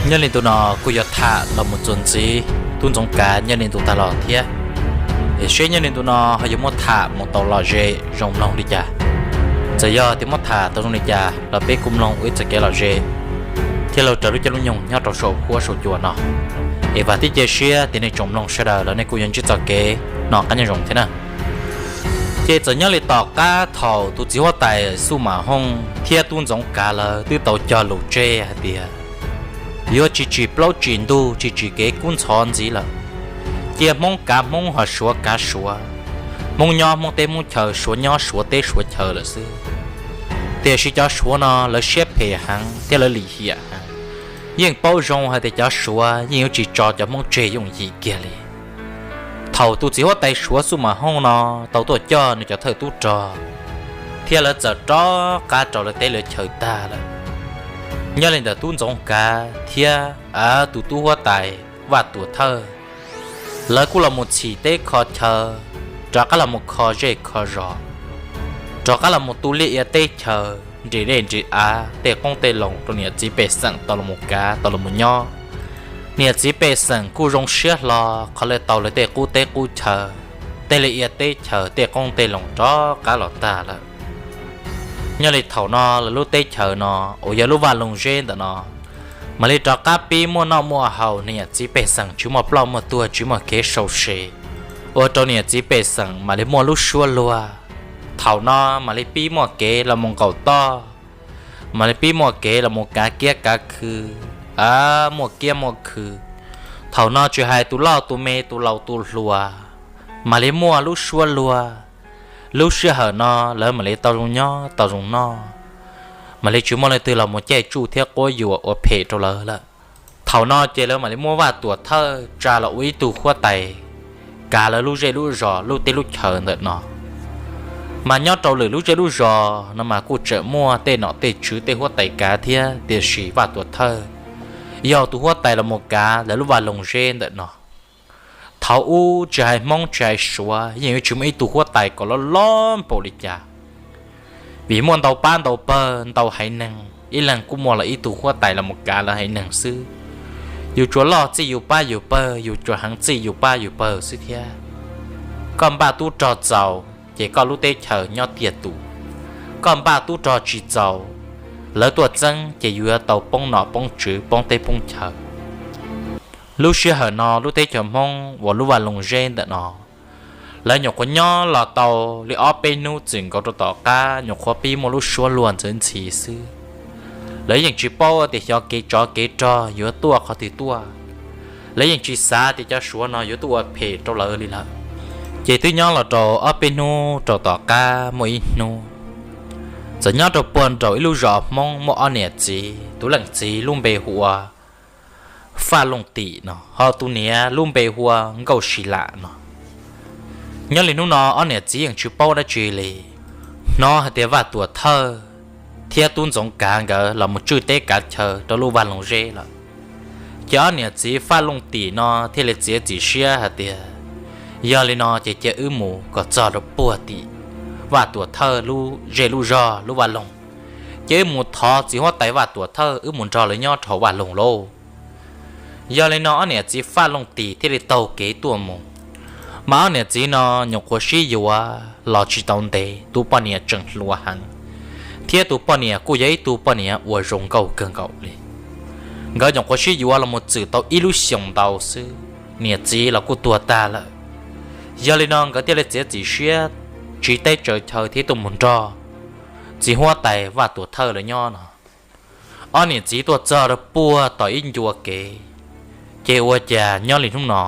Nyob li ntu no kuj yuav tham los mus txuas ntxiv tub Ntxoov Kav nyob li ntu tag los thiab. Es seb nyob li ntu no ho yuav muab tham mus tau lom zem zoo mloog li cas. Txawm yog tias muab tham tau zoo li cas los peb kuj mloog ua ib txoj kev lom zem thiab los raws lub caij lub nyoog nyob rau saum huab saum cua no. Es vam thiab cia siab tias nej tsoom mloog sawv daws los nej kuj yuav ntsib txoj kev noj qab nyob zoo thiab na. Ces txawm nyob li tom qab thaum tus txiv huab tais Xu Mam Hooj thiab tub Ntxoov Kav lawv twb tau cog lus tseg hais tias yuav tsis tsim plaub tsim ntug tsis tsim kev kub ntxhov ntxiv lawm. Cia Hmoob kav Hmoob ho Suav kav Suav, Hmoob nyob Hmoob teb Hmoob chaw, Suav nyob Suav teb Suav chaw lawm xwb. Tiam sis cov Suav no lawv siab phem heev thiab lawv lim hiam heev, yeej paub zoo hais tias cov Suav yeej yuav tsis tso cov Hmoob tseg yooj yim kiag li. Thaum tus txiv huab tais Suav Xu Mam Hooj no tau tuaj coj nws cov thawj tub rog thiab lawv txawm rov qab rau lawv teb lawv chaw tag lawm, nyob li ntawm tub Ntxoov Kav thiab tus tub huab tais Vaj Tuam Thawj, lawv kuj los mus txhim teb kho chaw, rov qab los mus kho zej kho zos, rov qab los mus tu liaj ia teb chaws, nres dej nres av, tej qoob tej loo rau niam txiv pej xeem tau los mus kav tau los mus nyob. Niam txiv pej xeem kuj zoo siab hlo qhov lawv tau lawv tej qub teb qub chaw, tej liaj ia teb chaws, tej qoob tej loo rov qab los tag lawm. Nyob li thaum no lawv lub teb chaws no uas yog lub Vaj Loog Zeb ntawm no mam li rov qab pib muaj noj muaj haus, niam txiv pej xeem tsis muaj ploj muaj tuag tsis muaj kev sau se, ua rau niam txiv pej xeem mam li muaj lub suab luag. Thaum no mam li pib muaj kev los mus nqaum toj, mam li pib muaj kev los mus kav kiab kav khw, muaj kiab muaj khw. Thaum no tsis hais tus loj tus me tus laus tus hluas mam li muaj lub suab luag. Lub sij hawm no lawv mam li tau zoo nyob tau zoo noj, mam li tsis muaj leej twg los mus caij tsuj thiab quab yuam ua phem rau lawv lawm. Thaum no ces lawv mam li muab Vaj Tuam Thawj tsa los ua ib tug huab tais kav lawv lub zej lub zos lub teb lub chaw ntawm no. Mas nyob rau lwm lub zej lub zos no mas kuj tseem muaj tej nom tej tswv tej huab tais kav thiab, tiam sis Vaj Tuam Thawj yog tus huab tais los mus kav lawv lub Vaj Loog Zeb ntawm no. Thaum ub tsis hais Hmoob tsis hais Suav yeej yuav tsis muaj ib tug huab tais kom loj loj npaum li cas, vim muaj ntau pab ntau pawg ntau haiv neeg, ib leeg kuj muaj lawv ib tug huab tais los mus kav lawv haiv neeg xwb. Yus tsuas loj txij yus pab yus pawg, yus tsuas heev txij yus pab yus pawg xwb thiab. Koj npaj tub rog txaus ces koj lub teb chaws nyob tiag tus, koj npaj tub rog tsis txaus, lawv tuaj txeeb ces yus yuav tau poob nom poob tswv poob teb poob chaw. Lub sij hawm no lub teb chaws Hmoob uas lub Vaj Loog Zeb ntawm no, lawv nyuam qhuav nyob los tau li ob peb hnub txwm nkaus rau tom qab nyuam qhuav pib muaj lub suab luag ntxhi ntxhi xwb. Lawv yeej tsis paub tias xyov kev tsov kev rog yuav tuaj qhov twg tuaj, lawv yeej tsis xav tias cov Suav no yuav tuaj ua phem rau lawv li lawm. Ces twb nyob los rau ob peb hnub rau tom qab muaj ib hnub, txawm nyob rau puag nraum ib lub zos Hmoob muaj ob niam txiv, tus leej txiv lub npe hu ua Faj Looj Tim no, ho tus niam lub npe hu ua Nkauj Si Lam no. Nyob li hnub no ob niam txiv yeej tsis paub dab tsi li, hnov hais tias Vaj Tuam Thawj thiab tub Ntxoov Kav nkawd los mus tswj teb kav chaw rau lub Vaj Loog Zeb lawm. Ces ob niam txiv Faj Looj Tim no thiaj li txiav txim siab hais tias, yog li no ces cia wb mus kom txog rau puag tim Vaj Tuam Thawj lub zej lub zog lub vaj loog, ces wb mus thov txiv huab tais Vaj Tuam Thawj wb mus nrog lawv nyob rau hauv vaj loog lauj. Yog li no ob niam txiv Faj Looj Tim thiaj li taug kev tuaj mus. Mas ob niam txiv no nyuam qhuav sib yuav los tsis tau ntev tus poj niam tseem hluas heev, thiab tus poj niam kuj yog ib tug poj niam uas zoo nkauj kawg nkaus li. Nkawd nyuam qhuav sib yuav los mus txwm tau ib lub xyoos ntau xwb, niam txiv los kuj tuag tag lawm. Yog li no nkawd thiaj li txiav txim siab tsiv teb tsaws chaw thiab tuaj mus nrog txiv huab tais Vaj Tuam Thawj lawv nyob no. Ob niam txiv tuaj txog rau puag tom ib ncua kev, ces ua cas nyob li hnub no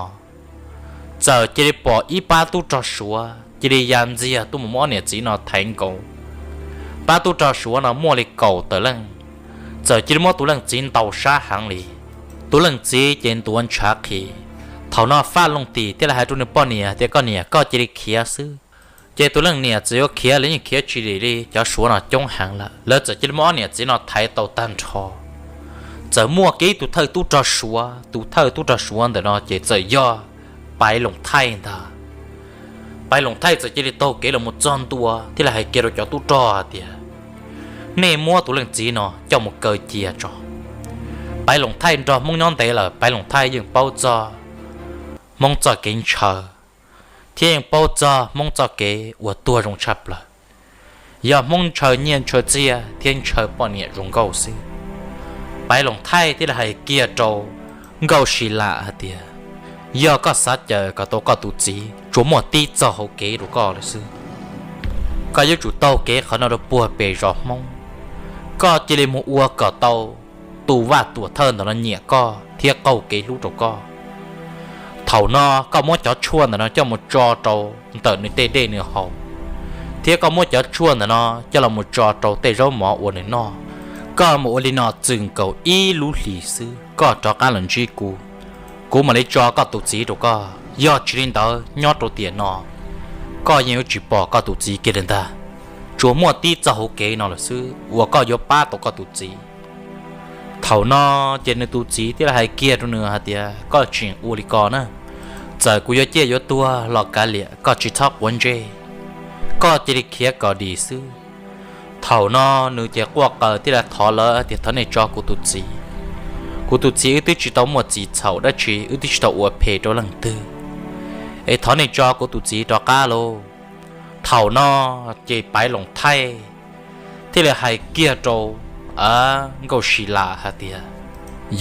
txawm cia li pom ib pab tub rog Suav cia li ya ntxiag tuaj mus muab ob niam txiv no thaiv nkaus. Pab tub rog Suav no muaj li kaum tawm leej, txawm cia li muab tus leej txiv ntaus sab heev li. Tus leej txiv ces ntuav ntshav qhi. Thaum no Faj Looj Tim thiaj li hais rau nws poj niam tias, koj niam, koj cia li khiav xwb. Ces tus leej niam txawm yuav khiav los yeej khiav tsis dim li, cov Suav no coob heev lawm, lawv txawm cia li muab ob niam txiv no thaiv tau tag nrho. Txawm muaj kiag ib tug thawj tub rog Suav, tus thawj tub rog Suav ntawm no ces txawm yog Paiv Loos Thaij ntag. Paiv Loos Thaij txawm cia li taug kev los mus txog ntua thiab li hais kiag rau cov tub rog hais tias, nej muab tus leej txiv no coj mus kaw cia tso. Paiv Loos Thaij nrog Hmoob nyob ntev lawm, Paiv Loos Thaij yeej paub txog Hmoob txoj kev ntshaw, thiab yeej paub txog Hmoob txoj kev uas tuag zoo tshaj plaws. Yog Hmoob ntshaw nyiaj ntshaw txiaj thiab ntshaw poj niam zoo nkauj xwb. Paiv Loos Thaij thiaj li hais kiag rau Nkauj Si Lam hais tias, yog koj xav caw kom tau koj tus txiv, tsuas muaj tib txoj hauv kev rau koj lawm xwb. Koj yuav tsum taug kev qhov no rau puag pem zos Hmoob, koj cia li mus ua kom tau tus Vaj Tuam Thawj ntawm no nyiam koj thiab qaug kev hlub rau koj. Thaum no koj muab cov tshuaj ntawm no coj mus tso rau ntawm nws tej dej nws haus, thiab koj muab cov tshuaj ntawm no coj los mus tso rau tej zaub mov uas nws noj. Koj mus ua li no txwm nkaus ib lub hlis xwb koj rov qab los ntsib kuv, kuv mam li tso koj tus txiv rau koj. Yog tsis li ntawd nyob rau tiam no koj yeej yuav tsis pom koj tus txiv kiag li ntag. Tsuas muaj tib txoj hauv kev no lawm xwb uas koj yuav pab tau koj tus txiv. Thaum no ces nws tus txiv thiaj li hais kiag rau nws hais tias, koj tseem ua li ko na, txawm kuv yuav ciaj yuav tuag los kav liam, koj tsis txhob quav ntsej, koj cia li khiav kom dim xwb. Thaum no nws ces quaj qw thiaj li thov lawv tias, thov nej tso kuv tus txiv. Kuv tus txiv wb twb tsis tau muaj txim txhaum dab tsi, wb twb tsis tau ua phem rau leej twg, es thov nej tso kuv tus txiv rov qab lauj. Thaum no ces Paiv Loos Thaij thiaj li hais kiag rau Nkauj Si Lam hais tias,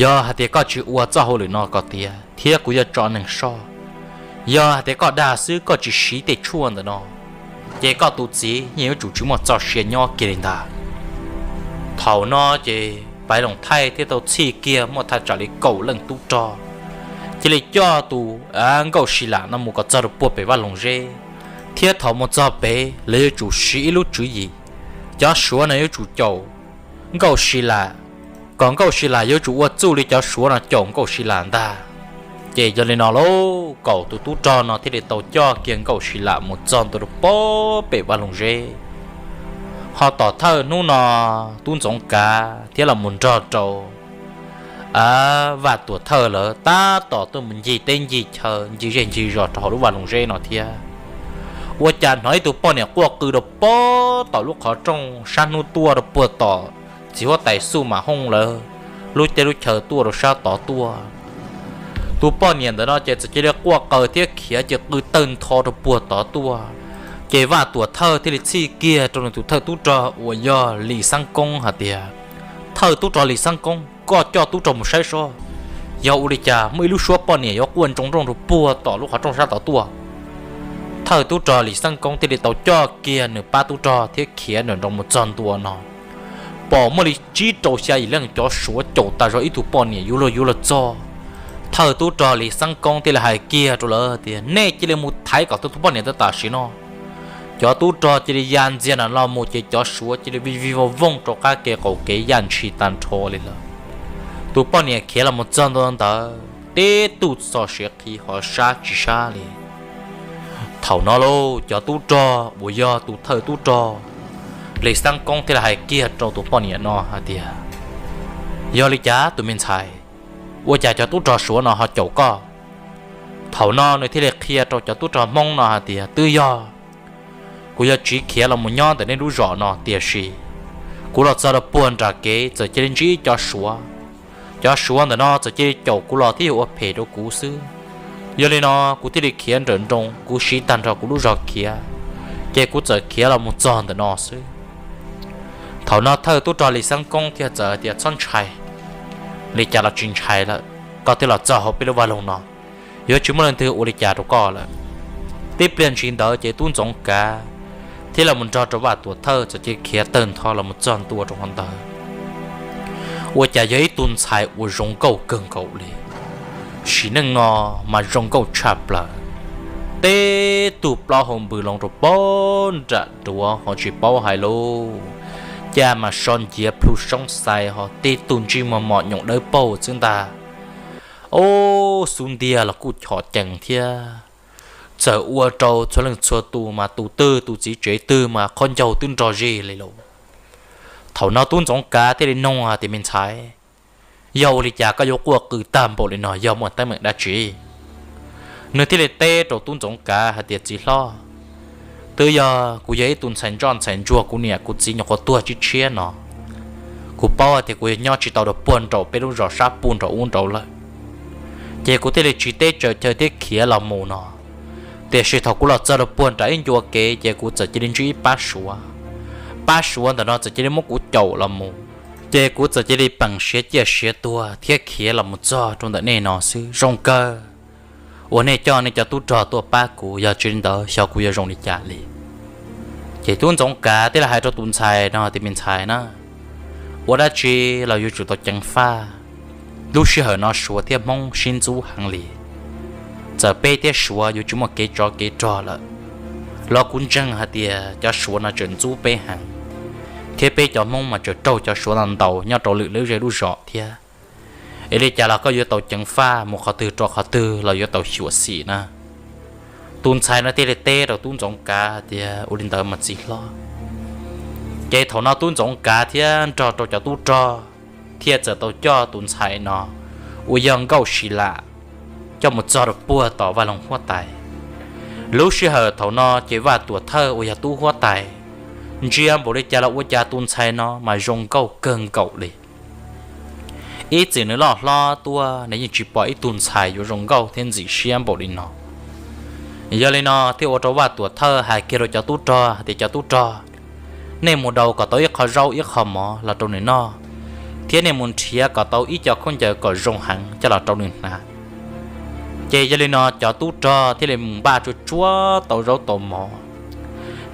yog hais tias koj tsis ua txoj hauj lwm no kom tiav thiab kuv yuav tso neeg soj, yog hais tias koj dag xwb koj tsis siv tej tshuaj ntawm no, ces koj tus txiv yeej yuav tsum tsis muaj txoj sia nyob kiag li ntag. Thaum no ces Paiv Loos Thaij thiaj tau txhij kiag muaj thaj tsam li kaum leej tub rog, cia li coj tus Nkauj Si Lam no mus kom txog rau puag pem Vaj Loos Zeb, thiab thaum mus txog pem lawv yuav tsum siv ib lub tswv yim, cov Suav no yuav tsum caum Nkauj Si Lam, kom Nkauj Si Lam yuav tsum ua txuj li cov Suav no caum Nkauj Si Lam ntag. Ces yog li no lauj, kaum tus tub rog no thiaj li tau coj kiag Nkauj Si Lam mus txog ntua rau puag pem Vaj Loos Zeb. Ho tom thawj hnub no tub Ntxoov Kav thiab los mus nrog rau Vaj Tuam Thawj lawv tab tom tuaj mus ncig teb ncig chaw ncig zej ncig zos rau hauv lub Vaj Loos Zeb no thiab. Ua cas hnov ib tug poj niam quaj qw rau puag tom lub qhov rooj sab hnub tuaj rau puag tom txiv huab tais Xuj Mam Hooj lawv lub teb lub chaw tuaj rau sab tod tuaj. Tus poj niam ntawm no ces txawm cia li quaj qw thiab khiav ces qw tawg ntho rau puag tod tuaj. Ces Vaj Tuam Thawj thiaj li txhij kiag rau nws tus thawj tub rog uas yog Lis Xeeb Koob hais tias, thawj tub rog Lis Xeeb Koob, koj coj tub rog mus saib seb yog ua li cas muaj ib lub suab poj niam yuav quaj ntsoov nrooj rau puag tom lub qhov rooj sab tod tuaj. Thawj tub rog Lis Xeeb Koob thiaj li tau coj kiag nws pab tub rog thiab khiav nrawm nroos mus txog ntua no, pom muaj li tsib rau xya yim leej cov Suav caum tas zog ib tug poj niam yuav luag yuav luag txog. Thawj tub rog Lis Xeeb Koob thiaj li hais kiag rau lawv tias, nej cia li mus thaiv kom tau tus poj niam ntawd tam sim no. Cov tub rog cia li ya ntxiag nram no mus ces cov Suav cia li vij vij vooj vooj rau qab kev qaum kev yaj ntshis tag nrho li lawm. Tus poj niam khiav los mus txog ntua ntawd tib tug txog siav qhi ho sab tsis sab li. Thaum no lauj, cov tub rog uas yog tus thawj tub rog Lis Xeeb Koob thiaj li hais kiag rau tus poj niam no hais tias, yog li cas tus me ntxhais, ua cas cov tub rog Suav no ho caum koj? Thaum no nws thiaj li qhia rau cov tub rog Hmoob no hais tias, twb yog kuv yuav tsiv khiav los mus nyob ntawm nej lub zos no tiam sis kuv los txog rau puag nram kev txawm cia li ntsib cov Suav. Cov Suav ntawm no txawm cia li caum kuv los thiab yuav ua phem rau kuv xwb. Yog li no kuv thiaj li khiav nrawm nroos, kuv siv tag nrho kuv lub zog khiav, ces kuv txawm khiav los mus txog ntawm no xwb. Thaum no thawj tub rog Lis Xeeb Koob thiaj txawm hais tias, txhob ntshai, li cas los tsis ntshai lawm, koj twb los txog hauv peb lub vaj loog no, yuav tsis muaj leej twg ua li cas rau koj lawm. Tib pliag ntshis ntawd ces tub Ntxoov Kav thiab los mus nrog rau Vaj Tuam Thawj txawm cia li khiav tawg ntho los mus txog ntua rau hauv ntawd. Ua cas yog ib tug ntxhais uas zoo nkauj kawg nkaus li, sim neej no mas zoo nkauj tshaj plaws. Teb tug plaub hau npws loo rau puag nram duav ho tsis paub hais lus, cas mas so nciav plhu soob xais ho teb tug ntsej muag mos nyoos dawb paug xwb ntag. Ub, xub ntiag los kuj chom cees thiab. Txawm ua rau txhua leej txhua tus mas tus twg tus txiv tsev twg mas qhov ncauj twb nrog zeg li lauj. Thaum no tub Ntxoov Kav thiaj li nug hais tias, me ntxhais, yog ua li cas koj yuav quaj qw tag npaum li no, yog muaj teeb meem dab tsi? Nws thiaj li teb rau tub Ntxoov Kav hais tias, txiv hlob, twb yog kuv yog ib tug ntxhais ntsoj ntxhais ntsuag, kuv niam kuv txiv nyuam qhuav tuag tshiab tshiab no, Kuv paub hais tias kuv yuav nyob tsis tau rau puag nraum peb lub zos sab puag nraum ub nraud lawm, ces kuv thiaj li tsis teb tsaws chaw thiab khiav los mus no. Tiam sis thaum kuv los txog rau puag nram ib ncua kev ces kuv txawm cia li ntsib ib pab suav. Pab suav ntawm no txawm cia li muab kuv caum los mus, ces kuv txawm cia li peem siav ciaj siav tuag thiab khiav los mus txog rau ntawm nej no xwb. Zoo kawg uas nej coj nej cov tub rog tuaj pab kuv, yog tsis li ntawd xyov kuv yuav zoo li cas li. Ces tub Ntxoov Kav thiaj li hais rau tus ntxhais no tias, me ntxhais na, ua dab tsi los yuav tsum tau ceev faj. Lub sij hawm no suav thiab hmoob sib ntxub heev li. Txawm peb thiab suav yuav tsis muaj kev tsov kev rog lawm los kuv ntseeg hais tias cov suav no tseem ntxub peb heev, thiab peb cov hmoob mas tseem raug cov suav no ntaus nyob rau lwm lub zej lub zos thiab. Es li cas los koj yuav tau ceev faj mus qhov twg rau qhov twg los yuav tau xyuam xim na. Tus ntxhais no thiaj li teb rau tub Ntxoov Kav tias, ua li ntawd mas txiv hlob. Ces thaum no tub Ntxoov Kav thiab nrog rau cov tub rog thiaj txawm tau coj tus ntxhais no uas yog Nkauj Si Lam coj mus txog rau puag tom Vaj Loog Huab Tais. Lub sij hawm thaum no ces Vaj Tuam Thawj uas yog tub huab tais ntsia npaum li cas los ua cas tus ntxhais no mas zoo nkauj kawg nkaus li. Ib txwm nws loj hlob tuaj nws yeej tsis pom ib tug ntxhais yuav zoo nkauj thiab ntxim siab npaum li no. Yog li no thiaj ua rau Vaj Tuam Thawj hais kiag rau cov tub rog hais tias, cov tub rog, nej mus daus kom tau ib qho zaub ib qho mov los rau nws noj, thiab nej mus nrhiav kom tau ib co khaub ncaws kom zoo heev coj los rau nws hnav. Ces yog li no cov tub rog thiaj li mus npaj tsuag tsuag tau zaub tau mov,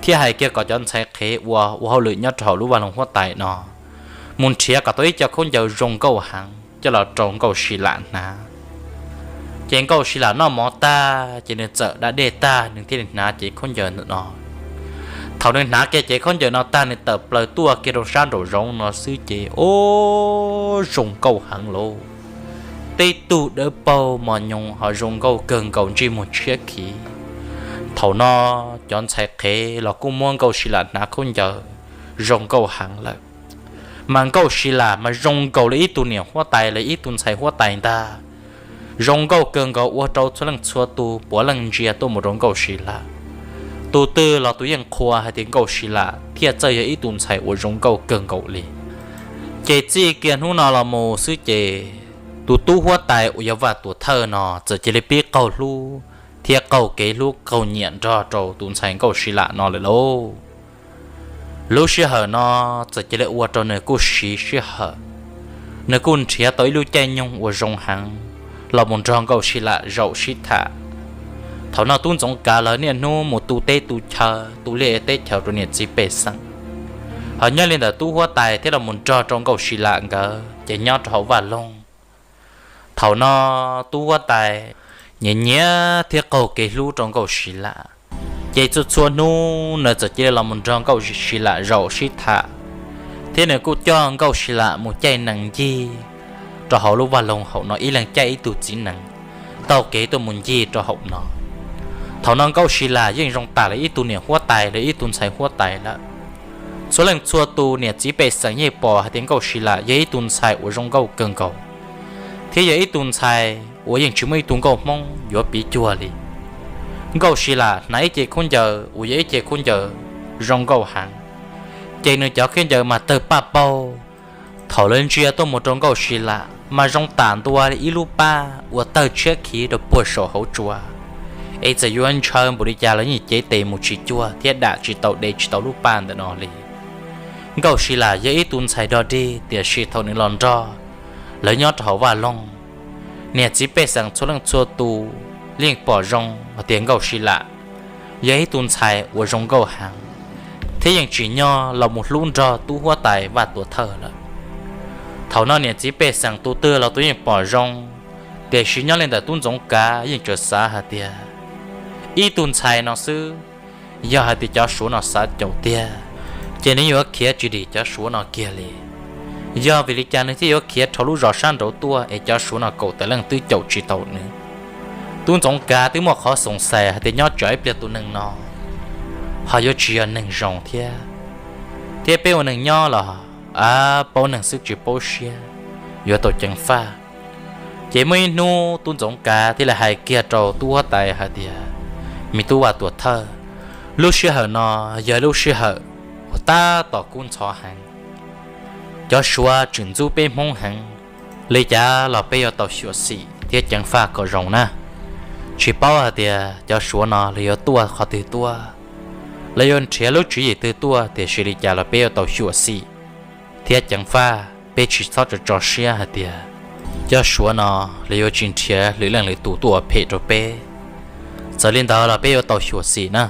thiab hais kiag kom cov ntxhais qhev uas ua hauj lwm nyob rau hauv lub Vaj Loog Huab Tais no mus nrhiav kom tau ib co khaub ncaws zoo nkauj heev coj los rau Nkauj Si Lam hnav. Ces Nkauj Si Lam noj mov tag ces nws txawm da dej tag nws thiaj li hnav cev khaub ncaws ntawm no. Thaum nws hnav kiag cev khaub ncaws no tag nws tawm plaws tuaj kiag rau sab nraum zoov no xwb ces, o, zoo nkauj heev lauj. Tej tug dawb paug mos nyoos ho zoo nkauj kawg nkaus ntsej muag tshiab khiv. Thaum no cov ntxhais qhev los kuj muab Nkauj Si Lam hnav khaub ncaws zoo nkauj heev lawm. Mas Nkauj Si Lam mas zoo nkaus li ib tug niam huab tais los ib tug ntxhais huab tais ntag. Zoo nkauj kawg nkaus ua rau txhua leej txhua tus puav leej ntsia tuaj mus rau Nkauj Si Lam. Tus twg los tus yeej qhuas hais tias Nkauj Si Lam thiaj txawj yog ib tug ntxhais uas zoo nkauj kawg nkaus li. Ces txij kiag hnub no los mus xwb ces tus tub huab tais uas yog Vaj Tuam Thawj no txawm cia li pib qaug hlub thiab qaug kev hlub qaug nyiam nrog rau tus ntxhais Nkauj Si Lam no lawm lauj. Lub sij hawm no txawm cia li ua rau nws kuj siv sij hawm, nws kuj nrhiav tau ib lub caij nyoog uas zoo heev los mus nrog Nkauj Si Lam zaum sib tham. Thaum no tub Ntxoov Kav lawv niaj hnub mus tu teb tu chaw tu liaj teb chaws rau niam txiv pej xeem, ho nyob li ntawm tub huab tais thiab los mus nrog rau Nkauj Si Lam nkawd ces nyob rau hauv vaj loog. Thaum no tub huab tais nyiam nyiam thiab qaug kev hlub rau Nkauj Si Lam, ces txhua txhua hnub nws txawm cia li los mus nrog Nkauj Si Lam zaum sib tham, thiab nws kuj coj Nkauj Si Lam mus caij nees ncig rau hauv lub vaj loog hauv no ib leeg caij ib tug txiv nees taug kev tuaj mus ncig rau hauv no. Thaum no Nkauj Si Lam yeej zoo tas li ib tug niam huab tais los ib tug ntxhais huab tais lawm. Txhua leej txhua tus niam txiv pej xeem yeej pom hais tias Nkauj Si Lam yog ib tug ntxhais uas zoo nkauj kawg nkaus, thiab yog ib tug ntxhais uas yeej tsis muaj ib tug nkauj Hmoob yuav piv cuag li. Nkauj Si Lam hnav ib ce khaub ncaws uas yog ib ce khaub ncaws zoo nkauj heev, ces nws cov khaub ncaws mas tawg paj paug. Thaum lawv ntsia tuaj mus rau Nkauj Si Lam mas zoo tam ntua li ib lub paj uas tawg tshiab khiv rau puag saum hauv tsua, es txawm yuav ntshaw npaum li cas los yeej cev tes mus tsis cuag thiab dam tsis tau de tsis tau lub paj ntawm no li. Nkauj Si Lam yog ib tug ntxhais dog dig tiam sis thaum nws los nrog lawv nyob rau hauv vaj loog, niam txiv pej xeem txhua leej txhua tus yeej pom zoo hais tias Nkauj Si Lam yog ib tug ntxhais uas zoo nkauj heev, thiab yeej tsim nyog los mus hlub nrog tub huab tais Vaj Tuam Thawj lawm. Thaum no niam txiv pej xeem tus twg los tus yeej pom zoo, tiam sis nyob li ntawm tub Ntxoov Kav yeej tseem xav hais tias ib tug ntxhais no xwb, yog hais tias cov Suav no xav caum tiag, ces nws yuav khiav tsis dim cov Suav no kiag li. Yog vim li cas nws thiaj yuav khiav rau lub zos sab nraud tuaj es cov Suav no kaum tawm leej twb caum tsis tau nws? Tub Ntxoov Kav twb muaj qhov xoom xais hais tias nyob tsam ib pliag tus neeg no ho yuav tsis yog neeg zoo thiab, thiab peb ua neeg nyob los paub neeg xwb tsis paub siab, yuav tau ceev faj. Ces muaj ib hnub tub Ntxoov Kav thiaj li hais kiag rau tub huab tais hais tias, me tub Vaj Tuam Thawj, lub sij hawm no yog lub sij hawm uas tab tom kub ntxhov heev. Cov Suav tseem ntxub peb Hmoob heev, li cas los peb yuav tau xyuam xim thiab ceev faj kom zoo na. Tsis paub hais tias cov Suav no lawv yuav tuaj qhov twg tuaj, lawv yuav nrhiav lub tswv yim twg tuaj, tiam sis li cas los peb yuav tau xyuam xim thiab ceev faj. Peb tsis txhob tso siab hais tias cov Suav no lawv yuav tsis nrhiav lwm leej lwm tus tuaj ua phem rau peb. Txawm li ntawd los peb yuav tau xyuam xim na.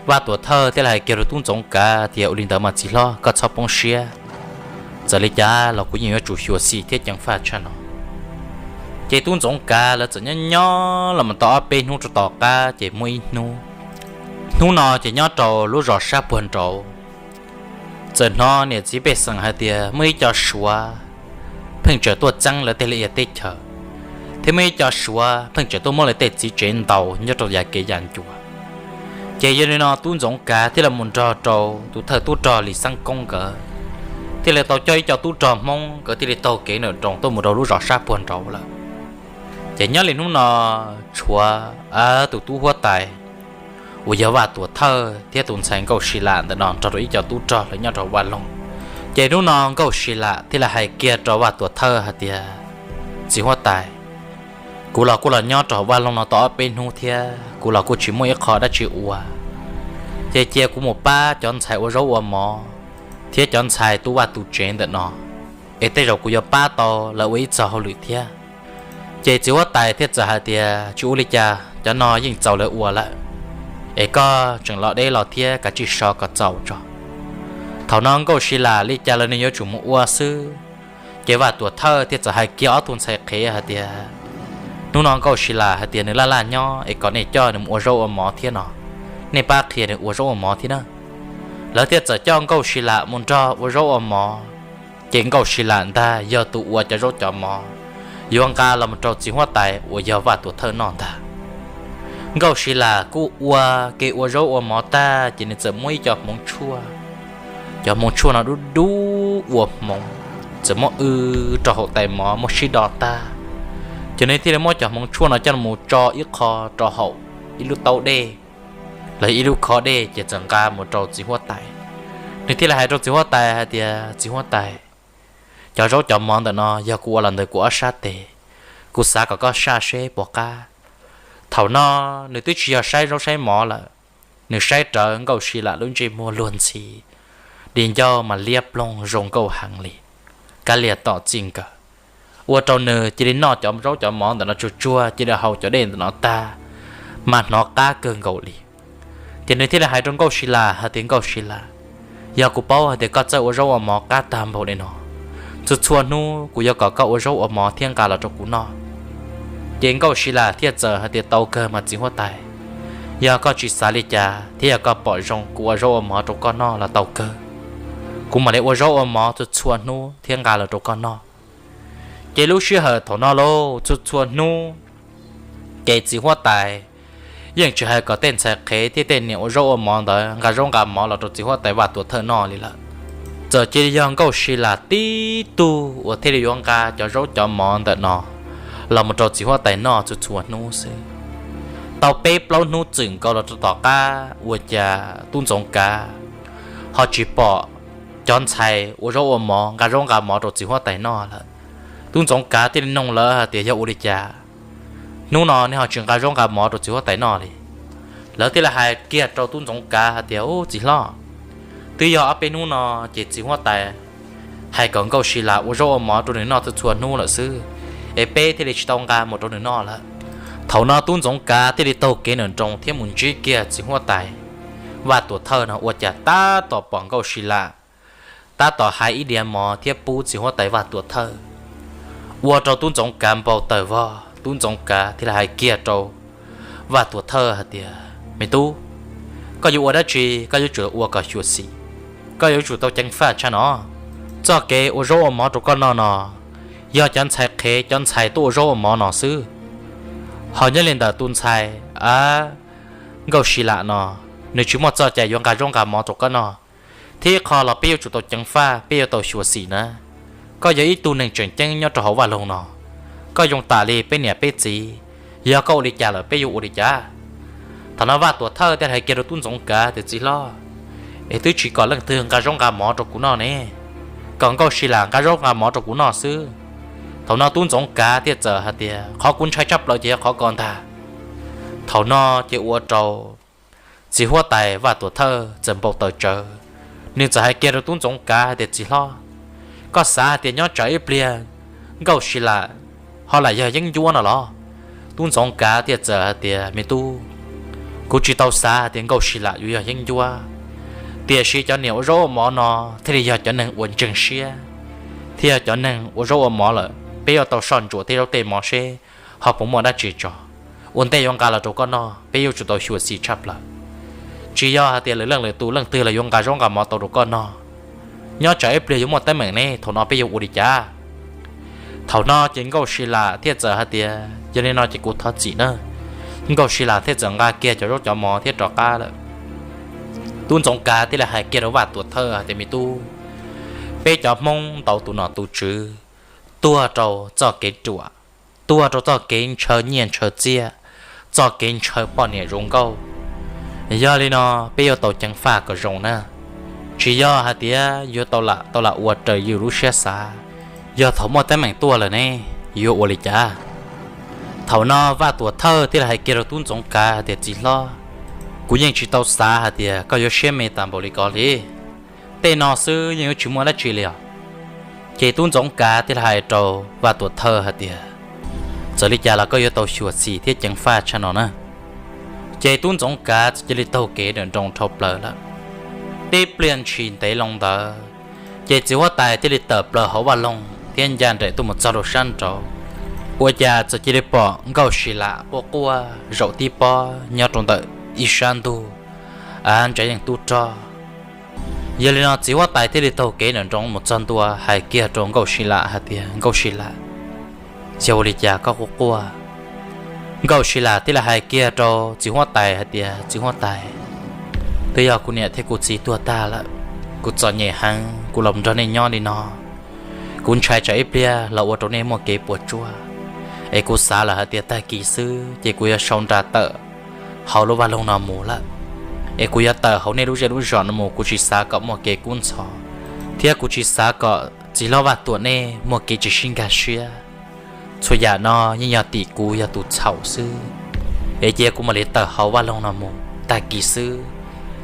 Vaj Tuam Thawj thiaj li hais kiag rau Tub Ntxoov Kav tias, ua li ntawd mas txiv hlob, koj txhob poob siab. Txawm li cas los kuv yeej yuav tsum xyuam xim thiab ceev faj tshaj no. Ces Tub Ntxoov Kav lawv txawm nyob nyob los mus tau ob peb hnub rau tom qab, ces muaj ib hnub, hnub no ces nyob rau lub zos sab puag nraud, txawm hnov niam txiv pej xeem hais tias muaj ib co Suav pheej tseem tuaj txeeb lawv tej liaj ia teb chaws, thiab muaj ib co Suav pheej tseem tuaj muab lawv tej txiv tsev ntaus nyob rau yav kev yav ncua. Ces yog li no Tub Ntxoov Kav thiaj li mus nrog rau tus thawj tub rog Lis Xeeb Koob nkawd, thiaj li tau coj ib co tub rog Hmoob nkawd thiaj li taug kev nram nroos tuaj mus rau lub zos sab puag nraud lawm. Ces nyob li hnub no tshuav tus tub huab tais uas yog Vaj Tuam Thawj thiab tus ntxhais Nkauj Si Lam ntawm no nrog rau ib co tub rog lawv nyob rau vaj loog. Ces hnub no Nkauj Si Lam thiaj li hais kiag rau Vaj Tuam Thawj hais tias, txiv huab tais, kuv los kuj los nyob rau vaj loog no tau ob peb hnub thiab kuv los kuj tsis muaj ib qho dab tsi ua, ces cia kuv mus pab cov ntxhais ua zaub ua mov thiab cov ntxhais tu vaj tu tsev ntawm no, es tej zaum kuv yuav pab tau lawv ua ib txog hauj lwm thiab. Ces txiv huab tais thiaj txawm hais tias, tsis ua li cas, cov no yeej txaus lawv ua lawm, es koj tseem los deb los thiab, kav tsij so kom txaus tso. Thaum no Nkauj Si Lam li cas los nws yuav tsum mus ua xwb. Ces Vaj Tuam Thawj thiaj txawm hais kiag ob tug ntxhais qhev hais tias, hnub no Nkauj Si Lam hais tias nws laj laj nyob es kom nej coj nws mus ua zaub ua mov thiab no, nej pab qhia nws ua zaub ua mov thiab na. Lawv thiaj txawm coj Nkauj Si Lam mus nrog ua zaub ua mov. Ces Nkauj Si Lam ntag yog tus ua cov zaub cov mov yuav nqa los mus rau txiv huab tais uas yog Vaj Tuam Thawj noj ntag. Nkauj Si Lam kuj ua ke ua zaub ua mov tag ces nws txawm muab ib co hmoov tshuaj, cov hmoov tshuaj no dub dub ua hmoov, txawm muab w rau hauv tais mov muab sib do tag. Ces nws thiaj li muab cov hmoov tshuaj no coj mus tso ib qho rau hauv ib lub taub dej los ib lub khob dej ces txawm nqa mus rau txiv huab tais. Nws thiaj li hais rau txiv huab tais hais tias, txiv huab tais, cov zaub cov mov ntawm no yog kuv ua los ntawm kuv ob sab tes, kuv xav kom koj saj seb puas qab. Thaum no nws twb tsis yog saib zaub saib mov lawm, nws saib rawv Nkauj Si Lam lub ntsej muag luag ntxhi, di ncauj mas liab ploog zoo nkauj heev li, kab liag tom txij nkawm, ua rau nws cia li noj cov zaub cov mov ntawm no tsuag tsuag, cia li haus cov dej ntawm no tag, mas hnov qab kawg nkaus li. Ces nws thiaj li hais rau Nkauj Si Lam hais tias, Nkauj Si Lam, yog kuv paub hais tias koj txawj ua zaub ua mov qab tag npaum li no, txhua txhua hnub kuv yuav kom koj ua zaub ua mov thiab nqa los rau kuv noj. Ces Nkauj Si Lam thiaj txawm hais tias, tau kawg mas txiv huab tais, yog koj tsis xav li cas thiab yog koj pom zoo kuv ua zaub ua mov rau koj noj los tau kawg, kuv mam li ua zaub ua mov txhua txhua hnub thiab nqa los rau koj noj. Ces lub sij hawm thaum no lauj, txhua txhua hnub ces txiv huab tais yeej tsis hais kom tej ntxhais qhev thiab tej niam ua zaub ua mov ntawd nqa zaub nqa mov los rau txiv huab tais Vaj Tuam Thawj noj li lawm. Txawm cia li yog Nkauj Si Lam tib tug uas thiaj li yuav nqa cov zaub cov mov ntawm no los mus rau txiv huab tais noj txhua txhua hnub xwb. Tau peb plaub hnub txwm nkaus los rau tom qab ua cas Tub Ntxoov Kav ho tsis pom cov ntxhais ua zaub ua mov nqa zaub nqa mov rau txiv huab tais noj lawm. Tub Ntxoov Kav thiaj li noog lawv hais tias yog ua li cas hnub no nej ho tsis nqa zaub nqa mov rau txiv huab tais noj li. Lawv thiaj li hais kiag rau Tub Ntxoov Kav hais tias, ub, txiv hlob, twb yog ob peb hnub no ces txiv huab tais hais kom Nkauj Si Lam ua zaub ua mov rau nws noj txhua txhua hnub lawm xwb, es peb thiaj li tsis tau nqa mus rau nws noj lawm. Thaum no Tub Ntxoov Kav thiaj li taug kev nram nroos thiab mus ntsib kiag txiv huab tais Vaj Tuam Thawj no ua cas tab tom pom Nkauj Si Lam tab tom hais ib diav mov thiab pub txiv huab tais Vaj Tuam Thawj, ua rau Tub Ntxoov Kav npau taws vog. Tub Ntxoov Kav thiaj li hais kiag rau Vaj Tuam Thawj hais tias, me tub, koj yuav ua dab tsi koj yuav tsum ua kom xyuam xim, koj yuav tsum tau ceev faj tshaj no. Txoj kev ua zaub ua mov rau koj noj no yog cov ntxhais qhev cov ntxhais tuaj ua zaub ua mov no xwb, ho nyob li ntawm tus ntxhais a, Nkauj Si Lam no, nws tsis muaj txoj cai yuav nqa zaub nqa mov rau koj noj. Thiab ib qho los peb yuav tsum tau ceev faj, peb yuav tau xyuam xim na. Koj yog ib tug neeg tseem ceeb nyob rau hauv vaj loog no, koj yoo tam li peb niam peb txiv, yog koj ua li cas lawm peb yuav ua li cas? Thaum no Vaj Tuam Thawj thiaj hais kiag rau Tub Ntxoov Kav tias, txiv hlob, es twb tsis kom leej twg nqa zaub nqa mov rau kuv noj ne, kom Nkauj Si Lam nqa zaub nqa mov rau kuv noj xwb. Thaum no tub Ntxoov Kav thiaj txawm hais tias, qhov kuv ntshai tshaj plaws ces yog qhov ko ntag. Thaum no ces ua rau txiv huab tais Vaj Tuam Thawj txawm npau taws tsawv, nws txawm hais kiag rau tub Ntxoov Kav hais tias, txiv hlob, koj xav hais tias nyob tsam ib pliag Nkauj Si Lam ho lam yog yeeb ncuab no los? Tub Ntxoov Kav thiaj txawm hais tias, me tub, kuv tsis tau xav hais tias Nkauj Si Lam yuav yog yeeb ncuab, tiam sis cov niam ua zaub ua mov no thiaj li yog cov neeg uas ntseeg siab, thiab yog cov neeg ua zaub ua mov lawm, peb yuav tau soj ntsuam tej zaub tej mov seb ho puas muaj dab tsi tso. Ua ntej yuav nqa los rau koj noj, peb yuav tsum tau xyuam xim tshaj plaws. Tsis yog hais tias lwm leej lwm tus leej twg los yuav nqa zaub nqa mov tau rau koj noj. Nyob tsam ib pliag yuav muaj teeb meem ne, thaum no peb yuav ua li cas? Thaum no ces Nkauj Si Lam thiaj txawm hais tias, yog li no ces kuv thov txim na. Nkauj Si Lam thiaj txawm nqa kiag cov zaub cov mov thiab rov qab lawm. Tub Ntxoov Kav thiaj li hais kiag rau Vaj Tuam Thawj hais tias, me tub, peb cov Hmoob ntau tus nom tus tswv tuag rau txoj kev ruam, tuag rau txoj kev ntshaw nyiaj ntshaw txiaj, txoj kev ntshaw poj niam zoo nkauj. Yog li no peb yuav tau ceev faj kom zoo na, tsis yog hais tias yuav tau lam tau lam ua raws yus lub siab xav. Yog thaum muaj teeb meem tuaj lawm ne, yuav ua li cas? Thaum no Vaj Tuam Thawj thiaj li hais kiag rau tub Ntxoov Kav hais tias, txiv hlob, kuv yeej tsis tau xav hais tias koj yuav siab me tas npaum li ko li. Tej no xwb yeej yuav tsis muaj dab tsi li os. Ces tub Ntxoov Kav thiaj li hais rau Vaj Tuam Thawj hais tias, txawm li cas los koj yuav tau xyuam xim thiab ceev faj tshaj no na. Ces tub Ntxoov Kav txawm cia li taug kev nram nroos dhau plaws lawm. Tib pliag ntshis ntev loo ntawd, ces txiv huab tais thiaj li tawm plaws hauv vaj loog thiab ncaj nraim tuaj mus txog rau sab nraud. Ua cas txawm cia li pom Nkauj Si Lam quaj quaj zaum tib pob nyob rau ntawm ib sab ntug, av ntsa yeej tub rog. Yog li no txiv huab tais thiaj li taug kev nram nroos mus txog ntua hais kiag rau Nkauj Si Lam hais tias, Nkauj Si Lam, yog ua li cas koj quaj quaj? Nkauj Si Lam thiaj li hais kiag rau txiv huab tais hais tias, txiv huab tais, twb yog kuv niam thiab kuv txiv tuag tag lawm, kuv txom nyem heev kuv los nrog nej nyob li no. Kuv ntshai tsam ib pliag los ua rau nej muaj kev puas tsuaj, es kuv xav lawm hais tias tag kis xwb ces kuv yuav sau nra tawm hauv lub vaj loog no mus lawm, es kuv yuav tawm hauv nej lub zej lub zos no mus, kuv tsis xav kom muaj kev kub ntxhov, thiab kuv tsis xav kom txiv hlob Vaj Tuam nej muaj kev tsis sib nkag siab. Txhua yam no yeej yog tim kuv yog tus txhaum xwb, es cia kuv mam li tawm hauv vaj loog no mus tag kis xwb,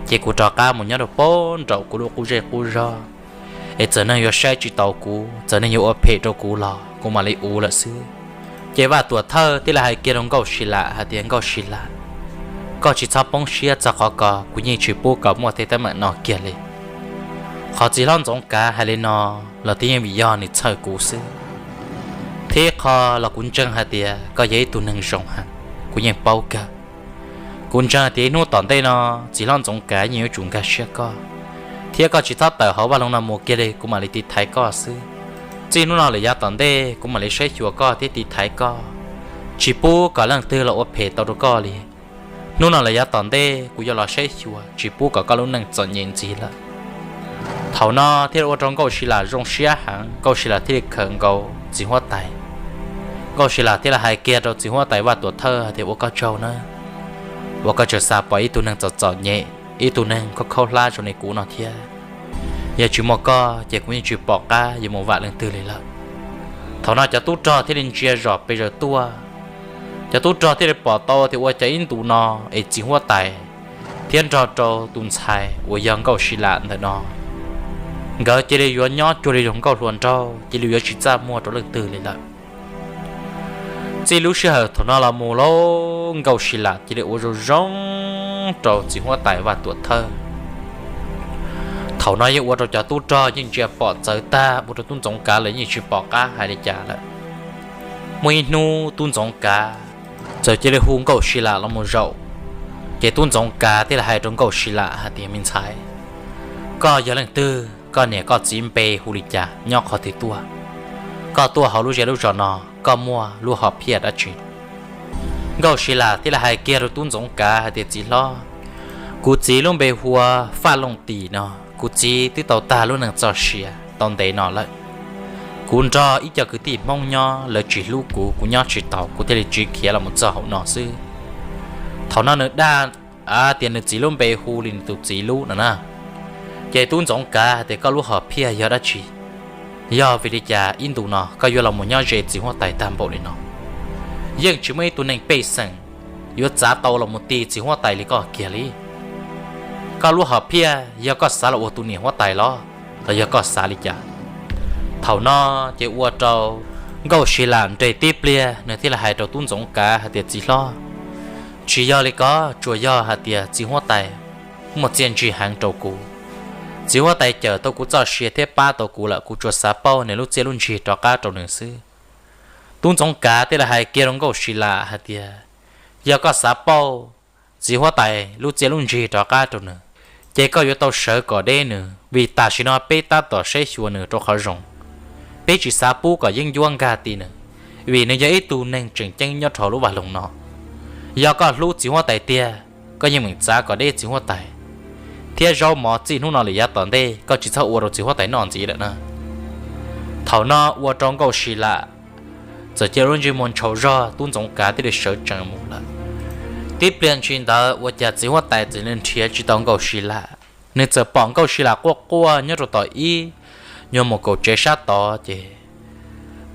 ces kuv rov qab mus nyob rau pem nraum kuv lub qub zej qub zog, es txawm neeg yuav saib tsis taus kuv, txawm neeg yuav ua phem rau kuv los kuv mam li ua lawm xwb. Ces Vaj Tuam Thawj thiaj li hais kiag rau Nkauj Si Lam hais tias, Nkauj Si Lam, koj tsis txhob poob siab txog qhov ko, kuv yeej tsis pub kom muaj tej teeb meem no kiag li. Qhov txiv hlob Ntxoov Kav hais li no los twb yeej vim yog nws txhawj kuv xwb, thiab qhov los kuv ntseeg hais tias koj yog ib tug neeg zoo heev, kuv yeej paub kawg. Kuv ntseeg hais tias ib hnub tom ntej no txiv hlob Ntxoov Kav yeej yuav tsum nkag siab koj, thiab koj tsis txhob tawm hauv vaj loog no mus kiag li, kuv mam li tiv thaiv koj xwb. Txij hnub no lawm yav tom ntej kuv mam li saib xyuas koj thiab tiv thaiv koj, tsis pub kom leej twg los ua phem tau rau koj li. Hnub no lawm yav tom ntej kuv yuav los saib xyuas, tsis pub kom koj lub neej txom nyem ntxiv lawm. Thaum no thiaj ua rau Nkauj Si Lam zoo siab heev, Nkauj Si Lam thiaj li khawm nkaus txiv huab tais. Nkauj Si Lam thiaj li hais kiag rau txiv huab tais Vaj Tuam Thawj hais tias, ua koj tsaug na, uas koj tseem xav pom ib tug neeg txom txom nyem, ib tug neeg khaub khaub hlab zoo li kuv no thiab. Yog tsis muaj koj ces kuv yeej tsis pom qab yuav mus vam leej twg li lawm. Thaum no cov tub rog thiaj li ntsia zom pes zaws tuaj. Cov tub rog thiaj li pom tau tias ua cas ib ntus no es txiv huab tais thiab nrog rau tus ntxhais uas yog Nkauj Si Lam ntawm no, nkawd cia li yuav nyob cuag li zoo nkauj hluas nraug, cia li yuav tsis txaj muag rau leej twg li lawm. Txij lub sij hawm thaum no los mus lauj, Nkauj Si Lam cia li ua zoo zoo rau txiv huab tais Vaj Tuam Thawj. Thaum no yeej ua rau cov tub rog yeej ntsia pom txawv tag, ua rau tub Ntxoov Kav lawv yeej tsis pom qab hais li cas lawm. Muaj ib hnub tub Ntxoov Kav txawm cia li hu Nkauj Si Lam los mus zaum. Ces tub Ntxoov Kav thiaj li hais rau Nkauj Si Lam hais tias, me ntxhais, koj yog leej twg, koj niam koj txiv npe hu li cas, nyob qhov twg tuaj? Koj tuaj hauv lub zej lub zos no, koj muaj lub hom phiaj dab tsi? Nkauj Si Lam thiaj li hais kiag rau tub Ntxoov Kav hais tias, txiv hlob, kuv txiv lub npe hu ua Faj Looj Tim no. Kuv txiv twb tau tag lub neej txoj sia tau ntev no lawm. Kuv nrog ib co kwv tij Hmoob nyob, lawv tsis hlub kuv, kuv nyob tsis taus, kuv thiaj li tsiv khiav los mus txog hauv no xwb. Thaum no nws dag tias nws txiv lub npe hu li nws tus txiv lub no na. Ces tub Ntxoov Kav hais tias, koj lub hom phiaj yog dab tsi? Yog vim li cas ib ntus no koj yuav los mus nyob ze txiv huab tais tag npaum li no? Yeej tsis muaj ib tug neeg pej xeem yuav txav tau los mus ti txiv huab tais li koj kiag li. Koj lub hom phiaj yog koj xav los ua tus niam huab tais los, los yog koj xav li cas? Thaum no ces ua rau Nkauj Si Lam nres tib pliag, nws thiaj li hais rau Tub Ntxoov Kav hais tias, Txiv hlob, tsis yog li ko, tsuas yog hais tias txiv huab tais muaj txiaj ntsig heev rau kuv. Txiv huab tais cawm tau kuv txoj sia thiab pab tau kuv lawm, kuv tsuas xav pauj nws lub txiaj lub ntsig rov qab rau nws xwb. Tub Ntxoov Kav thiaj li hais kiag rau Nkauj Si Lam hais tias, Yog koj xav pauj txiv huab tais lub txiaj lub ntsig rov qab rau nws, ces koj yuav tau sawv kom deb nws, vim tam sim no peb tab tom saib xyuas nws rau qhov zoo. Peb tsis xav pub kom yeeb ncuab nkag ti nws, vim nws yog ib tug neeg tseem ceeb nyob rau hauv lub vaj loog no. Yog koj hlub txiv huab tais tiag, koj yeej meem txav kom deb txiv huab tais, thiab zaub mov txij hnub no lawm yav tom ntej koj tsis txhob ua rau txiv huab tais noj ntxiv lawm na. Thaum no ua rau Nkauj Si Lam txawm cia lub ntsej muag ntshau zog, Tub Ntxoov Kav thiaj li sawv tsees mus lawm. Tib pliag ntshis ntawd ua cas txiv huab tais txawm li nrhiav tsis tau Nkauj Si Lam. Nws txawm pom Nkauj Si Lam quaj quaj nyob rau tom ib nyuag mus kaum tsev sab tod ces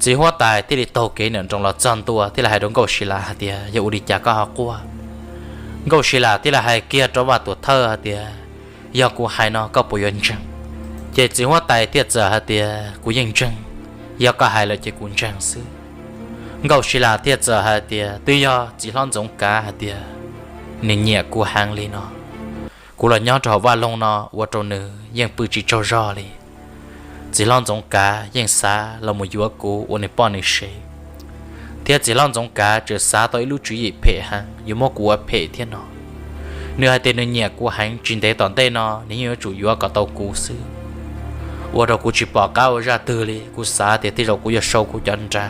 txiv huab tais thiaj li taug kev nram nroos los txog ntua thiaj li hais rau Nkauj Si Lam hais tias, Yog ua li cas koj ho quaj? Nkauj Si Lam thiaj li hais kiag rau Vaj Tuam Thawj hais tias, Yog kuv hais no koj puas yuav ntseeg? Ces txiv huab tais thiaj txawm hais tias, Kuv yeej ntseeg, yog koj hais lawm ces kuv ntseeg xwb. Nkauj Si Lam thiaj txawm hais tias, Twb yog txiv hlob Ntxoov Kav hais tias nws nyiam kuv heev li no, kuv los nyob rau hauv vaj loog no ua rau nws yeej pw tsis tsaug zog li. Txiv hlob Ntxoov Kav yeej xav los mus yuav kuv ua nws poj nws sev, thiab txiv hlob Ntxoov Kav tseem xav tau ib lub tswv yim phem heev yuav muab kuv ua phem thiab no. Nws hais tias nws nyiam kuv heev, tsis ntev tom ntej no nws yeej yuav tsum yuav kom tau kuv xwb. Ua rau kuv tsis pom qab ua zaj twg li, kuv xav tias tej zaum kuv yuav sau kuv cov nra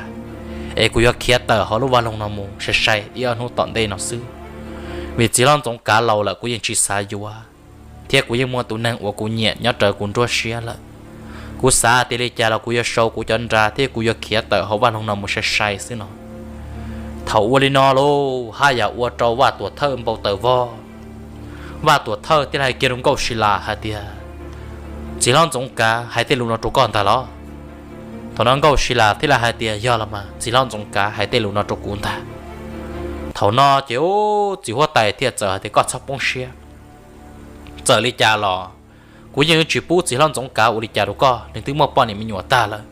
es kuv yuav khiav tawm hauv lub vaj loog no mus sai sai ib ob hnub tom ntej no xwb. Vim txiv hlob Ntxoov Kav laus lawm kuv yeej tsis xav yuav, thiab kuv yeej muaj tus neeg uas kuv nyiam nyob rawv kuv nruab siab lawm. Kuv xav tias li cas los kuv yuav sau kuv cov nra thiab kuv yuav khiav tawm hauv vaj loog no mus sai sai xwb no. Thaum ua li no lauj, haj yam ua rau Vaj Tuam Thawj npau taws vog. Vaj Tuam Thawj thiaj li hais kiag rau Nkauj Si Lam hais tias, Txiv hlob Ntxoov Kav hais tej lus no rau koj ntag los? Thaum no Nkauj Si Lam thiaj li hais tias, Yog los mas, txiv hlob Ntxoov Kav hais tej lus no rau kuv ntag. Thaum no ces txiv huab tais thiaj txawm hais tias, Koj txhob poob siab. Txawm li cas los kuv yeej yuav tsis pub txiv hlob Ntxoov Kav ua li cas rau koj, nws twb muaj poj niam me nyuam tag lawm.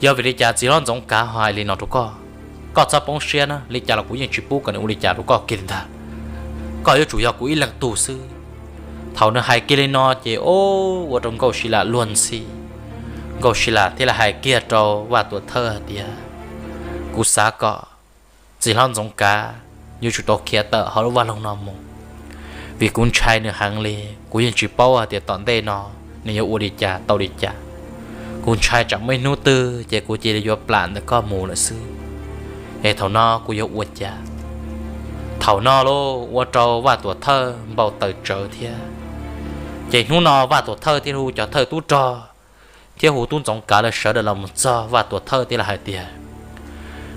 Yog vim li cas txiv hlob Ntxoov Kav ho hais li no rau koj? Koj txhob poob siab na, li cas los kuv yeej tsis pub kom nws ua li cas rau koj kiag li ntag. Koj yuav tsum yog kuv ib leeg tug xwb. Thaum nws hais kiag li no ces ua rau Nkauj Si Lam luag ntxhi. Nkauj Si Lam thiaj li hais kiag rau Vaj Tuam Thawj hais tias, Kuv xav kom txiv hlob Ntxoov Kav yuav tsum tau khiav tawm hauv lub vaj loog no mus, vim kuv ntshai nws heev li. Kuv yeej tsis paub hais tias tom ntej no nws yuav ua li cas tau li cas. Kuv ntshai tsam muaj ib hnub twg ces kuv cia li yuav plam ntawm koj mus lawm xwb, es thaum no kuv yuav ua cas? Thaum no lauj, ua rau Vaj Tuam Thawj npau taws tsawv thiab. Ces hnub no Vaj Tuam Thawj thiaj hu cov thawj tub rog thiab hu tub Ntxoov Kav lawv sawv daws los mus txog. Vaj Tuam Thawj thiaj li hais tias,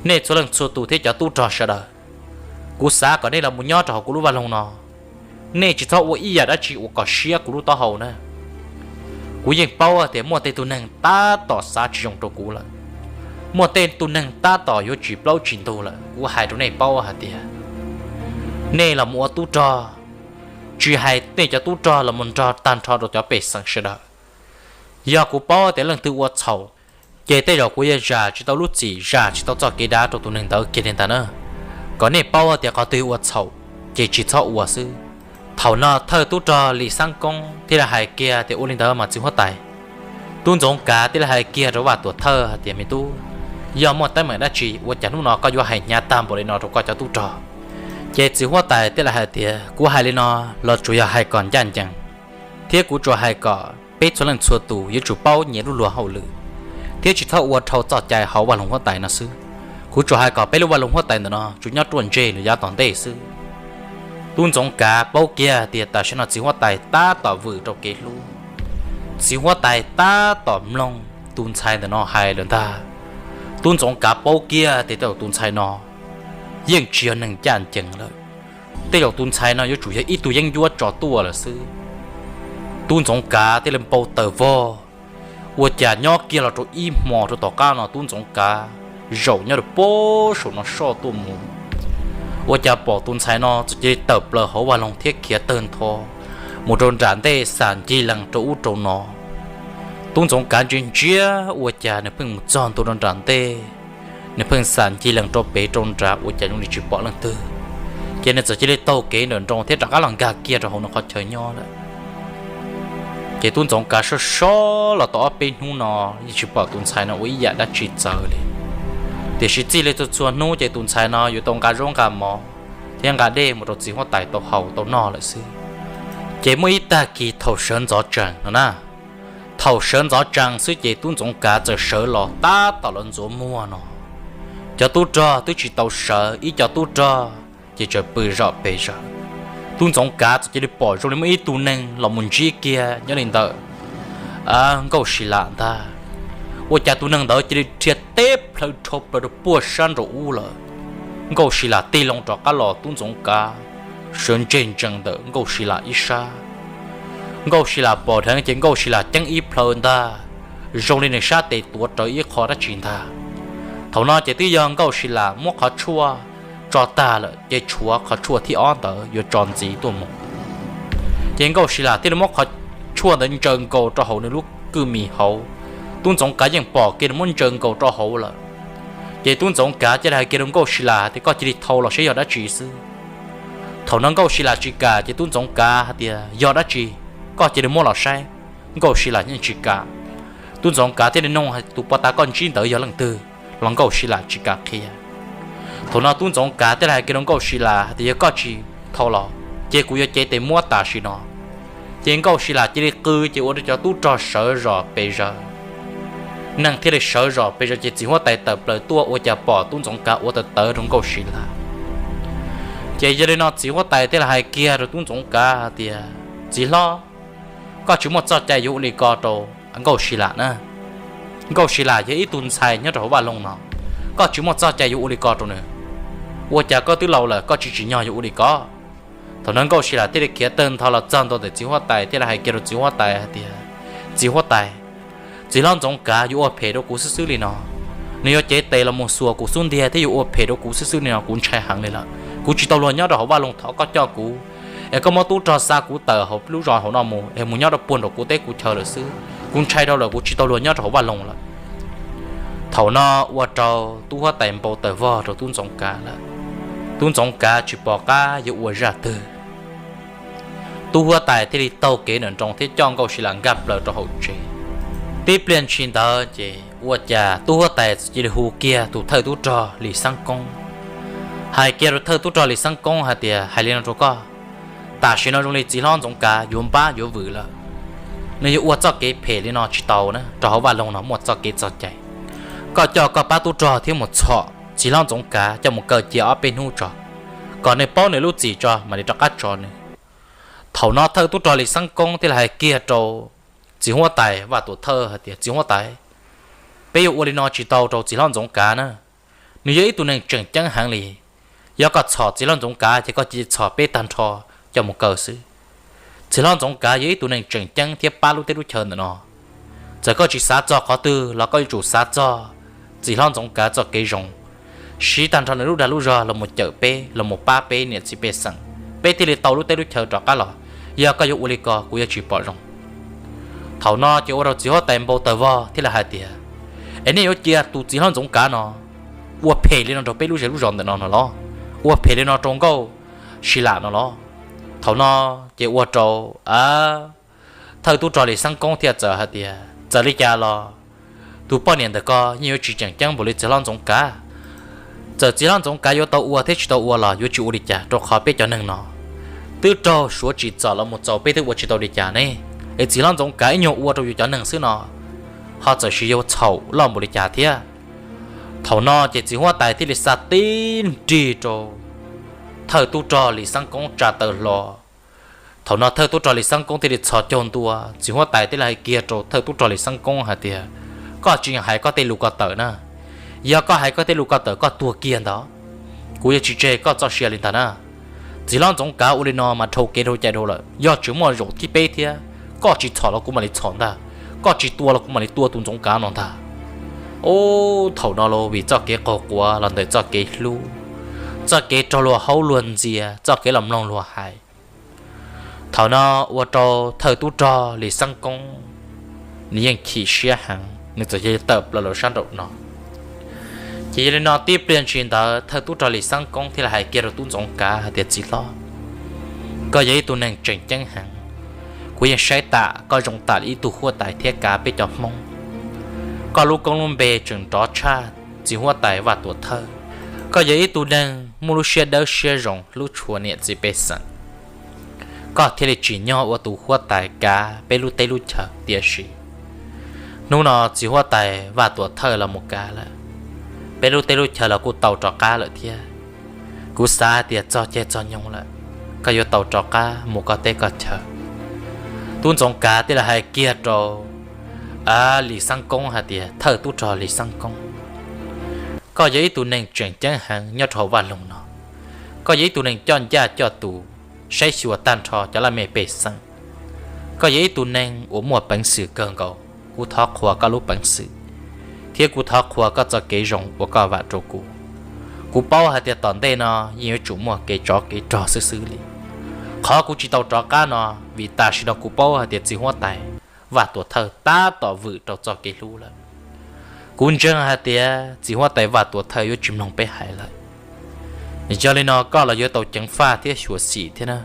Nej txhua leej txhua tus thiab cov tub rog sawv daws, kuv xav kom nej los mus nyob rau hauv kuv lub vaj loog no. Nej tsis txhob ua ib yam dab tsi uas kom siab kuv lub taub hau na. Kuv yeej paub tias muaj tej tug neeg tab tom xav tsis zoo rau kuv lawm, muaj tej tug neeg tab tom yuav tsis plaub tsis ntug lawm. Kuv hais rau nej paub hais tias nej los mus ua tub rog, tsis hais nej cov tub rog los mus nrog tag nrho rau cov pej xeem sawv daws, yog kuv paub tias leej twg ua txhaum, ces tej zaum kuv yuav zam tsis tau lub txim, zam tsis tau txoj kev dav rau tus neeg ntawd kiag li ntag na. Kom nej paub tias qhov twg ua txhaum ces tsis txhob ua xwb. Thaum no thawj tub rog Lis Xab Koob thiaj li hais kiag tias, Ua li ntawd mas txiv huab tais. Tub Ntxoov Kav thiaj li hais kiag rau Vaj Tuam Thawj hais tias, Me tub, yog muaj teeb meem dab tsi ua cas hnub no koj yuav hais hnyav tag npaum li no rau koj cov tub rog? Ces txiv huab tais thiaj li hais tias, Kuv hais li no los tsuas yog hais kom ncaj ncees, thiab kuv tsuas hais kom peb txhua leej txhua tus yuav tsum paub nyias lub luag hauj lwm, thiab tsis txhob ua dhau txoj cai hauv vaj loog huab tais no xwb. Kuv tsuas hais kom peb lub vaj loog huab tais ntawm no tsuas nyob ruaj ntseg lawm yav tom ntej xwb. Tub Ntxoov Kav paub kiag tias tam sim no txiv huab tais tab tom vwm rau kev hlub, txiv huab tais tab tom mloog tus ntxhais ntawm no hais lawm ntag. Tub Ntxoov Kav paub kiag tias tej zaum tus ntxhais no yeej tsis yog neeg ncaj ncees lawm, tej zaum tus ntxhais no yuav tsum yog ib tug yeeb ncuab tso tuaj lawm xwb. Tub Ntxoov Kav thiaj li npau taws vog, Ua cas nyob kiag los rau ib hmo rau tom qab no tub Ntxoov Kav zaum nyob rau pem saum no soj tuaj mus, ua cas pom tus ntxhais no txawm cia li tawm plaws hauv vaj loog thiab khiav tawg ntho mus rau nram ntej xam ncig lees rau ub rau no. Tub Ntxoov Kav ntsia ntsia ua cas nws pheej mus txog ntua rau nram ntej, nws pheej xam ncig lees rau pem rau nrad ua cas zoo li tsis pom leej twg. Ces nws txawm cia li taug kev ntawm nroos thiab rov qab los nkag kiag rau hauv nws qhov chaw nyob lawm. Ces tub Ntxoov Kav soj soj los tau ob peb hnub no yeej tsis pom tus ntxhais no ua ib yam dab tsi txawv li. Tiam sis txij li txhua txhua hnub ces tus ntxhais no yuav tau nqa zaub nqa mov thiab nqa dej mus rau txiv huab tais tau haus tau noj lawm xwb. Ces muaj ib tag kis thaum sawv ntxov tsees no na, thaum sawv ntxov tsees xwb ces tub Ntxoov Kav txawm sawv los tab tom los ntxuav muag no, cov tub rog twb tsis tau sawv, ib co tub rog ces tseem pw zom pes zaws. Tub Ntxoov Kav txawm cia li pom zoo li muaj ib tug neeg los mus ntsib kiag nyob li ntawm Nkauj Si Lam ntag. Ua cas tus neeg ntawd cia li dhia teb plhaw dhau plaws rau puag sab nraum ub lawm. Nkauj Si Lam tig loo rov qab los tub Ntxoov Kav sawv ntseg ntsees ntawm Nkauj Si Lam ib sab. Nkauj Si Lam pom dheev ces Nkauj Si Lam ceeb ib plhaw ntag, zoo li nws sab tes tuav rawv ib qho dab tsi ntag. Thaum no ces twb yog Nkauj Si Lam muab qhov tshuaj tso tag lawm ces tshuav qhov tshuaj thib ob ntawd yuav tso ntxiv tuaj mus. Ces Nkauj Si Lam thiaj li muab qhov tshuaj ntawd ntsaws nkaus rau hauv nws lub kwj mis hauv. Tub Ntxoov Kav yeej pom kiag nws muab ntsaws nkaus rau hauv lawm. Ces tub Ntxoov Kav cia li hais kiag rau Nkauj Si Lam tias koj cia li thau los seb yog dab tsi xwb. Thaum no Nkauj Si Lam tsis kam ces tub Ntxoov Kav hais tias yog dab tsi, koj cia li muab los saib. Nkauj Si Lam yeej tsis kam. Tub Ntxoov Kav thiaj li nug tus pov tas koj ntsib ntawd yog leej twg los Nkauj Si Lam tsis kam qhia. Thaum no tub Ntxoov Kav thiaj li hais kiag rau Nkauj Si Lam hais tias yog koj tsis thau los ces kuv yuav cev tes muab tam sim no. Ces Nkauj Si Lam cia li qw ces ua rau cov tub rog sawv zom pes zaws. Neeg thiaj li sawv zom pes zaws ces txiv huab tais tawm plaws tuaj ua cas pom tub Ntxoov Kav ua tawv tawv rau Nkauj Si Lam. Ces yog li no txiv huab tais thiaj li hais kiag rau tub Ntxoov Kav hais tias txiv hlob, koj tsis muaj txoj cai yuav ua li ko rau Nkauj Si Lam na. Nkauj Si Lam yog ib tug ntxhais nyob rau hauv vaj loog no, koj tsis muaj txoj cai yuav ua li ko rau nws. Ua cas koj twb laus lawm koj tsis tsim nyog yuav ua li ko? Thaum no Nkauj Si Lam thiaj li khiav tawg ntho los txog ntua ntawm txiv huab tais thiaj li hais kiag rau txiv huab tais hais tias txiv huab tais, txiv hlob Ntxoov Kav yuav ua phem rau kuv xwb xwb li no. Nws yuav cev tes los mus xuas kuv xub ntiag thiab yuav ua phem rau kuv xwb xwb li no kuv ntshai heev li lawm. Kuv tsis tau luag nyob rau hauv vaj loog thov koj coj kuv, es koj muab tub rog xa kuv tawm hauv lub zos hauv no mus es mus nyob rau puag nraum kuv teb kuv chaw lawm xwb. Kuv ntshai dhau lawm kuv tsis tau luag nyob rau hauv vaj loog lawm. Thaum no ua rau tub huab tais npau taws vog rau tub Ntxoov Kav lawm. Tub Ntxoov Kav tsis pom qab yuav ua zaj twg. Tub huab tais thiaj li taug kev ntawm nroos thiab coj Nkauj Si Lam nkag plaws rau hauv tsev. Tib pliag ntshis ntawd ces ua cas tub huab tais txawm cia li hu kiag tus thawj tub rog Lis Xeeb Koob, hais kiag rau thawj tub rog Lis Xeeb Koob hais tias hais li no rau koj, tam sim no zoo li txiv hlob Ntxoov Kav yuav npab yuav vwm lawm. Nws yuav ua txoj kev phem li no tsis tau na, rau hauv vaj loog no muaj txoj kev txoj cai. Koj coj koj pab tub rog thiab mus txhom txiv hlob Ntxoov Kav coj mus kaw cia ob peb hnub tso, kom nws paub nws lub txim tso mam li rov qab tso nws. Thaum no thawj tub rog Lis Xeeb Koob thiaj li hais kiag rau txiv huab tais Vaj Tuam Thawj hais tias txiv huab tais, peb yuav ua li no tsis tau rau txiv hlob Ntxoov Kav na. Nws yog ib tug neeg tseem ceeb heev li. Yog koj txhom txiv hlob Ntxoov Kav ces koj cia li txhom peb tag nrho coj mus kaw xwb. Txiv hlob Ntxoov Kav yog ib tug neeg tseem ceeb thiab pab lub teb lub chaw ntawm no. Txawm koj tsis xav txog qhov twg los koj yuav tsum xav txog txiv hlob Ntxoov Kav txoj kev zoo, siv tag nrho nws lub dag lub zog los mus cawm peb los mus pab peb niam txiv pej xeem, peb thiaj li tau lub teb lub chaw rov qab los. Yog koj yuav ua li ko kuv yuav tsis pom zoo. Thaum no ces ua rau txiv huab tais npau taws vog thiaj li hais tias, es nej yuav cia tus txiv hlob Ntxoov Kav no ua phem li no rau peb lub zej lub zos ntawm no no los? Ua phem li no rau Nkauj Si Lam no los? Thaum no ces ua rau thawj tub rog Lis Xeeb Koob thiaj txawm hais tias, txawm li cas los tus poj niam ntawm ko yeej yuav tsis tseem ceeb npaum li txiv hlob Ntxoov Kav. Txawm txiv hlob Ntxoov Kav yuav tau ua thiab tsis tau ua los yuav tsis ua li cas, rau qhov peb cov neeg no twb raug suav tsim txom los mus txaus peb twb ua tsis tau li cas ne. Es txiv hlob Ntxoov Kav ib nyuag ua rau yus cov neeg xwb no, ho txawm sis yuav txhaum loj npaum li cas thiab. Thaum no ces txiv huab tais thiaj li xa tib nrig rau thawj tub rog Lis Xeeb Koob tsa taw hlo. Thaum no thawj tub rog Lis Xeeb Koob thiaj li txhos caug ntua, txiv huab tais thiaj li hais kiag rau thawj tub rog Lis Xeeb Koob hais tias, koj tsis hais koj tej lus ko tawm na. Yog koj hais koj tej lus ko tawm koj tuag kiag ntag, kuv yuav tsis tseg koj txoj sia li ntag na. Txiv hlob Ntxoov Kav ua li no mas dhau kev dhau cai dhau lawm, yog tseem muaj zaum thib peb thiab, koj tsis txhom los kuv mam li txhom ntag. koj tsis tua los kuv mam li tua tus Ntxoov Kav no ntag. Ub, thaum no los vim txoj kev qaug quav los ntawm txoj kev hlub, txoj kev raug luag haub luag ntxias, txoj kev los mloog luag hais, thaum no ua rau thawj tub rog Lis Xeeb Koob nws yeej chim siab heev, nws txawm cia li tawm plaws los sab nraum no. Ces yog li no tib pliag ntsis ntawd thawj tub rog Lis Xeeb Koob thiaj li hais kiag rau tub Ntxoov Kav hais tias, txiv hlob, koj yog ib tug neeg tseem ceeb heev, kuv yeej saib tas koj zoo tam li ib tug huab tais thiab kav peb cov Hmoob. Koj lub koob lub npe tseem nrov tshaj txiv huab tais Vaj Tuam Thawj. Koj yog ib tug neeg muaj lub siab dawb siab zoo hlub tshua niam txiv pej xeem, koj thiaj li tsim nyog ua tus huab tais kav peb lub teb lub chaw. Tiam sis hnub no txiv huab tais Vaj Tuam Thawj los mus kav lawm, peb lub teb lub chaw los kuj tau rov qab lawm thiab. Kuv xav hais tias txog caij txog nyoog lawm, koj yuav tau rov qab mus koj teb koj chaw. Tub Ntxoov Kav thiaj li hais kiag rau Lis Xeeb Koob hais tias, thawj tub rog Lis Xeeb Koob, koj yog ib tug neeg tseem ceeb heev nyob rau hauv vaj loog no. Koj yog ib tug neeg coj ncaj coj tus, saib xyuas tag nrho cov laj mej pej xeem. Koj yog ib tug neeg uas muaj peev xwm kawg nkaus. Kuv thov qhuas koj lub peev xwm, thiab kuv thov qhuas koj txoj kev zoo uas koj vam rau kuv. Kuv paub hais tias tom ntej no yeej yuav tsum muaj kev tsov kev rog xwb xwb li. Qhov kuv tsis tau rov qab no, vim tam sim no kuv paub hais tias txiv huab tais Vaj Tuam Thawj tab tom vwm rau txoj kev hlub lawm. Kuv ntseeg hais tias txiv huab tais Vaj Tuam Thawj yuav tsis mloog peb hais lawm. Yog li no koj los yuav tau ceev faj thiab xyuam xim thiab na.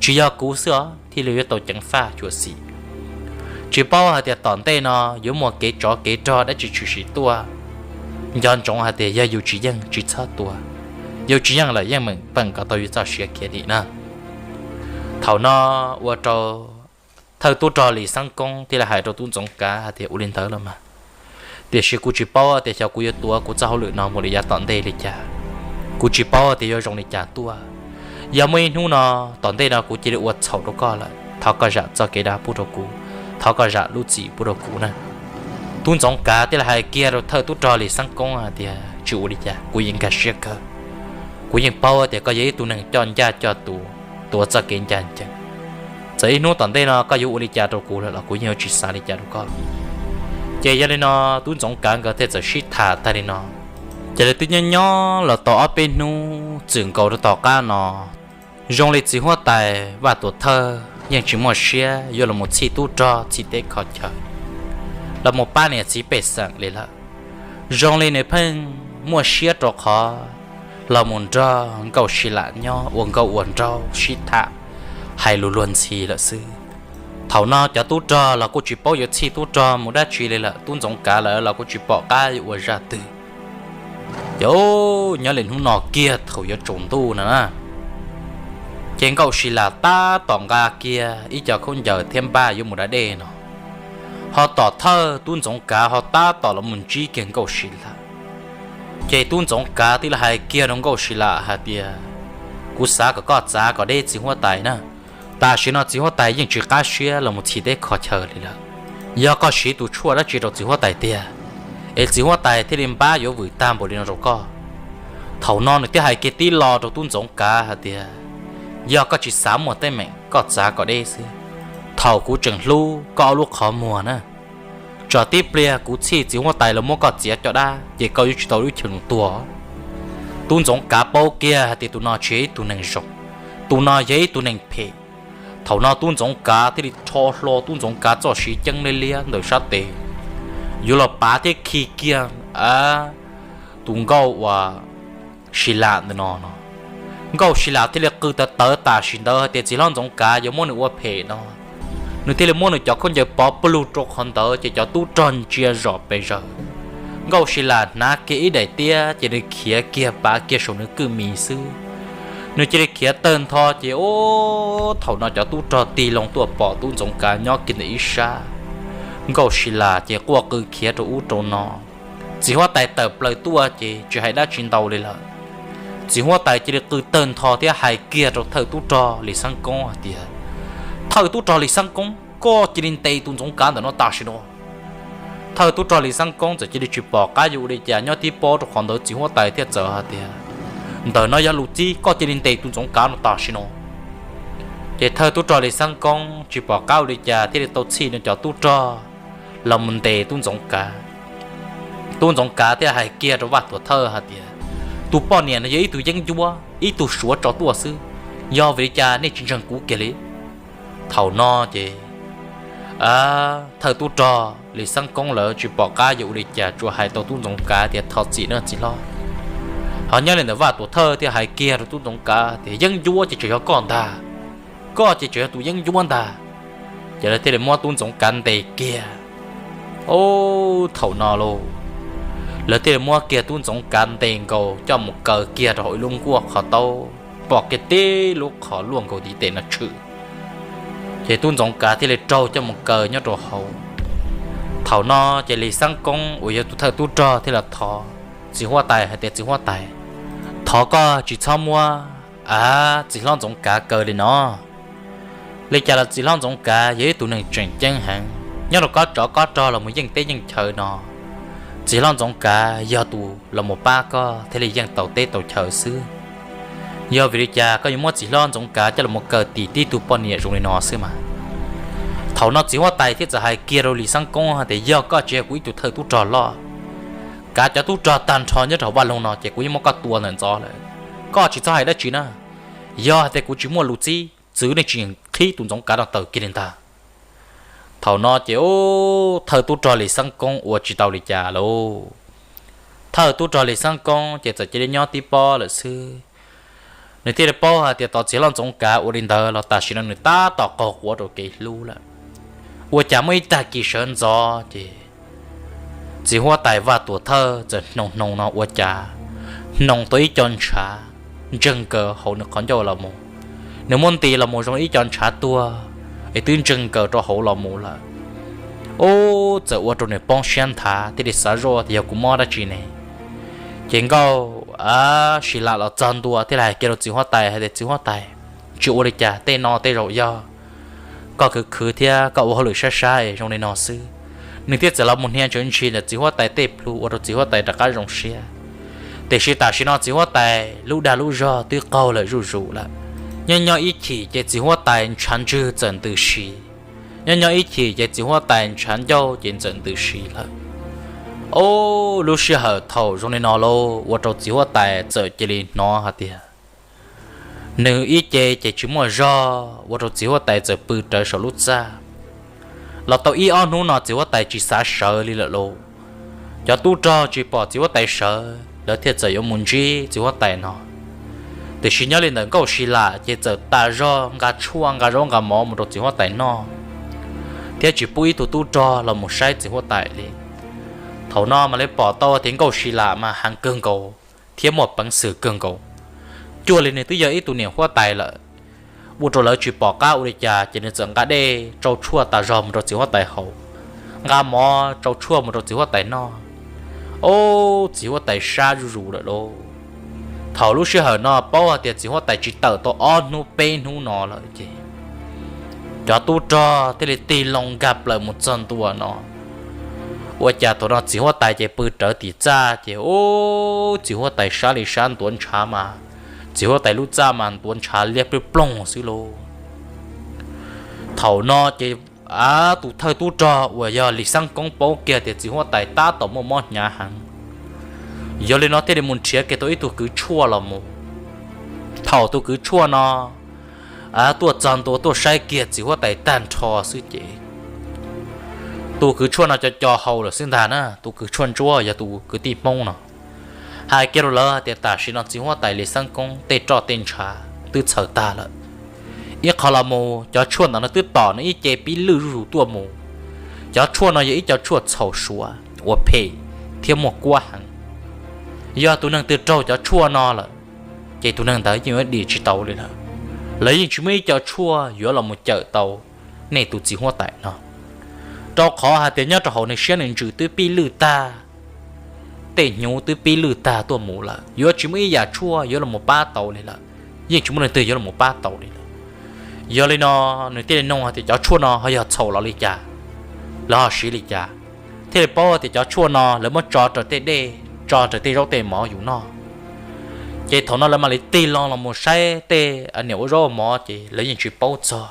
Tsis yog kuv xwb os thiaj li yuav tau ceev faj xyuam xim. Tsis paub hais tias tom ntej no yuav muaj kev tsov kev rog dab tsi tshwm sim tuaj. Nco ntsoov hais tias yog yus tsis yeej tsis txhob tua, yus tsis yeej lawm yeej meem peem kom tau yus txoj sia khiav dim na. Thaum no ua rau thawj tub rog Lis Xeeb Koob thiaj li hais rau tub Ntxoov Kav hais tias, ua li ntawd los mas, tiam sis kuv tsis paub tias xyov kuv yuav tuav kuv txoj hauj lwm no mus li yav tom ntej li cas. Kuv tsis paub tias yuav zoo li cas tuaj. Yog muaj ib hnub no tom ntej no kuv cia li ua txhaum rau koj lawm, thov koj zam txoj kev dag pub rau kuv, thov koj zam lub txim pub rau kuv na. Tub Ntxoov Kav thiaj li hais kiag rau thawj tub rog Lis Xeeb Koob hais tias, tsis ua li cas, kuv yeej nkag siab kawg. Kuv yeej paub tias koj yog ib tug neeg coj ncaj coj tus, tuav txoj kev ncaj ncees. Txawm ib hnub tom ntej no koj yuav ua li cas rau kuv lawm los kuv yeej yuav tsis xav li cas rau koj. Ces yog li no tub Ntxoov Kav nkawd thiaj txawm sib tham tag li no. Ces lawv twb nyob nyob los tau ob peb hnub txwm nkaus rau tom qab no, zoo li txiv huab tais Vaj Tuam Thawj yeej tsis muaj siab yuav los mus txhij tub rog txhij teb kho chaw, los mus pab niam txiv pej xeem li lawm. Zoo li nws pheej muaj siab rau qhov los mus nrog Nkauj Si Lam nyob ua nkauj ua nraug sib tham, hais lus luag ntxhi lawm xwb. Thaum no cov tub rog los kuj tsis paub yuav txhij tub rog mus dab tsi li lawm, tub Ntxoov Kav lawv los kuj tsis pom qab yuav ua zaj twg. Ces nyob li hnub no kiag thaum yuav tsaus ntuj no na, ces Nkauj Si Lam tab tom nqa kiag ib co khaub ncaws thiab npaj yuav mus da dej no, ho tom thawj tub Ntxoov Kav ho tab tom los mus ntsib kiag Nkauj Si Lam. Ces tub Ntxoov Kav thiaj li hais kiag rau Nkauj Si Lam hais tias, kuv xav kom koj txav kom deb txiv huab tais na. Tam sim no txiv huab tais yeej tsis qab siab los mus txhij teb kho chaw li lawm. Yog koj siv tus tshuaj dab tsi rau txiv huab tais tiag, es txiv huab tais thiaj li npab yuav vwm tag npaum li no rau koj? Thaum no nws thiaj hais kiag tib lo rau tub Ntxoov Kav hais tias, yog koj tsis xav muaj teeb meem koj txav kom deb xwb. Thaum kuv tseem hlub koj ob lub qhov muag na, tsam tib pliag kuv txhij txiv huab tais los muab koj txiav caj dab ces koj yuav tsis tau lub chaw mus tuag. Tub Ntxoov Kav paub kiag hais tias tus no tsis yog ib tug neeg zoo, tus no yog ib tug neeg phem. Thaum no tub Ntxoov Kav thiaj li rho hlo tub Ntxoov Kav txoj siv ceeb liab liab ntawm sab tes, yuav los pav thiab khi kiag tus Nkauj uas Si Lam ntawm no no. Nkauj Si Lam thiaj li qw tawv tawv tam sim ntawd hais tias txiv hlob Ntxoov Kav yuav muab nws ua phem no. Nws thiaj li muab nws cov khaub ncaws pov plug rau qhov ntawd ces cov tub rog ntsia zom pes zaws. Nkauj Si Lam hnav kiag ib daim tiab ces nws khiav kiag pav kiag saum nws kwj mis xwb. Nws cia li khiav tawg ntho ces ub, thaum no cov tub rog tig loo tuaj pom tub Ntxoov Kav nyob kiag ntawm ib sab, Nkauj Si Lam ces quaj qw khiav rau ub rau no. Txiv huab tais tawm plaws tuaj ces tsis hais dab tsi ntau li lawm. Txiv huab tais cia li qw tawg ntho thiab hais kiag rau thawj tub rog Lis Xeeb Koob hais tias, thawj tub rog Lis Xeeb Koob, koj cia li ntes tus Ntxoov Kav ntawm no tam sim no. Thawj tub rog Lis Xeeb Koob txawm cia li tsis pom qab yuav ua li cas nyob tib pob rau qhov ntawd, txiv huab tais thiaj txawm hais tias, ntawm no yog lus txib, koj cia li ntes tus Ntxoov Kav no tam sim no. Ces thawj tub rog Lis Xeeb Koob tsis pom qab ua li cas thiaj li tau txhij nws cov tub rog los mus ntes tub Ntxoov Kav. Tub Ntxoov Kav thiaj hais kiag rau Vaj Tuam Thawj hais tias, tus poj niam no yog ib tug yeeb ncuab, ib tug suav tso tuaj xwb, yog vim li cas nej tsis ntseeg kuv kiag li? Thaum no ces thawj tub rog Lis Xeeb Koob lawv tsis pom qab yuav ua li cas, tsuas hais tau tub Ntxoov Kav tias, thov txim nawb txiv hlob. Ho nyob li ntawd Vaj Tuam Thawj thiaj hais kiag rau tub Ntxoov Kav tias, yeeb ncuab ces tseem yog koj ntag, koj ces tseem yog tus yeeb ncuab ntag. Ces lawv thiaj li muab tub Ntxoov Kav ntes kiag. Ub, thaum no lauj, lawv thiaj li muab kiag tub Ntxoov Kav ntes nkaus coj mus kaw kiag rau hauv ib lub nkuaj qhov taub, pom kiag tib lub qhov luaj nkaus ntiv tes no tshwm. Ces tub Ntxoov Kav thiaj li raug coj mus kaw nyob rau hauv. Thaum no ces Lis Xeeb Koob uas yog tus thawj tub rog thiaj los thov txiv huab tais hais tias, txiv huab tais, thov koj tsis txhob muab a txiv hlob Ntxoov Kav kaw li no. Li cas los txiv hlob Ntxoov Kav yog ib tug neeg tseem ceeb heev, nyob rau koj tsov koj rog los mus yeej teb yeej chaw no, txiv hlob Ntxoov Kav yog tus los mus pab koj thiaj li yeej tau teb tau chaw xwb. Yog vim li cas koj yuav muab txiv hlob Ntxoov Kav coj los mus kaw tim tib tug poj niam zoo li no xwb mas? Thaum no txiv huab tais thiaj txawm hais kiag rau Lis Xeeb Koob hais tias, yog koj tsis yog kuv ib tug thawj tub rog loj, kav cov tub rog tag nrho nyob rau hauv vaj loog no ces kuv yeej muab koj tua ntawm ntxov lawm. Koj tsis txhob hais dab tsi na. Yog hais tias kuv tsis muaj lus txib, txwv nej tsis qhib tus Ntxoov Kav no tawm kiag li ntag. Thaum no ces thawj tub rog Lis Xeeb Koob ua tsis tau li cas lauj. Thawj tub rog Lis Xeeb Koob ces txawm cia li nyob tib pob lawm xwb. Nws thiaj li paub hais tias tos txiv hlob Ntxoov Kav ua li ntawd los tam sim no nws tab tom qaug quav rau kev hlub lawm. Ua cas muaj ib tag kis sawv ntxov ces txiv huab tais Vaj Tuam Thawj txawm hnoos hnoos no ua cas hnoos tau ib co ntshav ntseeg nkaws hauv nws qhov ncauj los mus. Nws muab nti los mus zoo ib co ntshav tuag es twb ntseeg nkaws rau hauv los mus lawm. Ub, txawm ua rau nws poob siab nthav thiaj li xav zoj tias yog kuv mob dab tsi ne. Ces Nkauj Sis Lam los txog ntua thiaj li hais kiag rau txiv huab tais hais tias, txiv huab tais, tsis ua li cas, tej no tej zaum yog koj khwv khwv thiab koj ua hauj lwm sab sab zoo li no xwb. Nws thiaj txawm los mus hnia ntshawv ntshis ntawm txiv huab tais tej plhu ua rau txiv huab tais rov qab zoo siab. Tiam sis tam sim no txiv huab tais lub dag lub zog twb qaug lawm zuj zus lawm. Nyob nyob ib chim ces txiv huab tais ntshav ntswg txawm ntws si. Nyob nyob ib chim ces txiv huab tais ntshav ncauj ces txawm ntws si lawm. Ob lub sij hawm thaum zoo li no lauj, ua rau txiv huab tais txawm cia li hnov hais tias nws ib ce ces tsis muaj zog, ua rau txiv huab tais txawm pw rawv saum lub txaj. Los tau ib ob hnub no txiv huab tais tsis xav sawv li lawm lauj. Cov tub rog tsis pom txiv huab tais sawv, lawv thiaj txawm yuav mus ntsib txiv huab tais no. Tiam sis nyob li ntawm Nkauj Sis Lam ces txawm tas zog nqa tshuaj nqa zaub nqa mov mus rau txiv huab tais noj, thiab tsis pub ib tug tub rog los mus saib txiv huab tais li. Thaum no mam li pom tau tias Nkauj Sis Lam mas heev kawg nkaus thiab muaj peev xwm kawg nkaus. Cuag li nws twb yog ib tug niam huab tais lawm, ua rau lawv tsis pom qab ua li cas ces nws txawm nqa dej tsau tshuaj tas zog mus rau txiv huab tais haus, nqa mov tsau tshuaj mus rau txiv huab tais noj. Ob, txiv huab tais sab zuj zus lawm lauj. Thaum lub sij hawm no paub hais tias txiv huab tais tsis tawm tau ob hnub peb hnub no lawm ces cov tub rog thiaj li tig loo nkag plaws mus txog ntua no. Ua cas thaum no txiv huab tais ces pw rawv tim txaj ces, ub, txiv huab tais sab li sab ntuav ntshav mas, txiv huab tais lub txaj mas ntuav ntshav liab ploog ploog xwb lauj. Thaum no ces tus thawj tub rog uas yog Lis Xeeb Koob paub kiag tias txiv huab tais tab tom muaj mob hnyav heev, yog li no thiaj li mus nrhiav kiag tau ib tug kwv tshuaj los mus. Thaum tus kwv tshuaj no tuaj txog ntua tuaj saib kiag txiv huab tais tag nrho xwb ces tus kwv tshuaj no co co hau lawm xwb ntag na. Tus kwv tshuaj ntsuab yog tus kwv tij Hmoob no hais kiag rau lawv tias tam sim no txiv huab tais Lis Xeeb Koob tej roj tej ntshav twb txhaws tag lawm. Ib qho los mus cov tshuaj ntawm no twb tom nws ib ce pib lwj zuj zus tuaj mus. Cov tshuaj no yog ib co tshuaj txhaum suav uas phem thiab muaj kuab heev. Yog tus neeg twg raug cov tshuaj no lawm ces tus neeg ntawd yeej yuav dim tsis tau li lawm. Lawv yeej tsis muaj ib co tshuaj yuav los mus cawm tau nej tus txiv huab tais no, rau qhov hais tias nyob rau hauv nws siab nws ntsws twb pib lwj tag, tej hnyuv twb pib lwj tag tuaj mus lawm, yuav tsis muaj ib yam tshuaj yuav los mus pab tau li lawm. Yeej tsis muaj leej twg yuav los mus pab tau li lawm. Yog li no nws thiaj li nug hais tias cov tshuaj no ho yog txhaum los li cas, lawv ho siv li cas, thiaj li paub tias cov tshuaj no lawv muab tso raws tej dej, tso raws tej zaub tej mov yus noj. Ces thaum no lawv mam li tig loo los mus saib tej niam ua zaub ua mov ces lawv yeej tsis paub txog.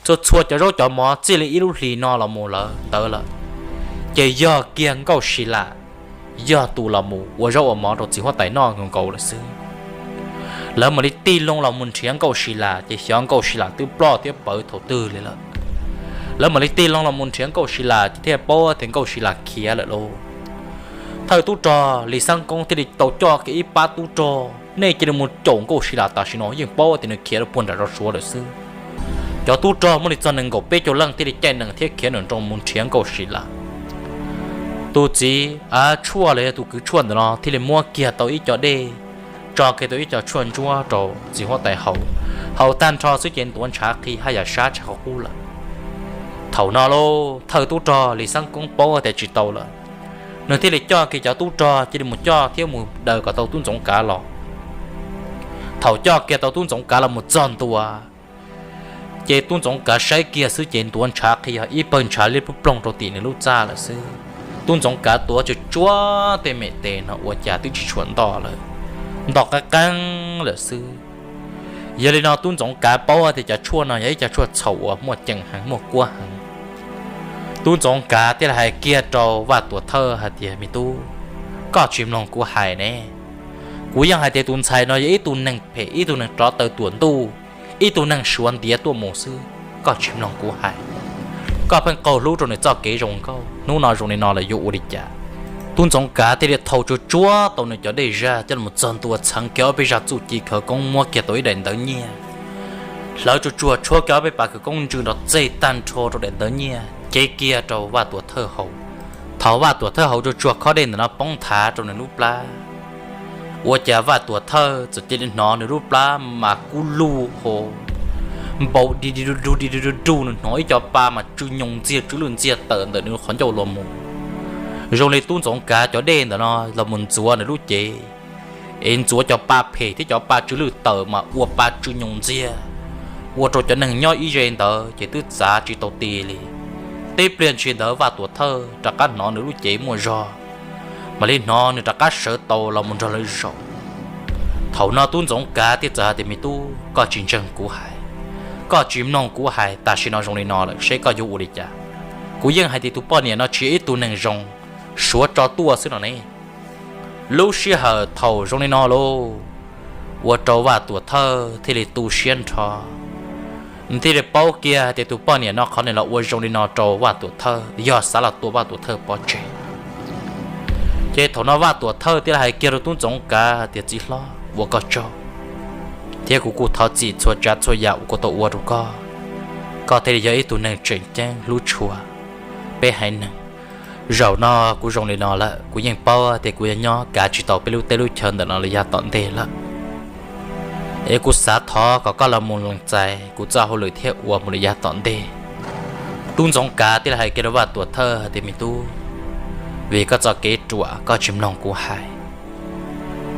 Txhua txhua cov zaub cov mov txij li ib lub hlis no los mus lawm ntawd lawm, Ces yog kiag Nkauj Sis Lam, yog tus los mus ua zaub ua mov rau txiv huab tais noj nkaus lawm xwb. Lawv mam li tig loo los mus nrhiav Nkauj Sis Lam, ces xyov Nkauj Sis Lam twb ploj thiab pawv thaum twg li lawm. Lawv mam li tig loo los mus nrhiav Nkauj Sis Lam, ces thiaj paub tias Nkauj Sis Lam khiav lawm lauj. Thawj tub rog Lis Xab Koob thiaj li tau coj kiag ib pab tub rog, nej cia li mus caum Nkauj Sis Lam tam sim no, yeej paub tias nws khiav rau puag nram zos Suav lawm xwb. Cov tub rog muaj li txog nees nkaum peb caug leej thiaj li caij nees thiab khiav nroos nroos mus nrhiav Nkauj Sis Lam. Tus txiv, a, tshuaj los yog tus kwv tshuaj ntawm no thiaj li muab kiag tau ib co dej, tso kiag tau ib co tshuaj ntsuab rau txiv huab tais haus. Haus tag nrho xwb ces ntuav ntshav qhi haj yam sab tshaj qhov qub lawm. Thaum no lauj, thawj tub rog Lis Xab Koob paub tias tsis tau lawm, nws thiaj li coj kiag cov tub rog cia li mus coj thiab mus daws kom tau tub Ntxoov Kav los. Thaum coj kiag tau tub Ntxoov Kav los mus txog ntua, ces tub Ntxoov Kav saib kiag xwb ces ntuav ntshav qhi yog ib pawg ntshav liab ploog ploog rau tim nws lub txaj lawm xwb. Tub Ntxoov Kav tuav tsuag tsuag tej me tes no ua cas twb tsis tshua nto lawm, nto qeeb qeeb lawm xwb. Yog li no tub Ntxoov Kav paub tias cov tshuaj no yog ib co tshuaj txhaum uas muaj ceem heev muaj kuab heev. Tub Ntxoov Kav thiaj li hais kiag rau Vaj Tuam Thawj hais tias, me tub, koj tsis mloog kuv hais ne. Kuv yeej hais tias tus ntxhais no yog ib tug neeg phem, ib tug neeg rov taw tuam ntuj, ib tug neeg Suav ntiav tuaj mus xwb, koj tsis mloog kuv hais. Koj pheej qaug hlub rau nws txoj kev zoo nkauj, hnub no zoo li no lawm yuav ua li cas? Tub Ntxoov Kav thiaj li thau tsuag tsuag tau nws cov dej zaj coj los txog ntua txheev kiag ob peb zaj txuj ci khawv koob, muab kiag tau ib daim ntawv nyiaj, hlawv tsuag tsuag tshuab kiag ob peb pas khawv koob ntsws nrov txeg tag nrho rau daim ntawv nyiaj cev kiag rau Vaj Tuam Thawj haus. Thaum Vaj Tuam Thawj haus tsuag tsuag khob dej ntawm no poob thav rau nws lub plab, ua cas Vaj Tuam Thawj txawm cia li hnov nws lub plab mas kub lug ho npau di di du du di du du du, nws hnov ib co pa mas tsw nyoos ntxiag tsw lwj ntxiag tawm ntawm nws qhov ncauj los mus. Zoo li tub Ntxoov Kav cov dej ntawm no los mus ntxuav nws lub cev, es ntxuav cov pa phem thiab cov pa tsw lwj tawm mas ua pa tsw nyoos ntxiag, ua rau cov neeg nyob ib ze ntawd ces twb txav tsis tau ti li. Tib pliag ntshis ntawd Vaj Tuam Thawj rov qab hnov nws lub cev muaj zog, mam li hnov nws rov qab sawv tau los mus nrog lawv zaum. Thaum no tub Ntxoov Kav thiaj txawm hais tias, me tub, koj tsis ntseeg kuv hais, koj tsis mloog kuv hais, tam sim no zoo li no lawm seb koj yuav ua li cas? Kuv yeej hais tias tus poj niam no tsis yog ib tug neeg zoo, Suav tso tuaj xwb no ne. Lub sij hawm thaum zoo li no lauj, ua rau Vaj Tuam Thawj thiaj li tu siab nrho, nws thiaj li paub kiag tias tus poj niam no qhov nws los ua zoo li no rau Vaj Tuam Thawj yog xav los tua Vaj Tuam Thawj pov tseg. Ces thaum no Vaj Tuam Thawj thiaj li hais kiag rau tub Ntxoov Kav tias, txiv hlob, ua koj tsaug, thiab kuv kuj thov txim txhua tsav txhua yam uas kuv tau ua rau koj. Koj thiaj li yog ib tug neeg tseem ceeb hlub tshua peb haiv neeg. Zaum no kuv zoo li no lawm, kuv yeej paub tias kuv yuav nyob kav tsis tau peb lub teb lub chaw ntawm no li yav tom ntej lawm. Es kuv xav thov kom koj los mus lees txais kuv txoj hauj lwm thiab ua mus li yav tom ntej. Tub Ntxoov Kav thiaj li hais kiag rau Vaj Tuam Thawj hais tias, me tub, vim koj txoj kev ruam koj tsis mloog kuv hais.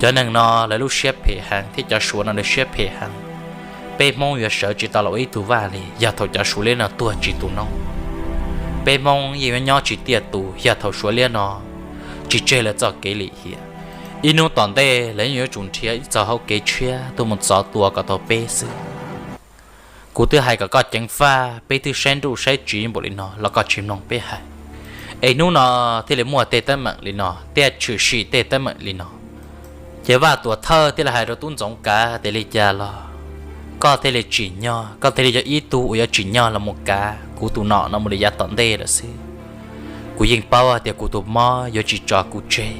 Cov neeg no lawv lub siab phem heev thiab cov Suav no lawv siab phem heev. Peb Hmoob yuav sawv tsis tau los ua ib tug vaj li yog thaum cov Suav liab no tuag tsis tu noob. Peb Hmoob yeej yuav nyob tsis tiaj tus yog thaum Suav liab no tsis tseg lawv txoj kev lim hiam. Ib hnub tom ntej lawv yeej yuav tsum nrhiav ib txoj hauv kev tshiab tuaj mus txov tua kom tau peb xwb. Kuv twb hais kom koj ceev faj, peb twb saib nruj saib tsiv npaum li no los koj tsis mloog peb hais. Es hnub no thiaj li muaj tej teeb meem li no, tej tshwm sim tej teeb meem li no. Ces Vaj Tuam Thawj thiaj li hais rau tub Ntxoov Kav tias, li cas los koj thiaj li tsim nyog, koj thiaj li yog ib tug uas yuav tsim nyog los mus kav kuv tus nom no mus li yav tom ntej lawm xwb. Kuv yeej paub tias kuv tus mob yuav tsis tso kuv tseg,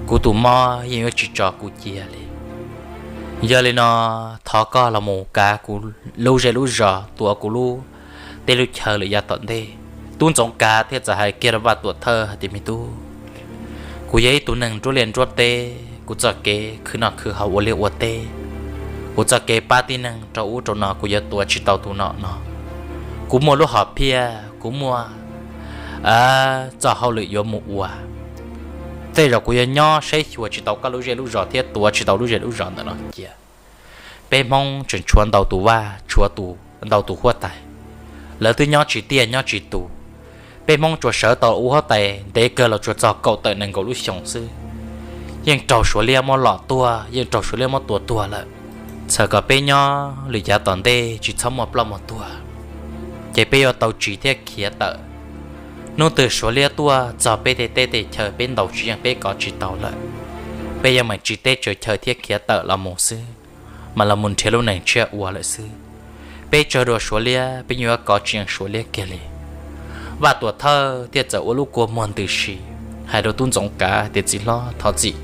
kuv tus mob yeej yuav tsis tso kuv cia li. Yog li no, thov koj los mus kav kuv lub zej lub zos, tuav kuv lub teb lub chaw lawm yav tom ntej. Tub Ntxoov Kav thiaj txawm hais kiag rau Vaj Tuam Thawj hais tias, me tub, kuv yog ib tug neeg nruab liaj nruab teb, kuv txoj kev khwv noj khwv haus ua liaj ua teb, kuv txoj kev pab tib neeg rau ub rau no kuv yuav tuav tsis tau tus nom no. Kuv muaj lub hom phiaj, kuv muaj txoj hauj lwm yuav mus ua. Tej zaum kuv yuav nyob saib xyuas tsis tau koj lub zej lub zos thiab tuav tsis tau lub zej lub zos ntawm no cia. Peb Hmoob tseem tshuav ntau tus vaj, tshuav tus, ntau tus huab tais, lawv twb nyob tsis tiaj nyob tsis tus. Peb Hmoob tsuas sawv tau ua huab tais ntev kawg los tsuas txog kaum tawm nees nkaum lub xyoos xwb, yeej raug Suav liab muab lom tuag, yeej raug Suav liab muab tua tuag lawm. Txhawm kom peb nyob lwm yav tom ntej tsis txhob muaj ploj muaj tuag, ces peb yuav tau tsiv thiab khiav tawm. Hnub twg Suav liab tuaj txog peb tej teb tej chaw peb ntaus tsis yeej peb kov tsis tau lawm, peb yeej meem tsis teb tsaws chaw thiab khiav tawm los mus xwb, mas los mus nrhiav lub neej tshiab ua lawm xwb. Peb tsawg dua Suav liab peb yeej yuav kov tsis yeej Suav liab kiag li. Vaj Tuam Thawj thiaj txawm ua lub kua muag ntws si hais rau tub Ntxoov Kav tias, Txiv hlob, thov txim,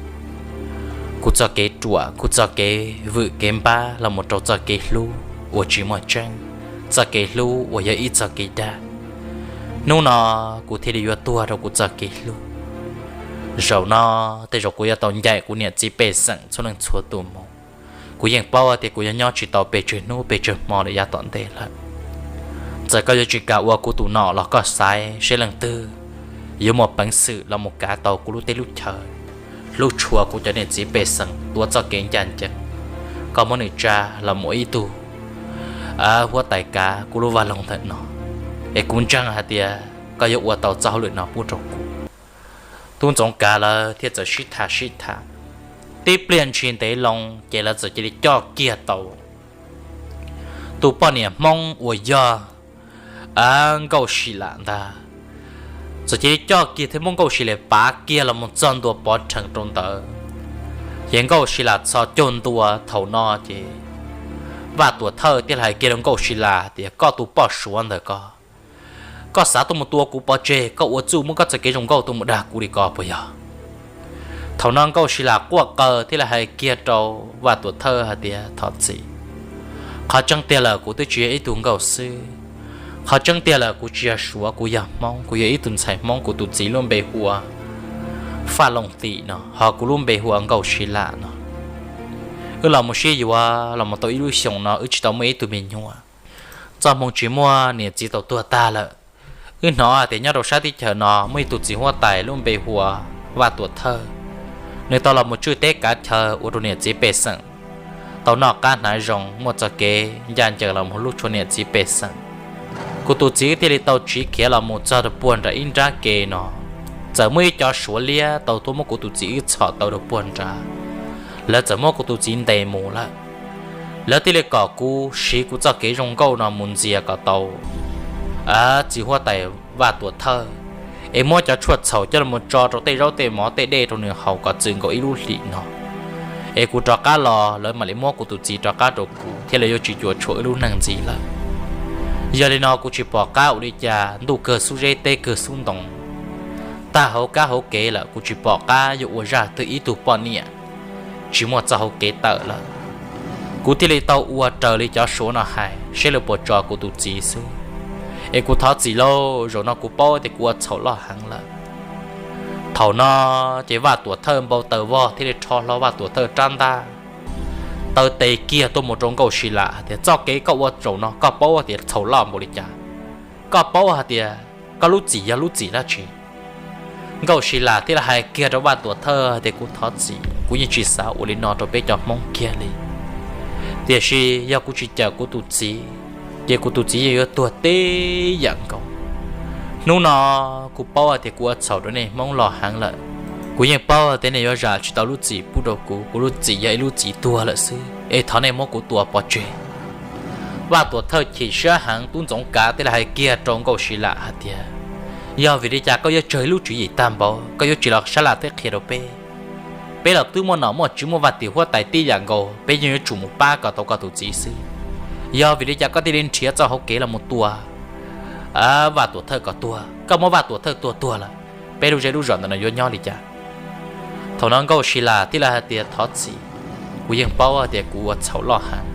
kuv txoj kev ruam, kuv txoj kev vwm kev npab los mus rau txoj kev hlub uas tsis muaj tseeb, txoj kev hlub uas yog ib txoj kev dag. Hnub no kuv thiaj li yuav tuag rau kuv txoj kev hlub. Zaum no tej zaum kuv yuav tau ncaim kuv niam txiv pej xeem txhua leej txhua tus mus. Kuv yeej paub tias kuv yuav nyob tsis tau pes tsawg hnub pes tsawg hmo lawm yav tom ntej lawm. Txawm koj yuav tsis kam ua kuv tus nom los koj xaiv seb leej twg yuav muaj peev xwm los mus kav tau kuv lub teb lub chaw, hlub tshua kuv cov niam txiv pej xeem, tuav txoj kev ncaj ncees. Koj muab nws tsa los mus ib tug huab tais kav kuv lub vaj loog ntawm no, es kuv ntseeg hais tias koj yuav ua tau txoj hauj lwm no pub rau kuv. Tub Ntxoov Kav lawv thiaj txawm sib tham sib tham. Tib pliag ntshis ntev loo ces lawv txawm cia li coj kiag tau tus poj niam Hmoob uas yog Nkauj Si Lam ntag. Txawm cia li coj kiag thiab muab Nkauj Si Lam pav kiag los mus txog ntua pov rhees rau ntawd. Ces Nkauj Si Lam txhos caug ntua thaum no ces Vaj Tuam Thawj thiaj li hais kiag rau Nkauj Si Lam tias, Koj tus poj Suav ntawm ko, koj xav tuaj mus tua kuv pov tseg, koj ua txuj muab koj txoj kev zoo nkauj tuaj mus dag kuv li ko puas yog? Thaum no Nkauj Si Lam quaj qw thiab li hais kiag rau Vaj Tuam Thawj hais tias, Thov txim, qhov tseeb tiag lawm kuv twb tsis yog ib tug nkauj xwb. Qhov tseeb tiag lawm kuv tsis yog Suav, kuv yog Hmoob, kuv yog ib tug ntxhais Hmoob, kuv tus txiv lub npe hu ua Faj Looj Tim no, ho kuv lub npe hu ua Nkauj Si Lam no. Wb los mus sib yuav los mus tau ib lub xyoos no wb tsis tau muaj ib tug me nyuam. Txoj hmoo tsis muaj niam txiv tau tuag tag lawm. Wb hnov tias nyob rau sab teb chaws no muaj ib tug txiv huab tais lub npe hu ua Vaj Tuam Thawj, nws tau los mus tswj teb kav chaw ua rau niam txiv pej xeem tau noj qab hnav zoo, muaj txoj kev ncaj ncees los mus hlub tshua niam txiv pej xeem. Kuv tus txiv thiaj li tau tsiv khiav los mus txog rau puag nram ib nrab ke no. Txawm muaj ib cov Suav liab tau tuaj muab kuv tus txiv wb txhom tau rau puag nrad, lawv txawm muab kuv tus txiv ntes mus lawm. Lawv thiaj li kom kuv siv kuv txoj kev zoo nkauj no mus ntxias kom tau txiv huab tais Vaj Tuam Thawj, es muab cov tshuaj txhaum coj los tso rau tej zaub tej mov tej dej rau nws haus kom txwm nkaus ib lub hlis no, es kuv rov qab los lawv mam li muab kuv tus txiv rov qab rau kuv thiab lawv yuav tsis cuam tshuam wb lub neej ntxiv lawm. Yog li no kuv tsis pom qab ua li cas, ntuj kawg xub zeb teb kawg xub ntoo, tag hauv kab hauv kev lawm kuv tsis pom qab yuav ua zaj twg ib tug poj niam tsis muaj txoj hauv kev tawm lawm. Kuv thiaj li tau ua raws li cov Suav no hais seb lawv puas tso kuv tus txiv xwb. Es kuv thov txim lauj, zaum no kuv paub tias kuv ua txhaum loj heev lawm. Thaum no ces Vaj Tuam Thawj npau taws vog thiaj li rho hlo Vaj Tuam Thawj rab ntaj taw tes kiag tuaj mus rau Nkauj Si Lam tias, Txoj kev koj ua zaum no koj paub tias txhaum loj npaum li cas? Koj paub hais tias koj lub txim yog lub txim dab tsi? Nkauj Si Lam thiaj li hais kiag rau Vaj Tuam Thawj tias, Kuv thov txim, kuv yeej tsis xav ua li no rau peb cov Hmoob kiag li. Tiam sis yog kuv tsis cawm kuv tus txiv, ces kuv tus txiv yeej yuav tuag tib yam nkaus. Hnub no kuv paub hais tias kuv ua txhaum rau nej Hmoob loj heev lawm. Kuv yeej paub tias nej yuav zam tsis tau lub txim pub rau kuv, kuv lub txim yog ib lub txim tuag lawm xwb, es thov nej muab kuv tua pov tseg. Vaj Tuam Thawj chim siab heev, tub Ntxoov Kav thiaj li hais kiag rau Nkauj Si Lam hais tias, Yog vim li cas koj yuav tsawg ib lub tswv yim tag npaum, koj yuav tsis los sab laj thiab qhia rau peb? Peb los twb muaj nom muaj tswv muaj vaj tim huab tais tib yam nkaus, peb yeej yuav tsum mus pab kom tau koj tus txiv xwb. Yog vim li cas koj thiaj li nrhiav txoj hauv kev los mus tua Vaj Tuam Thawj kom tuag? Koj muab Vaj Tuam Thawj tua tuag lawm, peb lub zej lub zos ntawm no yuav nyob li cas? Thaum no Nkauj Si Lam thiaj li hais tias, Thov txim, kuv yeej paub tias kuv ua txhaum loj heev.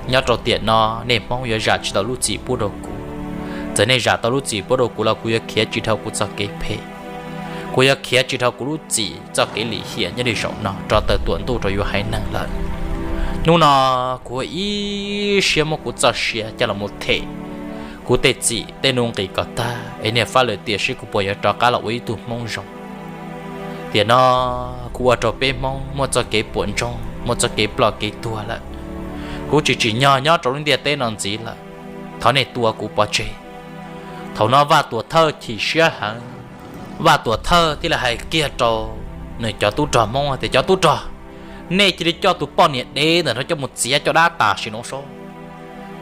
Nyob rau tiam no nej Hmoob yuav zam tsis tau lub txim pub rau kuv. Txawm nej zam tau lub txim pub rau kuv los kuv yuav khiav tsis dhau kuv txoj kev phem, kuv yuav khiav tsis dhau kuv lub txim txoj kev lim hiam nyob li zaum no rov tawm tuam ntuj rau yuav haiv neeg lawm. Hnub no kuv ua ib siab muab kuv txoj sia coj los mus them kuv tej txim tej nuj nqis kom tag, es niag fab lwm tiam sis kuv puas yuav rov qab los ua ib tug Hmoob zoo. Tiam no kuv ua rau peb Hmoob muaj txoj kev puam ntsoog, muaj txoj kev ploj kev tuag lawm. Kuv tsis tsim nyog nyob rau lub ntiaj teb no ntxiv lawm. Thov nej tua kuv pov tseg. Thaum no Vaj Tuam Thawj chim siab heev. Vaj Tuam Thawj thiaj li hais kiag rau nws cov tub rog Hmoob tias, Cov tub rog, nej cia li coj tus poj niam dev ntawm no coj mus txiav caj dab tam sim no seb.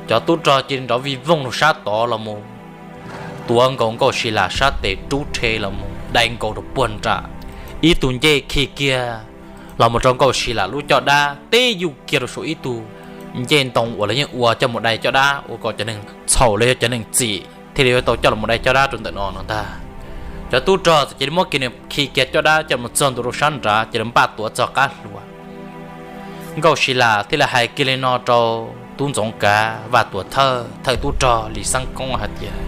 Cov tub rog cia li nrov vij voog rau sab tod los mus. tuav nkaus Nkauj Sis Lam sab tes rub rhe los mus dai nkaus rau puag nram ib tug ncej khi kiag los mus rau Nkauj Sis Lam lub caj dab, teb yuj kiag rau saum ib tug ncej ntoo uas lawv yeej ua coj mus dai caj dab ua kom cov neeg txhaum los yog cov neeg txim thiaj li yuav tau coj los dai caj dab rau ntawm no no ntag. Cov tub rog txawm cia li muab kiag nws khi kiag caj dab coj mus txog ntua rau sab nrad, cia li npaj tuav txog qab hlua. Nkauj Sis Lam thiaj li hais kiag li no rau tub Ntxoov Kav, Vaj Tuam Thawj, thawj tub rog Lis Xeeb Koob hais tias,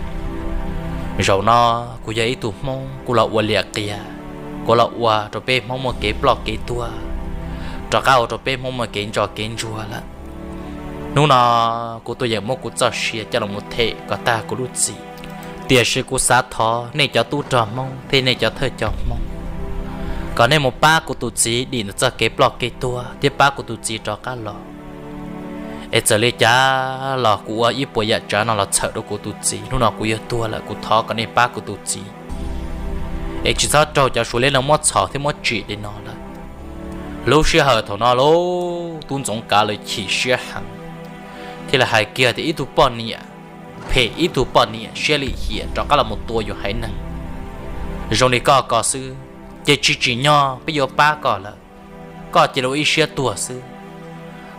zaum no kuv yog ib tug Hmoob, kuv los ua liam qias, kuv los ua rau peb Hmoob muaj kev ploj kev tuag, rov qab ua rau peb Hmoob muaj kev ntso kev ntsuag lawm. Hnub no kuv tuaj yeem muab kuv txoj sia coj los them kom tag kuv lub txim. Tiam sis kuv xav thov nej cov tub rog Hmoob thiab nej cov thawj cov Hmoob kom nej mus pab kuv tus txiv dim ntawm txoj kev ploj kev tuag thiab pab kuv tus txiv rov qab los. Es txawm li cas los kuv ua ib puas yam tsav no los txhawm rau kuv tus txiv, hnub no kuv yuav tuag lawm, kuv thov kom nej pab kuv tus txiv, es tsis txhob raug cov Suav liab no muab txhom thiab muab tsim li no lawm. Lub sij hawm thaum no lauj, tub Ntxoov Kav lawv chim siab heev, thiaj li hais kiag tias, ib tug poj niam phem, ib tug poj niam siab lim hiam rov qab los mus tua yus haiv neeg zoo li koj ko xwb, ces tsis tsim nyog peb yuav pab koj lawm, koj cia li ua ib siab tuag xwb.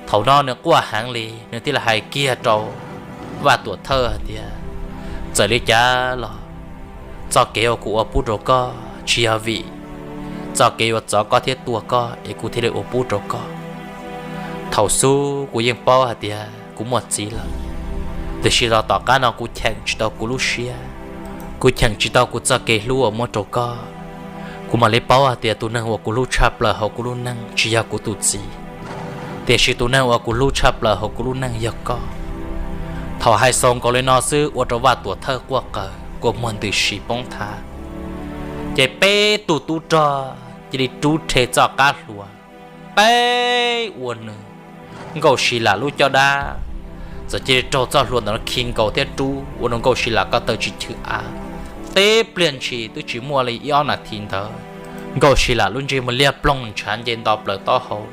Thaum no nws quaj heev li, nws thiaj li hais kiag rau Vaj Tuam Thawj hais tias, txawm li cas los txoj kev uas kuv ua pub rau koj tsis yog vim txoj kev yuav txov koj thiab tua koj es kuv thiaj li ua pub rau koj. Thaum xub kuv yeej paub hais tias kuv muaj txiv lawm, tiam sis los tom qab no kuv cheem tsis tau kuv lub siab, kuv cheem tsis tau kuv txoj kev hlub uas muab rau koj. Kuv mam li paub hais tias tus neeg uas kuv hlub tshaj plaws hauv kuv lub neej tsis yog kuv tus txiv, tiam sis tus neeg uas kuv hlub tshaj plaws hauv kuv lub neej yog koj. Thaum hais xaus nkaus li no xwb ua rau Vaj Tuam Thawj quaj qawv kua muag ntws si poob thav, ces peb tug tub rog cia li rub rhe txoj qab hlua, peb ua nws Nkauj Sis Lam lub caj dab. Txawm cia li raug txoj hlua ntawd khi nkaus thiab rub ua rau Nkauj Sis Lam ko taw tsis chwm av. Tib pliag ntshis twb tsis muaj li ib ob nas this ntawd, Nkauj Sis Lam lub ntsej muag liab ploog ntshav nce nto plaws taub hau.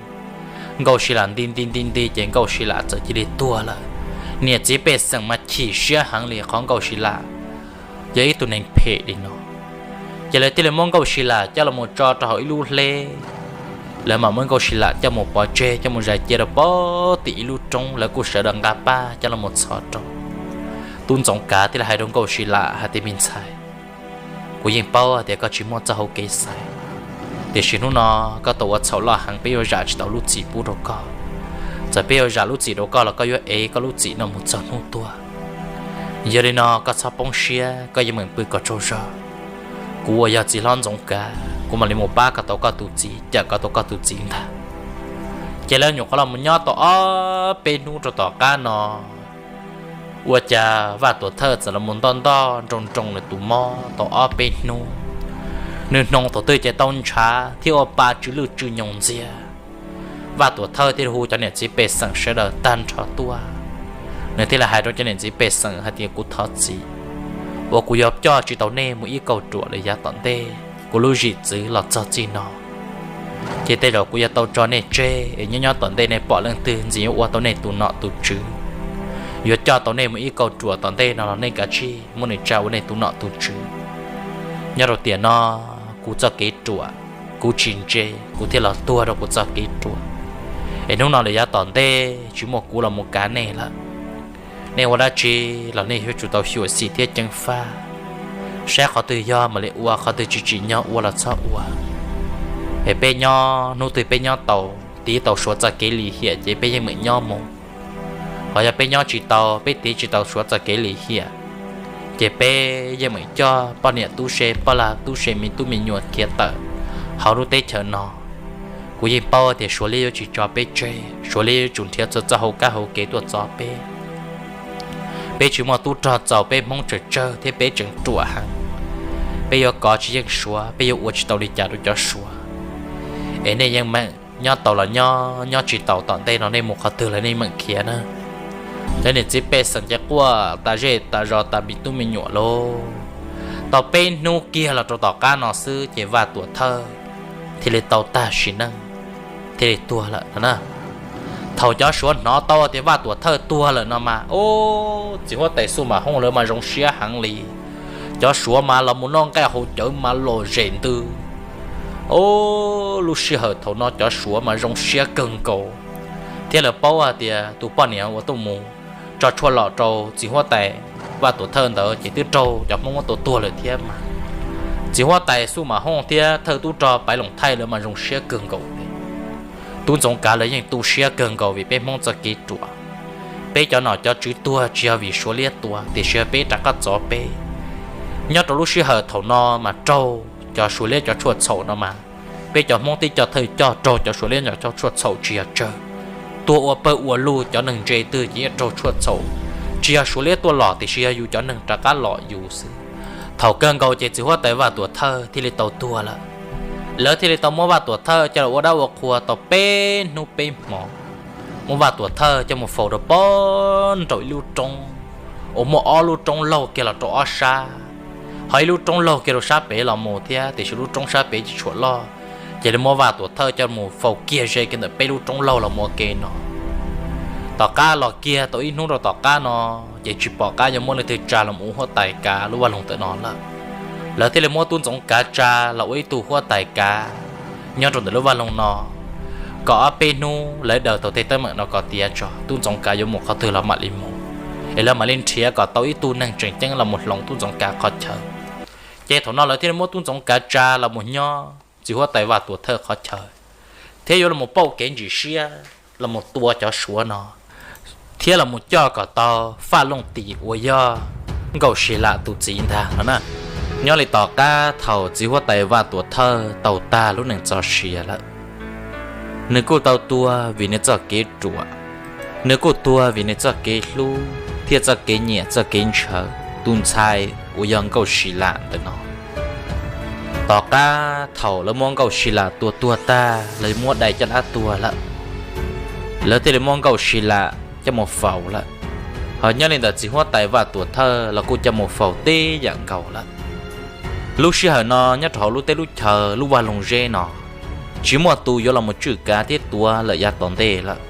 Nkauj Sis Lam nti nti nti nti ces Nkauj Sis Lam txawm cia li tuag lawm. Niam txiv pej xeem mas chim siab heev li qhov Nkauj Sis Lam yog ib tug neeg phem li no. Ces lawv thiaj li muab Nkauj Sis Lam coj los tso rau hauv ib lub hleb. Lawv mam muab Nkauj Sis Lam coj mus pov tseg, coj mus zais cia rau pem tim ib lub roob, lawv kuj sawv daws nqa paj coj los txhos rau. Tub Ntxoov Kav thiaj li hais rau Nkauj Sis Lam hais tias, me ntxhais, kuv yeej paub tias koj tsis muaj txoj hau kev xaiv, tiam sis hnub no koj tau ua txhaum loj heev, peb yuav zam tsis tau lub txim pub rau koj. Txawm peb yuav zam lub txim rau koj los koj yuav ev koj lub txim no mus txog hnub tuag. Yog li no koj txhob poob siab, koj yeej meem pw kom tsaug zog. Kuv uas yog txiv hlob Ntxoov Kav, kuv mam li mus pab koj tau koj tus txiv, cawm koj tau koj tus txiv ntag. Ces lawv nyuam qhuav los mus nyob tau ob peb hnub rau tom qab no, ua cas Vaj Tuam Thawj txawm los mus ntoj ntoj nroo nroo nws tus mob tau ob peb hnub. Nws hnoos thaum twg ces tau ntshav thiab ua pa tsw lwj tsw nyoos ntxiag. Vaj Tuam Thawj thiaj hu cov niam txiv pej xeem sawv daws tag nrho tuaj. Nws thiaj li hais rau cov niam txiv pej xeem hais tias, kuv thov txim uas kuv yuav coj tsis tau nej mus ib kauj ruam li yav tom ntej. Kuv lub zim txwv los txog txij no, ces tej zaum kuv yuav tau tso nej tseg es nyob nyob tom ntej nej pom leej twg ntxim yuav ua tau nej tus nom tus tswv, yuav coj tau nej mus ib kauj ruam tom ntej no los nej kav tsij muab nws tsa ua nej tus nom tus tswv. Nyob rau tiam no kuv txoj kev ruam kuv tsis ntse, kuv thiaj los tuag rau kuv txoj kev ruam. Es hnub no lawm yav tom ntej tsis muaj kuv los mus kav nej lawm. Nej ua dab tsi los nej yuav tsum tau xyuam xim thiab ceev faj, saib qhov twg yog mam li ua, qhov twg tsis tsim nyog ua los txhob ua. Es peb nyob hnub twg peb nyob tau, tiv tau Suav txoj kev lim hiam ces peb yeej meem nyob mus. Ho yog peb nyob tsis tau, peb tiv tsis tau Suav txoj kev lim hiam, ces peb yeej meem coj poj niam tub se poj lag tub se me tub me nyuam khiav tawm hauv lub teb chaws no. Kuv yeej paub tias Suav liab yuav tsis tso peb tseg, Suav liab yuav tsum nrhiav txhua txoj hau kab hau kev tuaj txov peb. Peb tsis muaj tub rog txaus, peb Hmoob tsawg tsawg thiab peb tseem ruam heev. Peb yuav kov tsis yeej Suav, peb yuav ua tsis tau li cas rau cov Suav. Es nej yeej meem nyob tau los nyob, nyob tsis tau tom ntej no nej mus qhov twg los nej meem khiav na. Cov niam txiv pej xeem ces quaj tas zej tas zos tas me tub me nyuam lauj. Tau peb hnub kiag los rau tom qab no xwb ces Vaj Tuam Thawj thiaj li tau tag sim neej, thiaj li tuag lawm no na. Thaum cov Suav hnov tau tias Vaj Tuam Thawj tuag lawm no mas, ub, txiv huab tais Xu Mam Hooj lawv mas zoo siab heev li. Cov Suav mas los mus noj nqaij haus cawv mas lom zem ntws. Lub sij hawm thaum no cov Suav mas zoo siab kawg nkaus, thiab lawv paub hais tias tus poj niam uas tuaj mus tso tshuaj lom rau txiv huab tais Vaj Tuam Thawj ntawd ces twb raug cov Hmoob muab tua tuag lawm thiab mas. Txiv huab tais Xu Mas Hooj thiab thawj tub rog Paiv Loos Thaij lawv mas zoo siab kawg nkaus li. Tub Ntxoov Kav lawv yeej tu siab kawg nkaus vim peb Hmoob txoj kev ruam. Peb cov nom cov tswv tuag tsis yog vim Suav liab tua tiam sis yog peb rov qab txov peb. Nyob rau lub sij hawm thaum no mas raug cov Suav liab cov tshuaj txhaum no mas, peb cov Hmoob tib co thawj coj raug cov Suav liab cov tshuaj txhaum tsis yog tsawg, tuag ua pawg ua lug, cov neeg ntse twg ces yeej raug tshuaj txhaum. Tsis yog Suav liab tuaj lom tiam sis yog yus cov neeg rov qab lom yus xwb. Thaum kawg nkaus ces txiv huab tais Vaj Tuam Thawj thiaj li tau tuag lawm. Lawv thiaj li tau muab Vaj Tuam Thawj coj los ua dab ua qhua tau peb hnub peb hmo. Muab Vaj Tuam Thawj coj mus faus rau pob nraum ib lub roob uas muaj ob lub roob laug kiag los rau ob sab, ho ib lub roob laug kiag rau sab pem los mus thiab tiam sis lub roob sab pem tsis tshua loj. Ces lawv muab Vaj Tuam Thawj coj mus faus kiag ze kiag ntawm peb lub roob laug los mus ua ke no. Tom qab los kiag tau ib hnub rau tom qab no, ces tsis pom qab yuav muab leej twg tsa los mus ua huab tais kav lub vaj loog ntawm no lawm. Lawv thiaj li muab Tub Ntxoov Kav tsa los ua ib tug huab tais kav nyob rau ntawm lub vaj loog no, kom ob peb hnub lawv daws tau tej teeb meem no kom tiav tso, Tub Ntxoov Kav yuav mus qhov twg los mam li mus, es lawv mam li nrhiav kom tau ib tug neeg tseem ceeb los mus hloov Tub Ntxoov Kav qhov chaw. Ces thaum no lawv thiaj li muab Tub Ntxoov Kav tsa los mus nyob txiv huab tais Vaj Tuam Thawj qhov chaw, thiab yuav los pauj kev ntsim siab los mus tua cov Suav no, thiab los mus coj kom tau Faj Looj Tim uas yog Nkauj Si Lam tus txiv ntag no na. Nyob li tom qab thaum txiv huab tais Vaj Tuam Thawj tau tag lub neej txoj sia lawm, nws kuj tau tuag vim nws txoj kev ruam, nws kuj tuag vim nws txoj kev hlub thiab txoj kev nyiam txoj kev ntshaw tus ntxhais uas yog Nkauj Si Lam ntawm no. Tom qab thaum lawv muab Nkauj Si Lam tua tuag tag, lawv muab dai caj dab tuag lawm, lawv thiaj li muab Nkauj Si Lam coj mus faus lawm. Ho nyob li ntawm txiv huab tais Vaj Tuam Thawj los kuj coj mus faus tib yam nkaus lawm. Lub sij hawm no nyob rau hauv lub teb lub chaw lub vaj loog zeb no, tsis muaj tus yuav los mus tswj kav thiab tuav lawm yav tom ntej lawm.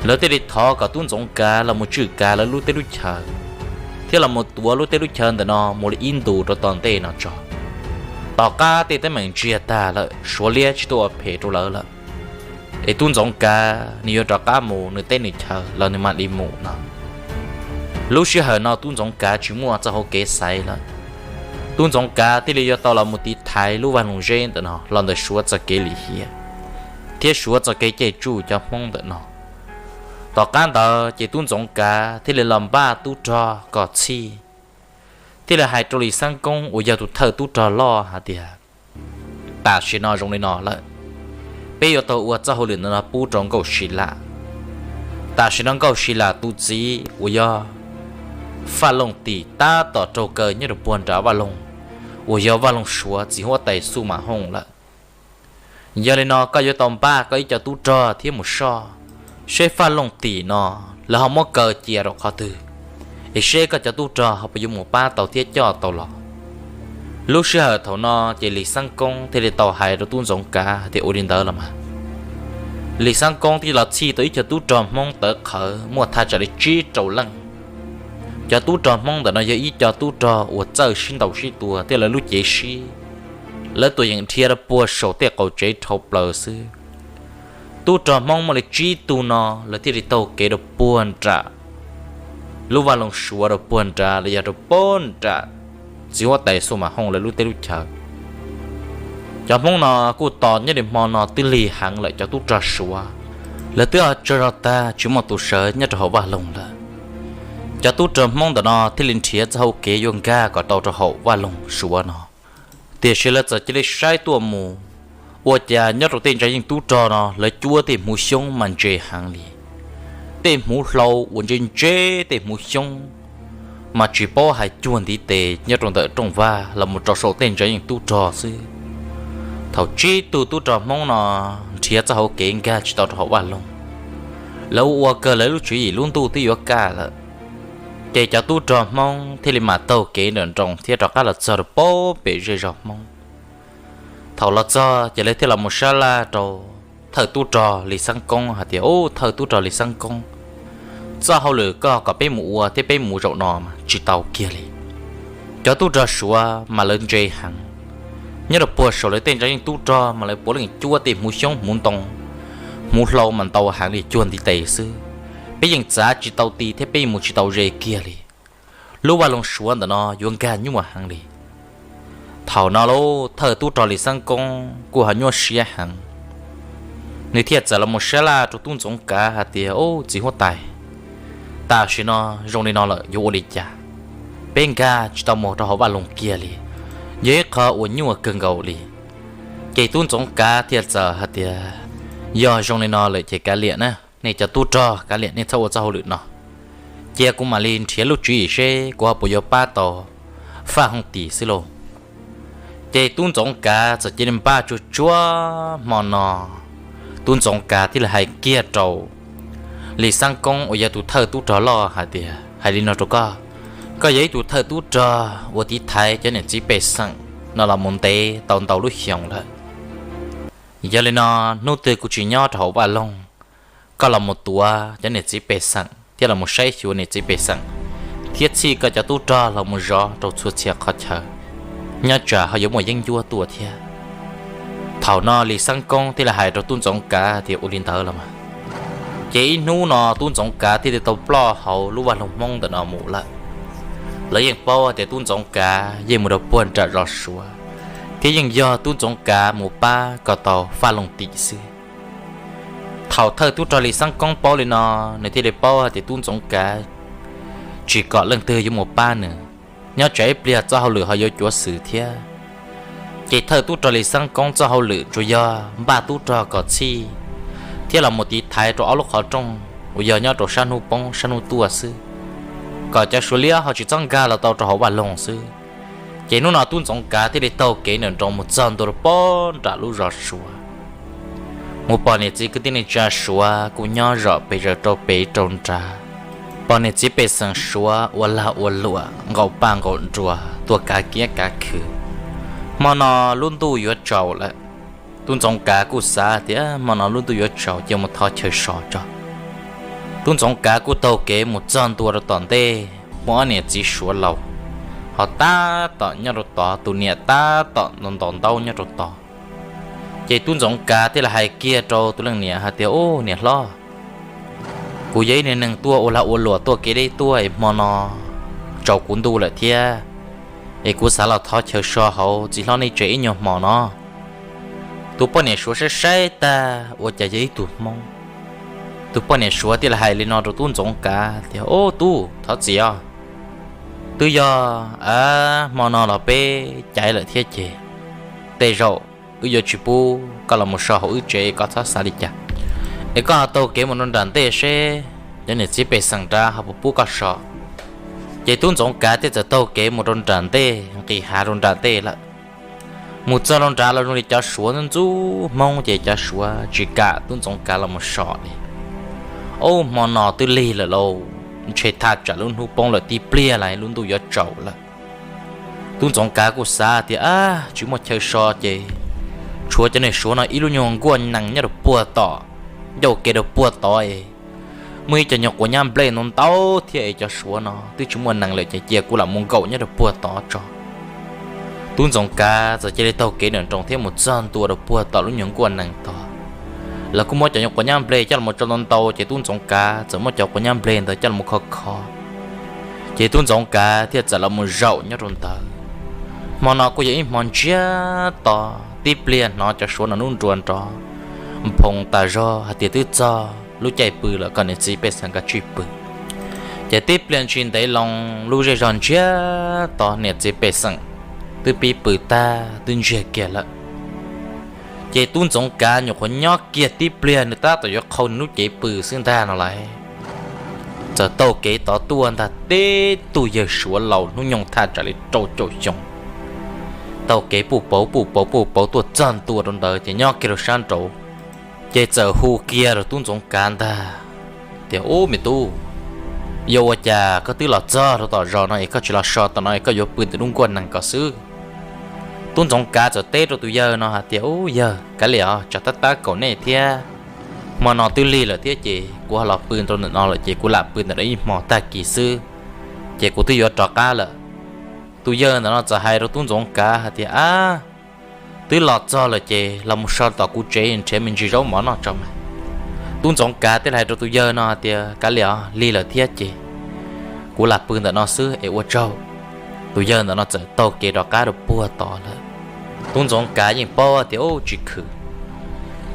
Lawv thiaj li thov kom Tub Ntxoov Kav los mus tswj kav lawv lub teb lub chaw, thiab los mus tuav lub teb lub chaw ntawm no mus li ib ntus rau tom ntej no tso. Tom qab tej teeb meem ntsiag tag lawm, Suav liab tsis tuaj ua phem rau lawv lawm, es Tub Ntxoov Kav nws yuav rov qab mus nws teb nws chaw los nws mam li mus no. Lub sij hawm no Tub Ntxoov Kav tsis muaj txoj hauv kev xaiv lawm. Tub Ntxoov Kav thiaj li yuav tau los mus tiv thaiv lub vaj loog zeb ntawm no los ntawm Suav txoj kev lim hiam thiab Suav txoj kev caij tsuj cov Hmoob ntawm no. Tom qab ntawd ces Tub Ntxoov Kav thiaj li los npaj tub rog kom txhij, thiaj li hais rau Lis Xab Koob uas yog tus thawj tub rog loj hais tias, tam sim no zoo li no lawm, peb yuav tau ua txoj hauj lwm ntawm no pub rau Nkauj Si Lam. Tam sim no Nkauj Si Lam tus txiv uas yog Faj Looj Tim tab tom raug kaw nyob rau puag nram vaj loog uas yog vaj loog Suav txiv huab tais Xu Mas Hooj lawm. Yog li no koj yuav tau npaj koj ib co tub rog thiab mus soj, seb Faj Looj Tim no lawv ho muab kaw cia rau qhov twg, es seb koj cov tub rog ho puas yuav mus pab tau thiab coj tau los. Lub sij hawm thaum no ces Lis Xab Koob thiaj li tau hais rau Tub Ntxoov Kav tias ua li ntawd los mas. Lis Xab Koob thiaj los txhij tau ib co tub rog Hmoob tawv qhawv muaj thaj tsam li tsib rau leej. Cov tub rog Hmoob ntawm no yog ib co tub rog uas txawj sib ntaus sib tua thiab lawv lub cev sib, lawv tua yeem dhia rau puag saum tej qaum tsev dhau plaws xwb. Tub rog Hmoob muaj li tsib tug no lawv thiaj li taug kev rau puag nram lub vaj loog Suav rau puag nrad los yog rau puag nram txiv huab tais Xu Mas Hooj lawv lub teb lub chaw. Cov Hmoob no kuj tos nyob li hmo no twb lig heev lawm, cov tub rog Suav lawv twb tsaug zog tag tsis muaj tus sawv nyob rau hauv vaj loog lawm. Cov tub rog Hmoob ntawm no thiaj li nrhiav txoj hauv kev yuav nkag kom tau rau hauv vaj loog Suav no. Tiam sis lawv txawm cia li saib tuaj mus, ua cas nyob rau tej ntsa yeej tub rog no lawv cuab tej hmuv xyoob mas ntse heev li. Tej hmuv hlau uas ntse ntse, tej hmuv xyoob mas tsis paub hais cuag ntiv tes nyob rau ntawm rooj vag los mus rau saum tej ntsa yeej tub rog xwb. Thaum tsib tug tub rog Hmoob no nrhiav txoj hauv kev nkag tsis tau rau hauv vaj loog, lawv ua kawg lawv lub tswv yim lub ntuj twb yuav kaj lawm, ces cov tub rog Hmoob thiaj li mam taug kev nram nroos thiab rov qab los txog rau puag pem zej zog Hmoob. Thaum los txog ces lawv thiaj los mus sab laj rau thawj tub rog Lis Xab Koob hais tias, Ub, thawj tub rog Lis Xab Koob, txoj hauj lwm koj kom peb mus ua thiab peb mus zaum no mas tsis tau kiag li. Cov tub rog Suav mas lawv ntse heev, nyob rau puag saum lawv tej ntsa yeej tub rog mas lawv puav leej cuab tej hmuv xyoob hmuv ntoo, hmuv hlau mas ntau heev li cuag ntiv tes xwb. Peb yeej txav tsis tau ti thiab peb yeej mus tsis tau ze kiag li. Lub vaj loog Suav ntawm no yuav nkag nyuaj heev li. Thaum no lub thawj tub rog Lis Xeeb Koob kuj ho nyuaj siab heev, nws thiaj txawm los mus sab laj rau tub Ntxoov Kav hais tias, Ub, txiv huab tais, tam sim no zoo li no lawm yuav ua li cas? Peb nkag tsis tau mus rau hauv vaj loog kiag li, yog ib qho uas nyuaj kawg nkaus li. Ces tub Ntxoov Kav thiaj txawm hais tias, Yog zoo li no lawm ces kav liam na, nej cov tub rog kav liam, nej txhob ua txoj hauj lwm no. Cia kuv mam li nrhiav lub tswv yim seb kuv ho puas yuav pab tau Faj Hooj Tim xwb lauj. Ces tub Ntxoov Kav txawm cia li npaj tsuag tsuag hmo no. Tub Ntxoov Kav thiaj li hais kiag rau Lis Xeeb Koob uas yog tus thawj tub rog loj hais tias, Hais li no rau koj, koj yog ib tug thawj tub rog uas tiv thaiv cov niam txiv pej xeem no los mus ntev tau ntau lub xyoos lawm. Yog li no, hnub twg kuv tsis nyob rau hauv vaj loog, koj los mus tuav cov niam txiv pej xeem thiab los mus saib xyuas niam txiv pej xeem, thiab txhij koj cov tub rog los mus zov rau txhua txhia qhov chaw, nyob tsam ho yuav muaj yeeb ncuab tuaj thiab. Thaum no Lis Xeeb Koob thiaj li hais rau tub Ntxoov Kav tias, Ua li ntawd los mas. Ces ib hnub no tub Ntxoov Kav thiaj li tau ploj hauv lub vaj loog Hmoob ntawm no mus lawm. Lawv yeej paub tias tub Ntxoov Kav yeej mus rau puag nram zos Suav, thiab yeej yog tub Ntxoov Kav mus pab kom tau Faj Looj Tim xwb. Thaum thawj tub rog Lis Xeeb Koob paub li no, nws thiaj li paub hais tias tub Ntxoov Kav tsis kom leej twg yuav mus pab nws, nyob tsam ib pliag txoj hauj lwm ho yuav cuav xwm thiab. Ces thawj tub rog Lis Xeeb Koob txoj hauj lwm tsuas yog npaj tub rog kom txhij thiab los mus tiv thaiv rau ob lub qhov rooj uas yog nyob rau sab hnub poob sab hnub tuaj xwb, kom cov Suav liab ho tsis txhob nkag los tau rau hauv vaj loog xwb. Ces hnub no tub Ntxoov Kav thiaj li taug kev nram nroos mus txog ntua rau puag nram lub zos Suav, mus pom niam txiv kwv tij neej tsa Suav kuj nyob zom pes zaws rau pem rau nrad, pom niam txiv pej xeem Suav ua lag ua luam nqaum paj nqaum nruas tuaj kav kiab kav khw. Hmo no lub ntuj yuav tsaus lawm, tub Ntxoov Kav kuj xav tias hmo no lub ntuj yuav tsaus ces mus thov chaw so tso. Tub Ntxoov Kav kuj taug kev mus txog ntua rau tom ntej, muaj ob niam txiv Suav laus ho tab tom nyob rau tod, tus niam tab tom ntaus ntaub nyob rau tod. Ces tub Ntxoov Kav thiaj li hais kiag rau tus leej niam hais tias, Ub, niam hlob, kuv yog ib niag neeg tuaj ua lag ua luam tuaj kev deb tuaj es hmo no tsaus kuv ntuj lawm thiab, es kuv xav los thov chaw so hauv txiv hlob nej tsev ib nyuag hmo no. Tus poj niam Suav saib saib tag ua cas yog ib tug Hmoob. Tus poj niam Suav thiaj li hais li no rau tub Ntxoov Kav tias, Ub, tub, thov txim os, twb yog hmo no los peb caiv lawm thiab ces tej zaum wb yuav tsis pub koj los mus so hauv wb tsev, koj txhob xav li cas. Es koj taug kev mus rau nram ntej seb cov niam txiv pej xeem nrad ho puas pub koj so. Ces tub Ntxoov Kav thiaj txawm taug kev mus rau nram ntej, nqis hav rau nram ntej lawm. Mus txog rau nrad los zoo li cov Suav ntxub ntxub Hmoob ces cov Suav tsis kam tub Ntxoov Kav los mus so li. Ub, hmo no twb lig lawm lauj, ntshe thaj tsam lub hnub poob lawm, tib pliag los lub ntuj yuav tsaus lawm. Tub Ntxoov Kav kuj xav tias, Ab, tsis muaj chaw so ces tshuav cov niag Suav no ib lub nyuag nkuaj nees nyob rau puag tom, ncauj kev rau puag tod es muaj ib co nyuag quav nyab nplej ntau ntau thiab es cov Suav no twb tsis muaj nees lawm ces cia kuv lam mus nkaum nyob rau puag tod tso. Tub Ntxoov Kav txawm cia li taug kev nram nroos thiab mus txog ntua rau puag tom lub nyuag nkuaj nees tod. Lawv kuj muab cov nyuag quav nyab nplej coj los tso ntau ntau ces tub Ntxoov Kav txawm muab cov quav nyab nplej ntawd coj los kho kho. Ces tub Ntxoov Kav thiaj txawm los mus zaum nyob rau ntawd. Hmo no kuj yog ib hmo ntsiag to, tib pliag hnov cov Suav no lub nruas nrov nphoo tas zog hais tias twb txog lub caij pw lawm, kom niam txiv pej xeem kav tsij pw. Ces tib pliag ntsis ntev loo, lub zej zog ntsiag to, niam txiv pej xeem twb pib pw tag twb ntsiag kiag lawm. Ces tub Ntxoov Kav nyuam qhuav nyob kiag tib pliag, nws tab tom yuav qhau nws lub cev pw xwb ntag no lauj, txawm taug kev tod tuaj ntag tib tug yawg Suav laus hnub nyoog thaj tsam li rau caum xyoo. Taug kev puj pauv puj pauv puj pauv tuaj txog ntua rau ntawd ces nyob kiag rau sab nraud, ces txawm hu kiag rau tub Ntxoov Kav ntag tias, Ub, me tub, yog ua cas koj twb los txog rau tom zos no es koj tsis los so tom no es koj yuav pw ntawm lub nkuaj nees ko xwb? Tub Ntxoov Kav txawm teb rau tus yawg no hais tias, Ub, yawg, kav liam os, tsam tab tab kaum nej thiab, hmo no twb lig lawm thiab ces kuv ho los pw rau ntawm no lawm ces kuv lam pw ntawm no ib hmo tag kis xwb, ces kuv twb yuav rov qab lawm. tus yawg ntawm no txawm hais rau tub ntxoov kav hais tias, Ab, twb los txog lawm ces los mus so tom kuv tsev nrhiav me ntsis zaub mov noj tso mas. Tub ntxoov kav thiaj li hais rau tus yawg no hais tias, Kav liam os, lig lawm thiab ces kuv lam pw ntawm no xwb es ua tsaug. Tus yawg ntawm no txawm taug kev rov qab rau puag tod lawm. Tub ntxoov kav yeej paub tias ub tsis khwm,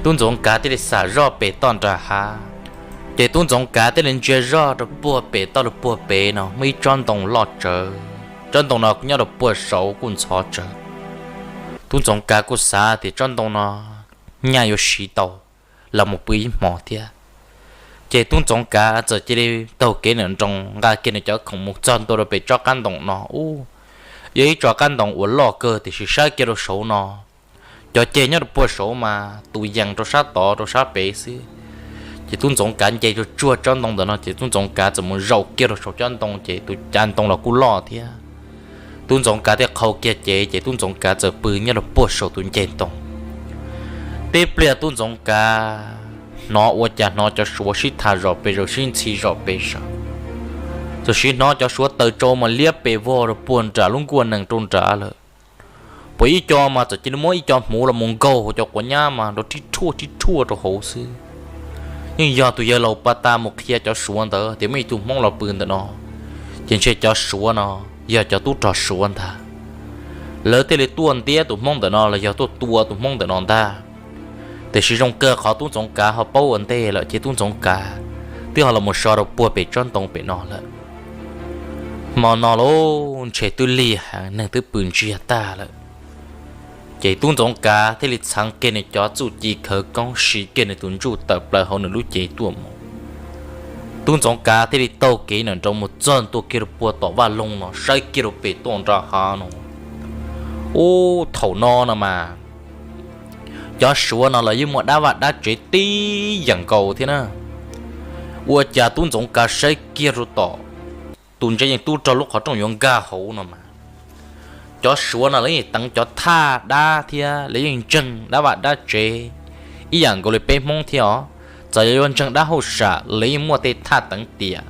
tub ntxoov kav thiaj li xam zoj pem toj nram hav. Ces tub ntxoov kav thiaj li ntsia zoj rau puag pem toj rau puag pem no muaj ib tsob ntoo loj tsawv. Tsob ntoo no nyob rau puag saud kuj ntxhov tsawv. Tub ntxoov kav kuj xav tias tsob ntoo no nyaj yuav siv tau los mus pw ib hmos thiab. Ces tub ntxoov kav txawm cia li taug kev nram nroos nqa kiag nws cov khoom mus txog ntua rau pem tsob qab ntoo no ub, yog ib tsob qab ntoo uas loj kawg tiam sis saib kiag rau saud no cov ceg nyob rau puag saud mas tus yees rau sab tod rau sab pem xwb. Ces tub ntxoov kav nce tsuag tsuag tsob ntoo ntawm no ces tub ntxoov kav txawm mus zaum kiag rau saum tsob ntoo ces tus cav ntoo los kuj loj thiab. Tub ntxoov kav thiaj qhau kiag cev ces tub ntxoov kav txawm pw nyob rau puag saum tus nceg ntoo. Tib pliag tub ntxoov kav hnov ua cas hnov cov suav sib tham zom pes zaws sib ntxhi zom pes zaws. Txawm sim hnov cov suav taws tsau mas liab pes vog rau puag nram lub nkuaj nees rau nrad lawm. Puas ib co mas txawm cia li muab ib co hmuv los mus nkaug hauv cov quav nyab mas nrov rhib rhuaj rhib rhuaj rau hauv xwb. Yeej yog tus yawg laus pas tas mus qhia cov suav ntawd tias muaj ib tug hmoob los pw ntawm no, ces ntshe cov suav no yog cov tub rog suav ntag. Lawv thiaj li tuaj ntiab tus hmoob ntawm no los yog tuaj tua tus hmoob ntawm no ntag. Tiam sis zoo kawg qhov tub ntxoov kav ho paub ua ntej lawm ces tub ntxoov kav twb ho los mus so rau puag pem tsob ntoo pem no lawm. Hmo no lauj, ntshe twb lig heev, neeg twb pw ntsiag tag lawm. Ces tub ntxoov kav thiaj li txheev kiag nws cov txuj ci khawv koob, siv kiag nws tus ntsuj tawm plaws hauv nws lub cev tuaj mus. Tub ntxoov kav thiaj li taug kev nram nroos mus txog ntua kiag rau puag tom vaj loog no, saib kiag rau pem toj nram hav no. Ub, thaum no no mas cov suav no los yeej muaj dab vaj dab tsev tib yam nkaus thiab na. Ua cas tub ntxoov kav saib kiag rau tom tus ntsa yeej tub rog lub qhov rooj yuav nkag hauv no mas, cov suav no lawv yeej teev cov thaj dab thiab lawv yeej ntseeg dab vaj dab tsev ib yam nkaus li peb hmoob thiab os. Txawm yog yuav ntseeg dab hauj sam lawv yeej muaj tej thaj teev tiam.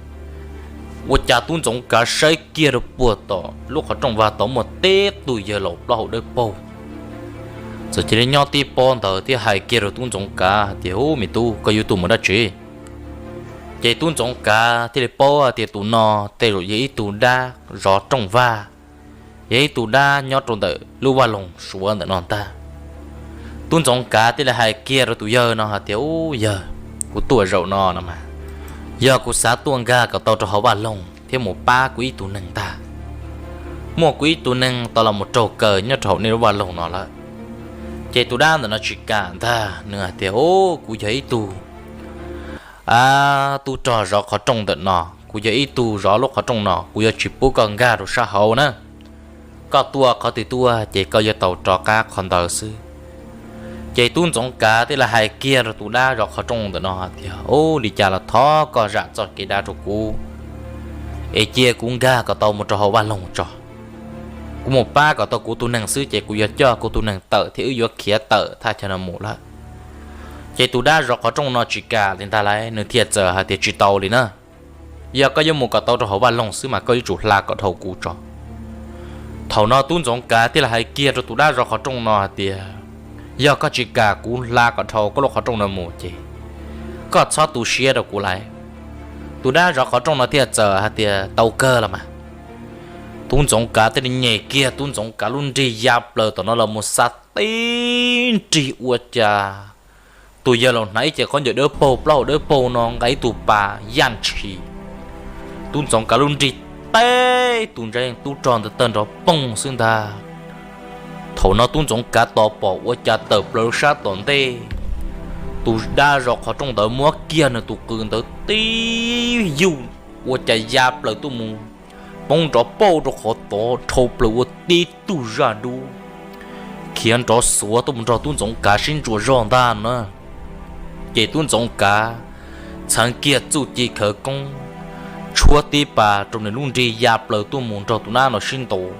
Ua cas tub ntxoov kav saib kiag rau puag tom lub qhov rooj vag tod muaj tib tug yawg laus plaub hau dawb paug txawm cia li nyob tib pob ntawd thiab hais kiag rau tub ntxoov kav hais tias, Ub, me tub, koj yuav tuaj mus dab tsi? Ces tub ntxoov kav thiaj li paub hais tias tus no tej zaum yog ib tug dab zov rooj vag, yog ib tug dab nyob rau ntawm lub vaj loog suav ntawm no ntag. Tub ntxoov kav thiaj li hais kiag rau tus yawg no hais tias, Ub yawg, kuv tuaj zaum no no mas, yog kuv xav tuaj nkag kom tau rau hauv vaj loog thiab mus pab kuv ib tug neeg ntag. Muaj kuv ib tug neeg tau los mus raug kaw nyob rau hauv nej lub vaj loog no lawm. Ces tus dab ntawm no tsis kam ntag, nws hais tias, Ub, kuv yog ib tug tub rog zov qhov rooj ntawm no, kuv yog ib tug zov lub qhov rooj no, kuv yuav tsis pub koj nkag rau sab hauv na. Koj tuaj qhov twg tuaj ces koj yuav tau rov qab qhov ntawd xwb. Ces tub ntxoov kav thiaj li hais kiag rau tus dab zov qhov rooj ntawm no hais tias, Ub, li cas los thov koj zam txoj kev dab rau kuv, es cia kuv nkag kom tau mus rau hauv vaj loog tso. Kuv mus pab kom tau kuv tus neeg xwb ces kuv yuav coj kuv tus neeg tawm thiab wb yuav khiav tawm thaj chaw no mus lawm. Ces tus dab zov qhov rooj no tsis kam li ntag lauj, nws thiaj txawm hais tias, Tsis tau li na. Yog koj yuav mus kom tau rau hauv vaj loog xwb mas koj yuav tsum hla kom dhau kuv tso. Thaum no tub ntxoov kav thiaj li hais kiag rau tus dab zov qhov rooj no hais tias, Yog koj tsis kam kuv hla kom dhau koj lub qhov rooj no mus ces koj txhob tu siab rau kuv lauj. Tus dab zov qhov rooj no thiaj txawm hais tias, Tau kawg los mas. Tub ntxoov kav thiaj li nyem kiag tub ntxoov kav lub nrig ya plaws tom no los mus xa tib nrig ua cas tus yawg laus hnav ib ce khaub ncaws dawb paug plaub hau dawb paug no nqa ib tug pas yaj ntshis. Tub ntxoov kav lub nrig teb tus ntsa yeej tub rog ntawd tawg nrov poog xwb ntag. Thaum no tub ntxoov kav tos pom ua cas tawm plaws lub sab tom ntej, tus dab zov qhov rooj ntawd muab kiag nws tus qws ntawd tib yuj ua cas ya plaws tuaj mus poob nrov pauj rau qhov tod dhau plaws ua tib tug zaj dub khiav nrov xuav tuaj mus nrog tub ntxoov kav sib ntsuas zog ntag na. Ces tub ntxoov kav txheev kiag txuj ci khawv koob, tshuab tib pas rau nws lub nrig ya plaws tuaj mus nrog tus nab no sib ntaus.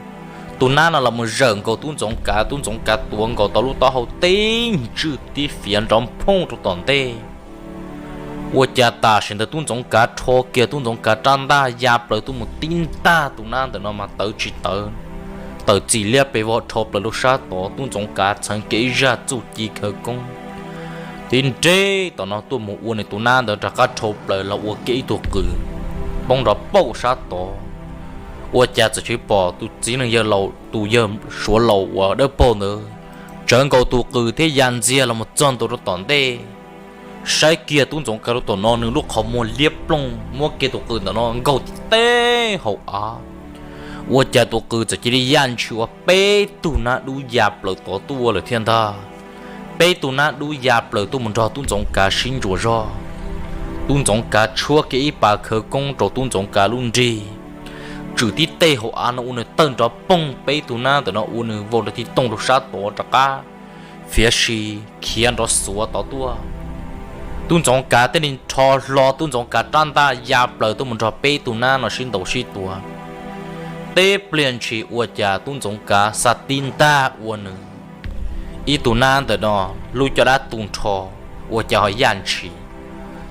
Tus nab no los mus zawm nkaus tub ntxoov kav, tub ntxoov kav tuav nkaus tau lub taub hau tib ntswj tib fiav nrov phooj rau tom ntej. Ua cas tam sim ntawd tub ntxoov kav rho kiag tub ntxoov kav rab ntaj ya plaws tuaj mus tib ntag tus nab ntawm no mas tawv tsis tawv. tawm txim liab pes vog dhau plaws rau sab tod. Tub Ntxoov Kav txheev kiag ib zaj txuj ci khawv koob, tib nreg tom no tuaj mus ua nws tus nab ntawd rov qab dhau plaws los ua kiag ib tug qws poob nrov pauj sab tod. Ua cas txawm tsis pom tus txiv neej yawg laus, tus yawg suav laus uas dawb paug ntawd tsawv nkaus tus qws thiab ya ntxiag los mus txog ntua rau tom ntej. Saib kiag Tub Ntxoov Kav rau tom no, nws lub qhov muag liab plooj, muab kiag tus qws ntawm no nkaug tib teg hauv av. Ua cas tus qws txawm cia li yaj ntshis ua peb tug nab dub ya plaws tod tuaj lawm thiab ntag. Peb tug nab dub ya plaws tuaj mus nrog Tub Ntxoov Kav sib ntsuas zog. Tub Ntxoov Kav tshuab kiag ib pas khawv koob rau Tub Ntxoov Kav lub nrig, tswm tib teg hauv av no ua nws tawg nrov poog, peb tug nab ntawm no ua nws vau nrov tib tooj rau sab tod rov qab fiav si khiav nrov xuav tod tuaj. Tub Ntxoov Kav thiaj li rho hlo Tub Ntxoov Kav rab ntaj ya plaws tuaj mus nrog peb tug nab no sib ntaus sib tua. Tib pliag ntshis ua cas Tub Ntxoov Kav xa tib ntaj ua nws ib tug nab ntawm no lub caj dab tu nrho, ua cas ho yaj ntshis.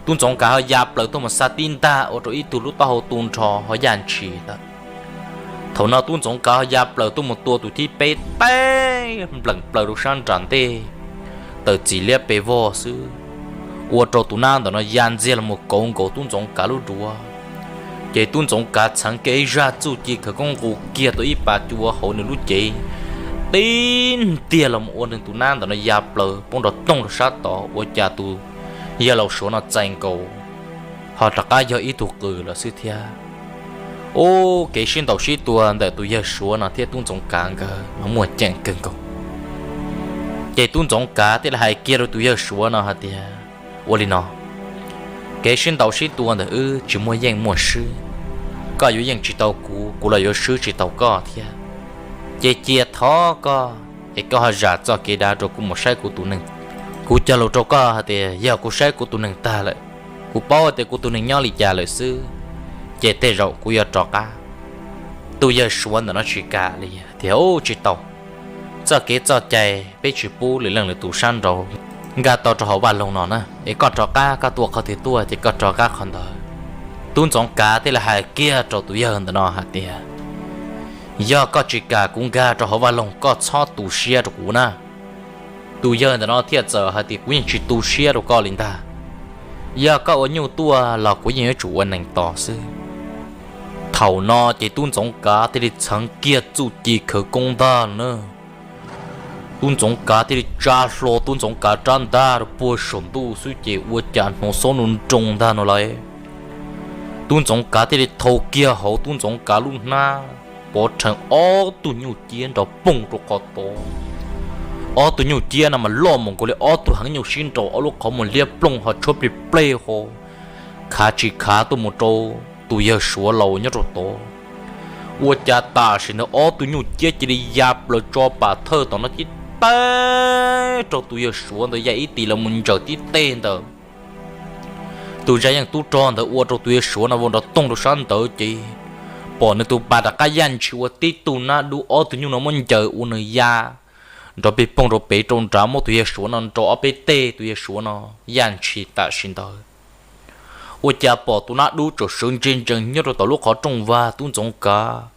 Tub Ntxoov Kav ho ya plaws tuaj mus xa tib ntaj ua rau ib tug lub taub hau tu nrho ho yaj ntshis lawm. Thaum no Tub Ntxoov Kav ho ya plaws tuaj mus tua tus thib peb teb npleem plaws rau sab nram ntej, tawm txim liab pes vog xwb, ua rau tus nab ntawm no ya ntxiag los mus kauv nkaus Tub Ntxoov Kav lub duav. Ces Tub Ntxoov Kav txheev kiag ib zaj txuj ci khawv koob nqus kiag tau ib pas cua hauv nws lub cev, tib ntiag los mus ua nws tus nab ntawm no ya plaws poob nrov toog rau sab tod. Ua cas tus yawg laus suav no txais nkaus ho rov qab yog ib tug qws lawm xwb thiab. Ub, kev sib ntaus sib tua ntawm tus yawg suav no thiab Tub Ntxoov Kav nkawd mas muaj ceem kawg nkaus. Ces Tub Ntxoov Kav thiaj li hais kiag rau tus yawg suav no hais tias, ua li no, kev sib ntaus sib tua ntawm wb tsis muaj yeej muaj swb, koj yuav yeej tsis tau kuv, kuv los yuav swb tsis tau koj thiab. Ces cia thov koj es koj ho zam txoj kev dav rau kuv mus saib kuv tus neeg. Kuv cog lus rau koj hais tias yog kuv saib kuv tus neeg tag lawm, kuv paub tias kuv tus neeg nyob li cas lawm xwb, ces tej zaum kuv yuav rov qab. Tus yawg suav ntawm no tsis kam li tias, ub, tsis tau, txoj kev txoj cai peb tsis pub lwm leej lwm tus sab nraud nkag tau rau hauv vaj loog no na, es koj rov qab, koj tua qhov twg tuaj ces koj rov qab qhov ntawd. Tub Ntxoov Kav thiaj li hais kiag rau tus yawg ntawm no hais tias, yog koj tsis kam kuv nkag rau hauv vaj loog, koj txhob tu siab rau kuv na. Tus yawg ntawm no thiaj txawm hais tias, kuv yeej tsis tu siab rau koj li ntag. Yog koj ua nyuj tuaj los kuv yeej yuav tsum ua neeg tos xwb. Thaum no ces Tub Ntxoov Kav thiaj li txheev kiag txuj ci khawv koob ntag na. Tub Ntxoov Kav thiaj li tsa hlo Tub Ntxoov Kav rab ntaj rau puag saum ntuj xwb ces ua cas hnov xob nroo nroo ntag no lauj. Tub Ntxoov Kav thiaj li thau kiag hauv Tub Ntxoov Kav lub hnab, pov rhees ob tug nyuj ciab nrov poog rau qhov tod. Ob tug nyuj ciab no mas loj mus nkaus li ob tug heev nyuj sib nraus, ob lub qhov muag liab plooj ho tshuab plig plej ho khav tsis khav tuaj mus rau tus yawg suav laus nyob rau tod. Ua cas tam sim ntawd ob tug nyuj ciab cia li ya plaws tso pam thawj tom no tib teg rau tus yawg suav ntawd ya ib tis los mus ntsaws tib teg ntawd. Tus zaj yeej tub rog ntawd ua rau tus yawg suav no vau nrov toog rau sab ntawd ces pom nws tus pas rov qab yaj ntshis ua tib tug nab dub, ob tug nyuj no muab ncaws ua nws ya nrov pig poog rau pem rau nrad, muab tus yawg suav no nrau ob peb teg, tus yawg suav no yaj ntshis tam sim ntawd. Ua cas pom tus nab dub tsaum sawv ntse ntsees nyob rau tom lub qhov rooj vag, Tub Ntxoov Kav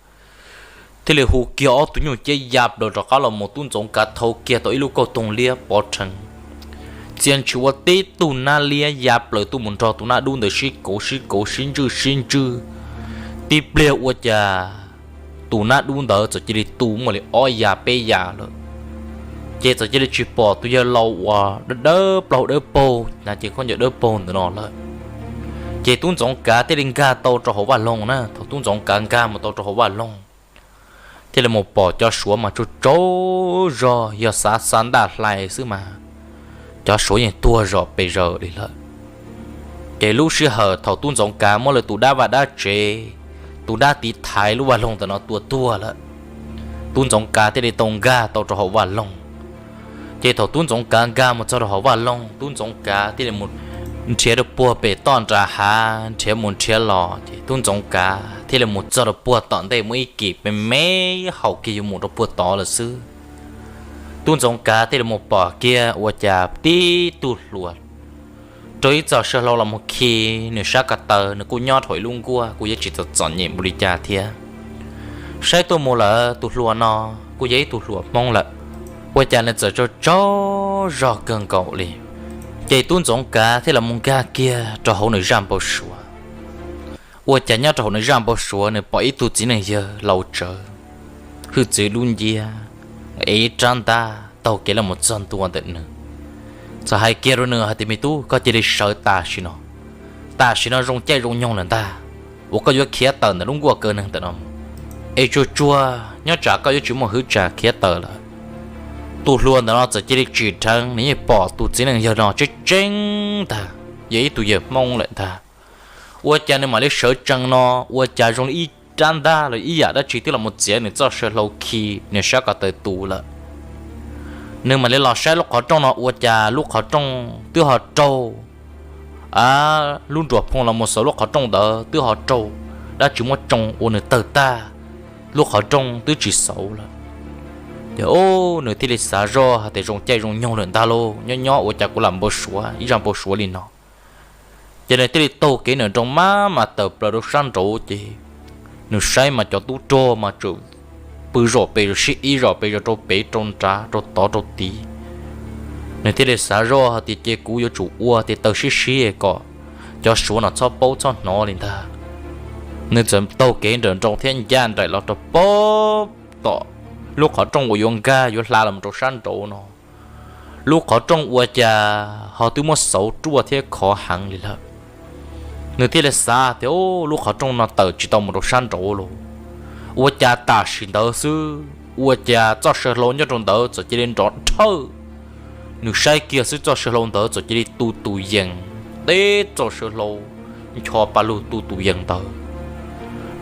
thiaj li hu kiag ob tug nyuj ciab ya plaws rov qab los mus, Tub Ntxoov Kav thau kiag tau ib lub kauj toog liab pov rhees. Txia ntshis ua tib tug nab liab ya plaws tuaj mus nrog tus nab dub ntawd sib kauv sib kauv sib ntswj sib ntswj. Tib pliag ua cas tus nab dub ntawd txawm cia li tu muaj li ob ya peb ya lawm. Ces txawm cia li tsis pom tus yawg laus uas dawb plaug dawb paug na, ces khaub ncaws dawb paug ntawm no lawm. Ces Tub Ntxoov Kav thiaj li nkag tau rau hauv vaj loog na. Thaum Tub Ntxoov Kav nkag mus tau rau hauv vaj loog, thiaj li mus pom cov suav mas tsaug tsaug zog, yog xav xa ntaj hlais xwb mas cov suav yeej tuag zom pes zaws li lawm. Ces lub sij hawm thaum Tub Ntxoov Kav muab lawv tus dab vaj dab tsev, tus dab tiv thaiv lub vaj loog ntawm no tua tuag lawm, Tub Ntxoov Kav thiaj li tau nkag tau rau hauv vaj loog. Ces thaum Tub Ntxoov Kav nkag mus txog rau hauv vaj loog, Tub Ntxoov Kav thiaj li mus nrhiav rau puag pem toj nram hav, nrhiav mus nrhiav los, ces Tub Ntxoov Kav thiaj li mus txog rau puag tom ntej muaj ib kim me me haum kiag yuav mus rau puag tod lawm xwb. Tub Ntxoov Kav thiaj li mus pom kiag ua cas tib tug hluas rau ib txoj saw hlau los mus khi nws sab ko taw, nws kuj nyob rau hauv ib lub nkuaj, kuj yuav tsis txom txom nyem npaum li cas thiab. Saib tuaj mus lawm tus hluas no kuj yog ib tug hluas Hmoob lawm, ua cas nws txawm tsaug tsaug zog kawg nkaus li. Ces tub Ntxoov Kav thiaj los mus nkag kiag rau hauv nws zaj npau suav. Ua cas nyob rau hauv nws zaj npau suav nws pom ib tug txiv neej yawg laus tsawv, hwj txwv dub nciab, ev rab ntaj taug kev los mus txog ntua ntawm nws. Txawm hais kiag rau nws hais tias, me tub, koj cia li sawv tam sim no, tam sim no zoo caij zoo nyoog lawm ntag, uas koj yuav khiav tawm ntawm lub nkuaj kaw neeg ntawm no mus, es tsuag tsuag nyob tsam koj yuav tsis muaj hwv tsam khiav tawm lawm. Tus hluas ntawm no txawm cia li tsim dheev, nws yeej pom tus txiv neej yawg no tseeb tseeb ntag, yog ib tug yawg Hmoob lawm ntag. Ua cas nws mam li sawv tsees no, ua cas zoo li ib rab ntaj los ib yam dab tsi twb los mus txiav nws txoj saw hlau khi nws sab ko taw tu lawm. Nws mam li los saib lub qhov rooj no, ua cas lub qhov rooj twb ho raug, a, lub nruas phoo los mus xauv lub qhov rooj ntawd twb ho raug dab tsi muab tsoo ua nws tawg tag, lub qhov rooj twb tsis xauv lawm. Ces, o, nws thiaj li xav zoj hais tias zoo caij zoo nyoog lawm ntag lauj, nyob nyob ua cas kuv lam npau suav ib zaj npau suav li no. Ces nws thiaj li taug kev nram nroog maj mam tawm plaws rau sab nraud, ces nws saib mas cov tub rog mas tseem pw zom pes zos, sib ib zos pes zos rau pem rau nrad rau tod rau tid. Nws thiaj li xav zoj hais tias ces kuv yuav tsum ua tes taw sib sib kom cov Suav no txhob paub txhob hnov li ntag. Nws txawm taug kev nram nroog thiab ncaj nraim los rau pem tom lub qhov rooj uas yuav nkag yuav hla los rau sab nraud no. Lub qhov rooj ua cas ho twb muab xauv ruaj thiab khov heev li lawm. Nws thiaj li xav tias, o, lub qhov rooj no tawm tsis tau mus rau sab nraud los. Ua cas tam sim ntawd xwb ua cas txoj saw hlau nyob rau ntawd txawm cia li nrov dhawj. Nws saib kiag xwb txoj saw hlau ntawd txawm cia li tu tus yees, teb txoj saw hlau ncho pa lug tu tus yees ntawd.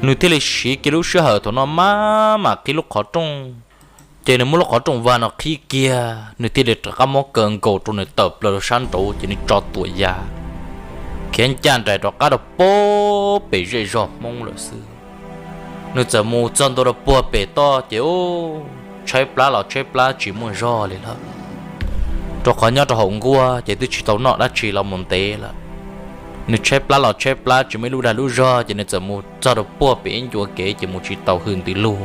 Nws thiaj li siv kiag lub sij hawm thaum no maj mam qhib lub qhov rooj. Ces nws muab lub qhov rooj vag no qhib kiag, nws thiaj li rov qab muab kaw nkaus rau nws tawm plaws rau sab nraud, ces nws tso tuam ya khiav ncaj nraim rov qab rau pem zej zog Hmoob lawm xwb. Nws txawm mus txog ntua rau puag pem toj, ces, u, tshaib plab los tshaib plab tsis muaj zog li lawm. Rau qhov nyob rau hauv nkuaj ces twb tsis tau noj dab tsi los mus ntev lawm. Nws tshaib plab los tshaib plab tsis muaj ib lub dag lub zog, ces nws txawm mus txog rau puag pem ib ncua kev, ces mus tsis tau hws ntws lug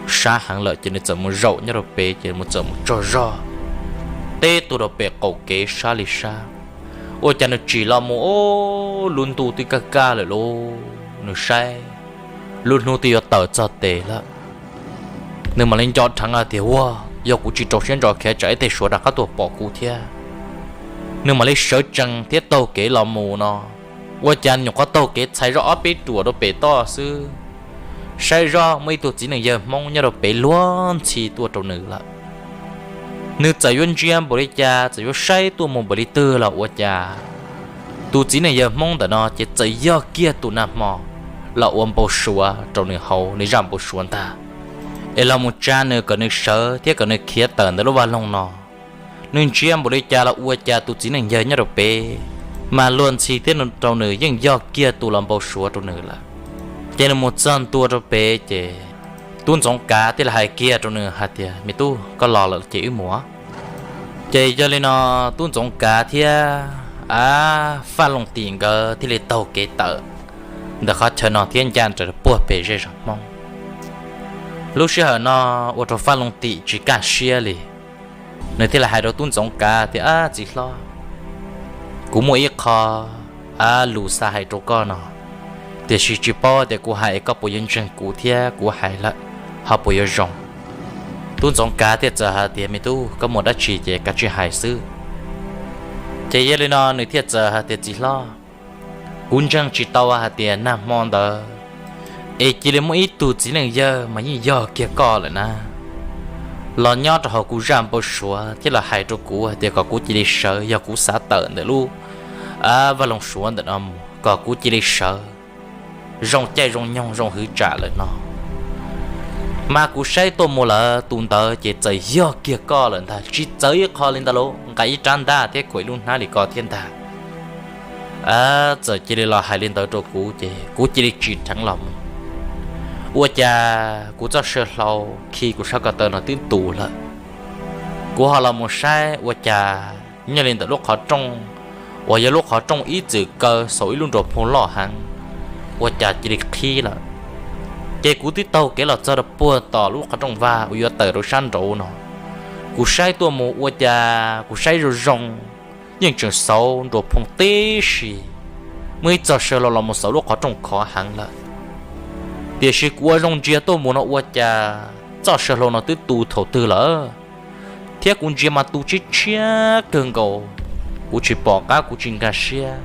sab heev lawm, ces nws txawm mus zaum nyob rau pem, ces mus txawm mus tsaug zog teb tuag rau pem qaum kev sab li sab. Ua cas nws tsim los mus, u, lub ntuj twb kaj kaj lawm lauj. Nws saib lub hnub twb yuav tawm txog tes lawm. Nws mam li nco dheev hais tias, ua, yog kuv tsis rau siab ntso khiav tsam ib teg Suav rov qab tuaj pom kuv thiab. Nws mam li sawv tsees thiab taug kev los mus no, ua cas nyuam qhuav taug kev txhais zoj ob peb ruam rau pem toj xwb, saib zoj muaj ib tug txiv neej yawg Hmoob nyob rau pem luag ntxhi tuaj rau nws lawm. Nws txawm yuav ntsia npaum li cas, txawm yuav saib tuaj mus npaum li twg los ua cas tus txiv neej yawg Hmoob ntawm no ces txawm yog kiag tus nag hmo los ua npau suav rau nws hauv nws zaj npau suav ntag, es los mus tsa nws kom nws sawv thiab kom nws khiav tawm ntawm lub vaj loog no. Nws ntsia npaum li cas los ua cas tus txiv neej yawg nyob rau pem mas luag ntxhi thiab rau nws yeej yog kiag tus los npau suav rau nws lawm. Ces nws mus txog ntua rau pem ces tub Ntxoov Kav thiaj li hais kiag rau nws hais tias, me tub, koj los lawm ces wb mus. Ces yog li no tub Ntxoov Kav thiab, a, Faj Looj Tim nkawd thiaj li taug kev tawm ntawm qhov chaw no thiab ncaj nraim puag pem zej zos Hmoob. Lub sij hawm no ua rau Faj Looj Tim tsis kaj siab li, nws thiaj li hais rau tub Ntxoov Kav tias, a, txiv hlob, kuv muaj ib qho, a, lus xav hais rau koj no, tiam sis tsis paub tias kuv hais koj puas yuav ntseeg kuv thiab kuv hais lawm ho puas yuav zoo. Tub Ntxoov Kav thiaj txawm hais tias, me tub, koj muaj dab tsi ces kav tsij hais xwb. Ces yog li no nws thiaj txawm hais tias, txiv hlob, kuv ntseeg tsis tau hais tias nag hmo ntawd es cia li muaj ib tug txiv neej yawg mas yeej yog kiag koj lawm na, los nyob rau hauv kuv zaj npau suav thiab los hais rau kuv hais tias kom kuv cia li sawv, yog kuv xav tawm ntawm lub, a, vaj loog Suav ntawm no mus kom kuv cia li sawv, zoo caij zoo nyoog zoo hwv tsam lawm no. Mas kuv saib tuaj mus lawm tus ntawd ces txawm yog kiag koj lawm ntag, tsis txawv ib qho li ntag lauj, nqa ib rab ntaj thiab khuam ib lub hnab li koj thiab ntag. A, txawm cia li los hais li ntawd rau kuv ces kuv cia li tsim dheev los mus. Ua cas kuv txoj saw hlau khi kuv sab ko taw no twb tu lawm. Kuv ho los mus saib ua cas nyob li ntawm lub qhov rooj uas yog lub qhov rooj ib txwm kaw xaus ib lub nruas phoo loj heev, ua cas cia li qhib lawm. Ces kuv twb taug kev los txog rau puag tom lub qhov rooj vag uas yuav tawm rau sab nraud no. Kuv saib tuaj mus ua cas kuv saib zoo zoo, yeej tseem xauv nruas phoo tib si. Muaj ib txoj saw hlau los mus xauv lub qhov rooj khov heev lawm. Tiam sis kuv ua zoo ntsia tuaj mus no ua cas txoj saw hlau no twb tu thaum twg lawm, thiab kuv ntsia mas tu tshiab tshiab kawg nkaus. Kuv tsis pom qab, kuv tsis nkag siab,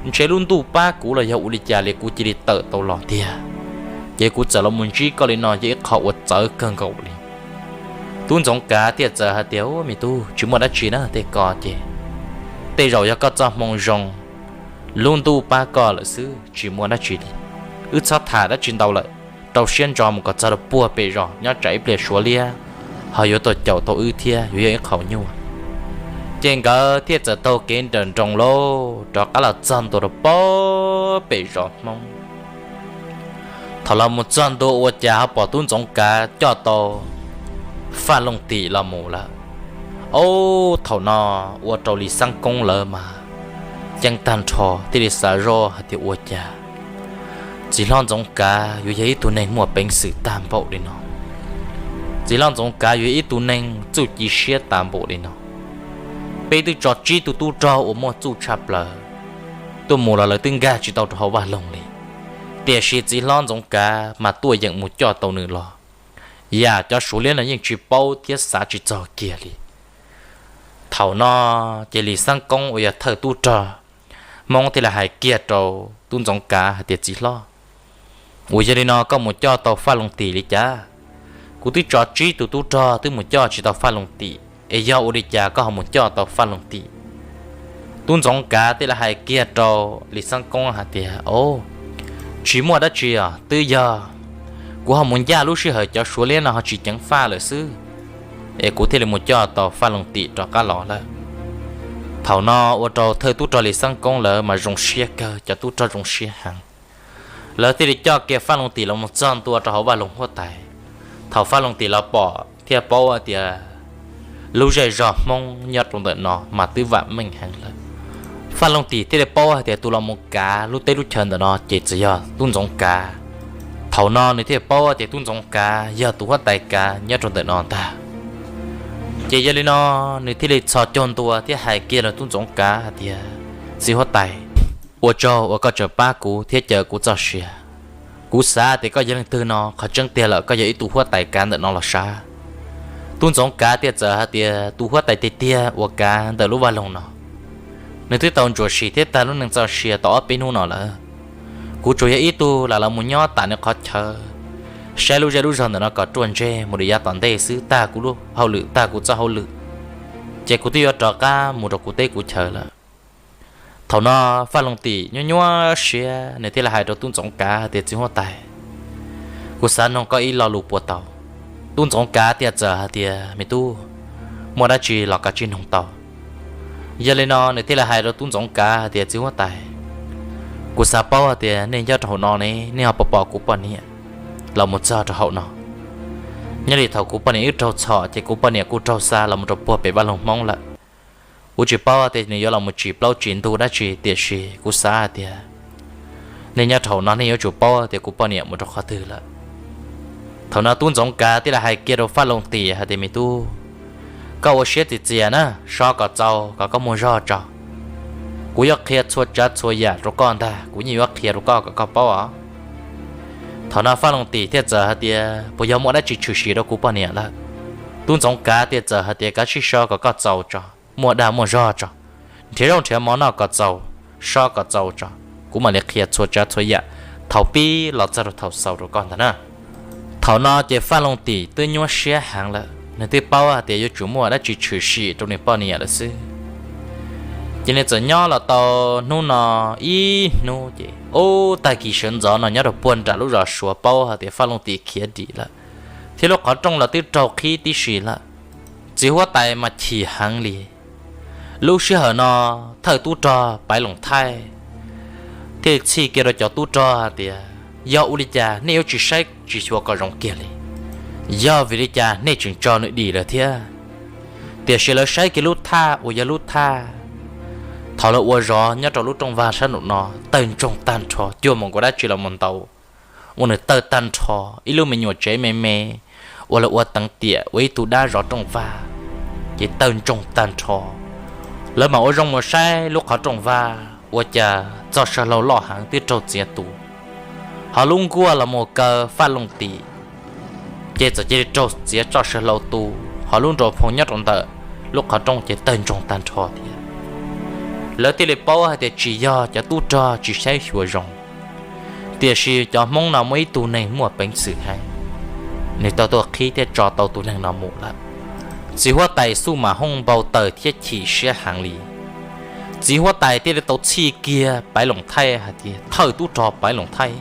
ntshe lub ntuj pab kuv los yog ua li cas li kuv cia li tawm tau los tiag. Ces kuv txawm los mus ntsib koj li no yog ib qho uas txawv kawg nkaus li. Tub Ntxoov Kav thiaj txawm hais tias, Ub, me tub, tsis muaj dab tsi na, tej ko ces tej zaum yog koj txoj hmoo zoo, lub ntuj pab koj lawm xwb, tsis muaj dab tsi li. Wb txhob tham dab tsi ntau lawm, rau siab ntso mus kom txog rau puag pem zos, nyob tsam ib pliag Suav liab ho yuav tuaj caum tau wb thiab yuav yog ib qho nyuaj. Ces nkawd thiaj txawm taug kev nrawm nroos lauj rov qab los txog ntua rau puag pem zos Hmoob. Thaum los mus txog ntua ua cas ho pom tub Ntxoov Kav coj tau Faj Looj Tim los mus lawm. Ob, thaum no ua rau Lis Xeeb Koob lawv mas ceeb tag nrho, thiaj li xav zoj hais tias ua cas txiv hlob Ntxoov Kav yuav yog ib tug neeg muaj peev xwm tag npaum li no, txiv hlob Ntxoov Kav yuav yog ib tug neeg txuj ci siab tag npaum li no. Peb twb tso tsib tug tub rog uas muaj txuj tshaj plaws tuaj mus los lawv twb nkag tsis tau rau hauv vaj loog li, tiam sis txiv hlob Ntxoov Kav mas tuaj yeem mus coj tau nws los. Yam cov Suav liab no yeej tsis paub thiab xav tsis txog kiag li. Thaum no ces Lis Xeeb Koob uas yog thawj tub rog Hmoob thiaj li hais kiag rau tub Ntxoov Kav hais tias, Txiv hlob, uas yog li no koj mus coj tau Faj Looj Tim li cas? Kuv twb tso tsib tus tub rog twb mus coj tsis tau Faj Looj Tim, es yog ua li cas koj ho mus coj tau Faj Looj Tim? Tub Ntxoov Kav thiaj li hais kiag rau Lis Xeeb Koob hais tias, Ob, tsis muaj dab tsi os, twb yog kuv ho mus ncaj lub sij hawm cov Suav liab no ho tsis ceev faj lawm xwb, es kuv thiaj li mus coj tau Faj Looj Tim rov qab los lawm. Thaum no ua rau thawj tub rog Lis Xeeb Koob lawv mas zoo siab kawg, cov tub rog zoo siab heev. Lawv thiaj li coj kiag Faj Looj Tim los mus txog ntua rau hauv vaj loog huab tais. Thaum Faj Looj Tim los pom thiaj paub hais tias lub zej zog Hmoob nyob rau ntawm no mas twb vam meej heev lawm. Faj Looj Tim thiaj li paub hais tias tus los mus kav lub teb lub chaw ntawm no ces txawm yog tub Ntxoov Kav. Thaum no nws thiaj paub tias tub Ntxoov Kav yog tus huab tais kav nyob rau ntawm no ntag. Ces yog li no nws thiaj li txhos caug ntua thiab hais kiag rau tub Ntxoov Kav hais tias, Txiv huab tais, ua tsaug uas koj tseem pab kuv thiab cawm kuv txoj sia. Kuv xav tias koj yog leej twg no, qhov tseeb tiag lawm koj yog ib tug huab tais kav ntawm no los sav. Tub Ntxoov Kav thiaj txawm hais tias, Tus huab tais tiag tiag uas kav ntawm lub vaj loog no, nws twb tau ntsuam sim thiab tag lub neej txoj sia tau ob peb hnub no lawm. Kuv tsuas yog ib tug lam los mus nyob tam nws qhov chaw, saib lub zej lub zog ntawm no kom ruaj ntseg mus rau yav tom ntej xwb, tag kuv lub hauj lwm, tag kuv txoj hauj lwm, ces kuv twb yuav rov qab mus rau kuv teb kuv chaw lawm. Thaum no Faj Looj Tim nyuaj nyuaj siab, nws thiaj li hais rau tub Ntxoov Kav hais tias, Txiv huab tais, kuv xav noog koj ib lo lus puas tau? Tub Ntxoov Kav thiaj txawm hais tias, Me tub, muaj dab tsi los kav tsij noog tau. Yog li no nws thiaj li hais rau tub Ntxoov Kav hais tias, Txiv huab tais, kuv xav paub hais tias nej nyob rau hauv no ne, nej ho puas pom kuv poj niam los mus txog rau hauv no? Nyob li thaum kuv poj niam wb raug txhom ces kuv poj niam kuj raug xa los mus rau puag pem vaj loog Hmoob lawm. Kuv tsis paub tias nws yuav los mus tsim plaub tsim ntug dab tsi, tiam sis kuv xav hais tias nej nyob rau hauv no nej yuav tsum paub tias kuv poj niam mus rau qhov twg lawm. Thaum no tub Ntxoov Kav thiaj li hais kiag rau Faj Looj Tim hais tias, Me tub, koj ua siab txias txias na, so kom txaus kom koj muaj zog tso. Kuv yuav qhia txhua tsav txhua yam rau koj ntag, kuv yeej yuav qhia rau koj kom koj paub os. Thaum no Faj Looj Tim thiaj txawm hais tias, Puas yog muaj dab tsi tshwm sim rau kuv poj niam lawm? Tub Ntxoov Kav thiaj txawm hais tias, Kav tsij so kom koj txaus tso, muaj dag muaj zog tso, nrhiav zaub nrhiav mov noj kom txaus, so kom txaus tso, kuv mam li qhia txhua tsav txhua yam thaum pib los txog rau thaum xaus rau koj ntag na. Thaum no ces Faj Looj Tim twb nyuaj siab heev lawm, nws twb paub hais tias yuav tsum muaj dab tsi tshwm sim rau nws poj niam lawm xwb. Ces nws txawm nyob los tau hnub no ib hnub ces ub, tag kis sawv ntxov no nyob rau puag nram lub zos Suav paub hais tias Faj Looj Tim khiav dim lawm, thiab lub qhov rooj los twb raug qhib tib si lawm. Txiv huab tais mas chim heev li. Lub sij hawm no thawj tub rog Paiv Loos Thaij thiaj li txhij kiag rau cov tub rog hais tias, Yog ua li cas nej yuav tsis saib tsis xyuas kom zoo kiag li? Yog vim li cas nej tseem tso nws dim lawm thiab? Tiam sis lawv saib kiag lub thaj uas yog lub thaj thaum lawv ua zov nyob rau lub rooj vag sab nraum no tawg ntsoog tag nrho, cuag mus nkaus dab tsi los mus ntaus ua nws tawg tag nrho. Ib lub me nyuam tsev me me uas lawv ua teev tiam ua ib tug dab zov rooj vag, ces tawg ntsoog tag nrho. Lawv mam ua zoo mus saib lub qhov rooj vag, ua cas txoj saw hlau loj heev twb raug txiav tu, ho lub nkuaj los mus kaw Faj Looj Tim, ces txawm cia li raug txiav txoj saw hlau tu, ho lub nrau phoo nyob rau ntawm lub qhov rooj ces tawg ntsoog tag nrho thiab. Lawv thiaj li paub hais tias tsis yog cov tub rog tsis saib xyuas zoo, tiam sis cov Hmoob no muaj ib tug neeg muaj peev xwm heev, nws tau tuaj qhib thiaj tso tau tus neeg no mus lawm. Txiv huab tais Xuj Mam Hooj npau taws thiab chim siab heev li. Txiv huab tais thiaj li tau txhij kiag Paiv Loos Thaij hais tias, thawj tub rog Paiv Loos Thaij,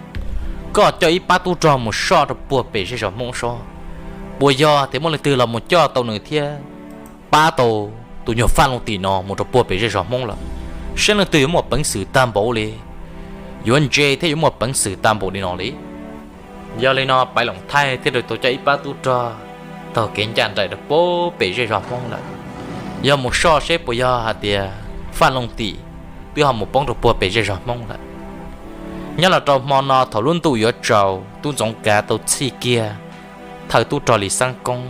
koj coj ib pab tub rog mus soj rau puag pem zej zos Hmoob soj, puas yog tias muaj leej twg los mus coj tau nws thiab pab tau tus nyuag Faj Looj Tim no mus rau puag pem zej zos Hmoob lawm, saib leej twg yuav muaj peev xwm tag npaum li, yuav ntse thiab yuav muaj peev xwm tag npaum li no li. Yog li no Paiv Loos Thaij thiaj li tau coj ib pab tub rog taug kev ncaj nraim rau puag pem zej zos Hmoob lawm, yog mus soj seb puas yog hais tias Faj Looj Tim twb ho mus poob rau puag pem zej zos Hmoob lawm. Nyob los rau hmo no thaum lub ntuj yuav tsaus, tub Ntxoov Kav tau txhij kiag thawj tub rog Lis Xab Koob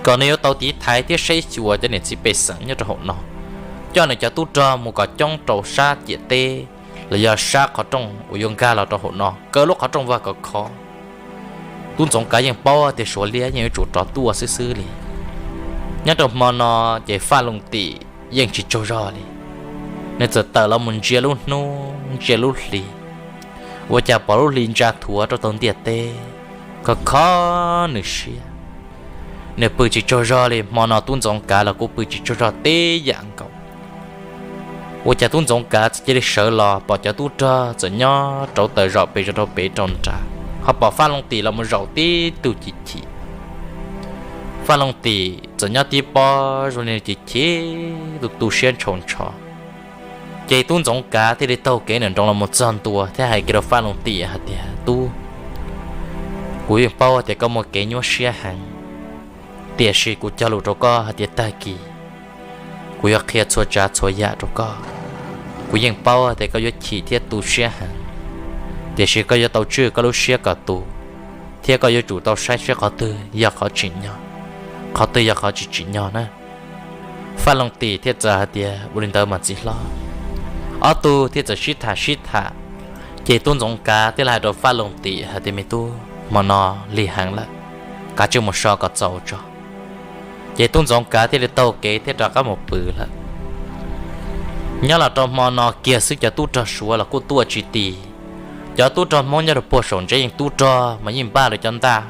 kom nws yuav tau tiv thaiv thiab saib xyuas cov niam txiv pej xeem nyob rau hauv no, coj nws cov tub rog mus kom coob rau sab ciam teb los yog sab qhov rooj uas yuav nkag los rau hauv no, kaw lub qhov rooj vag kom khov. Tub Ntxoov Kav yeej paub tias Suav liab yeej yuav tsum rov tuaj xwb xwb li. Nyob rau hmo no ces Faj Looj Tim yeej tsis tsaug zog li, nws txawm tawm los mus ntsia lub hnub ntsia lub hli, ua cas pom lub hli ntsa thuav rau tau ntiaj teb, khov khov nws siab. Nws pw tsis tsaug zog li, hmo no tub Ntxoov Kav los kuj pw tsis tsaug zog teb yam nkaus. Ua cas tub Ntxoov Kav txawm cia li sawv los pom cov tub rog txawm nyob rauv taws zom pes zog rau pem rau nrad, ho pom Faj Looj Tim los mus zaum tib tug chim chim. Faj Looj Tim txawm nyob tib pob zoo li chim chim, tu tu siab ntshau ntsho. Ces tub Ntxoov Kav thiaj li taug kev nram nroos los mus txog ntua thiab hais kiag rau Faj Looj Tim hais tias, tub, kuv yeej paub tias koj muaj kev nyuaj siab heev, tiam sis kuv cog lus rau koj hais tias tag kis kuv yuav qhia txhua tsav txhua yam rau koj. Kuv yeej paub tias koj yuav chim thiab tu siab heev, tiam sis koj yuav tau tswj koj lub siab kom tus, thiab koj yuav tsum tau saib seb qhov twg yog qhov tsim nyog, qhov twg yog qhov tsis tsim nyog na. Faj Looj Tim thiaj txawm hais tias, ua li ntawd mas txiv hlob. Ob tug thiaj txawm sib tham sib tham, ces tub Ntxoov Kav thiaj li hais rau Faj Looj Tim hais tias, me tub, hmo no lig heev lawm, kav tsij mus so kom txaus tso. Ces tub Ntxoov Kav thiaj li taug kev thiab rov qab mus pw lawm. Nyob los rau hmo no kiag xwb cov tub rog Suav los kuj tuaj tsis ti. Cov tub rog Hmoob nyob rau puag saum ntsev yeej tub rog mas yeej npaj lawv cov ntaj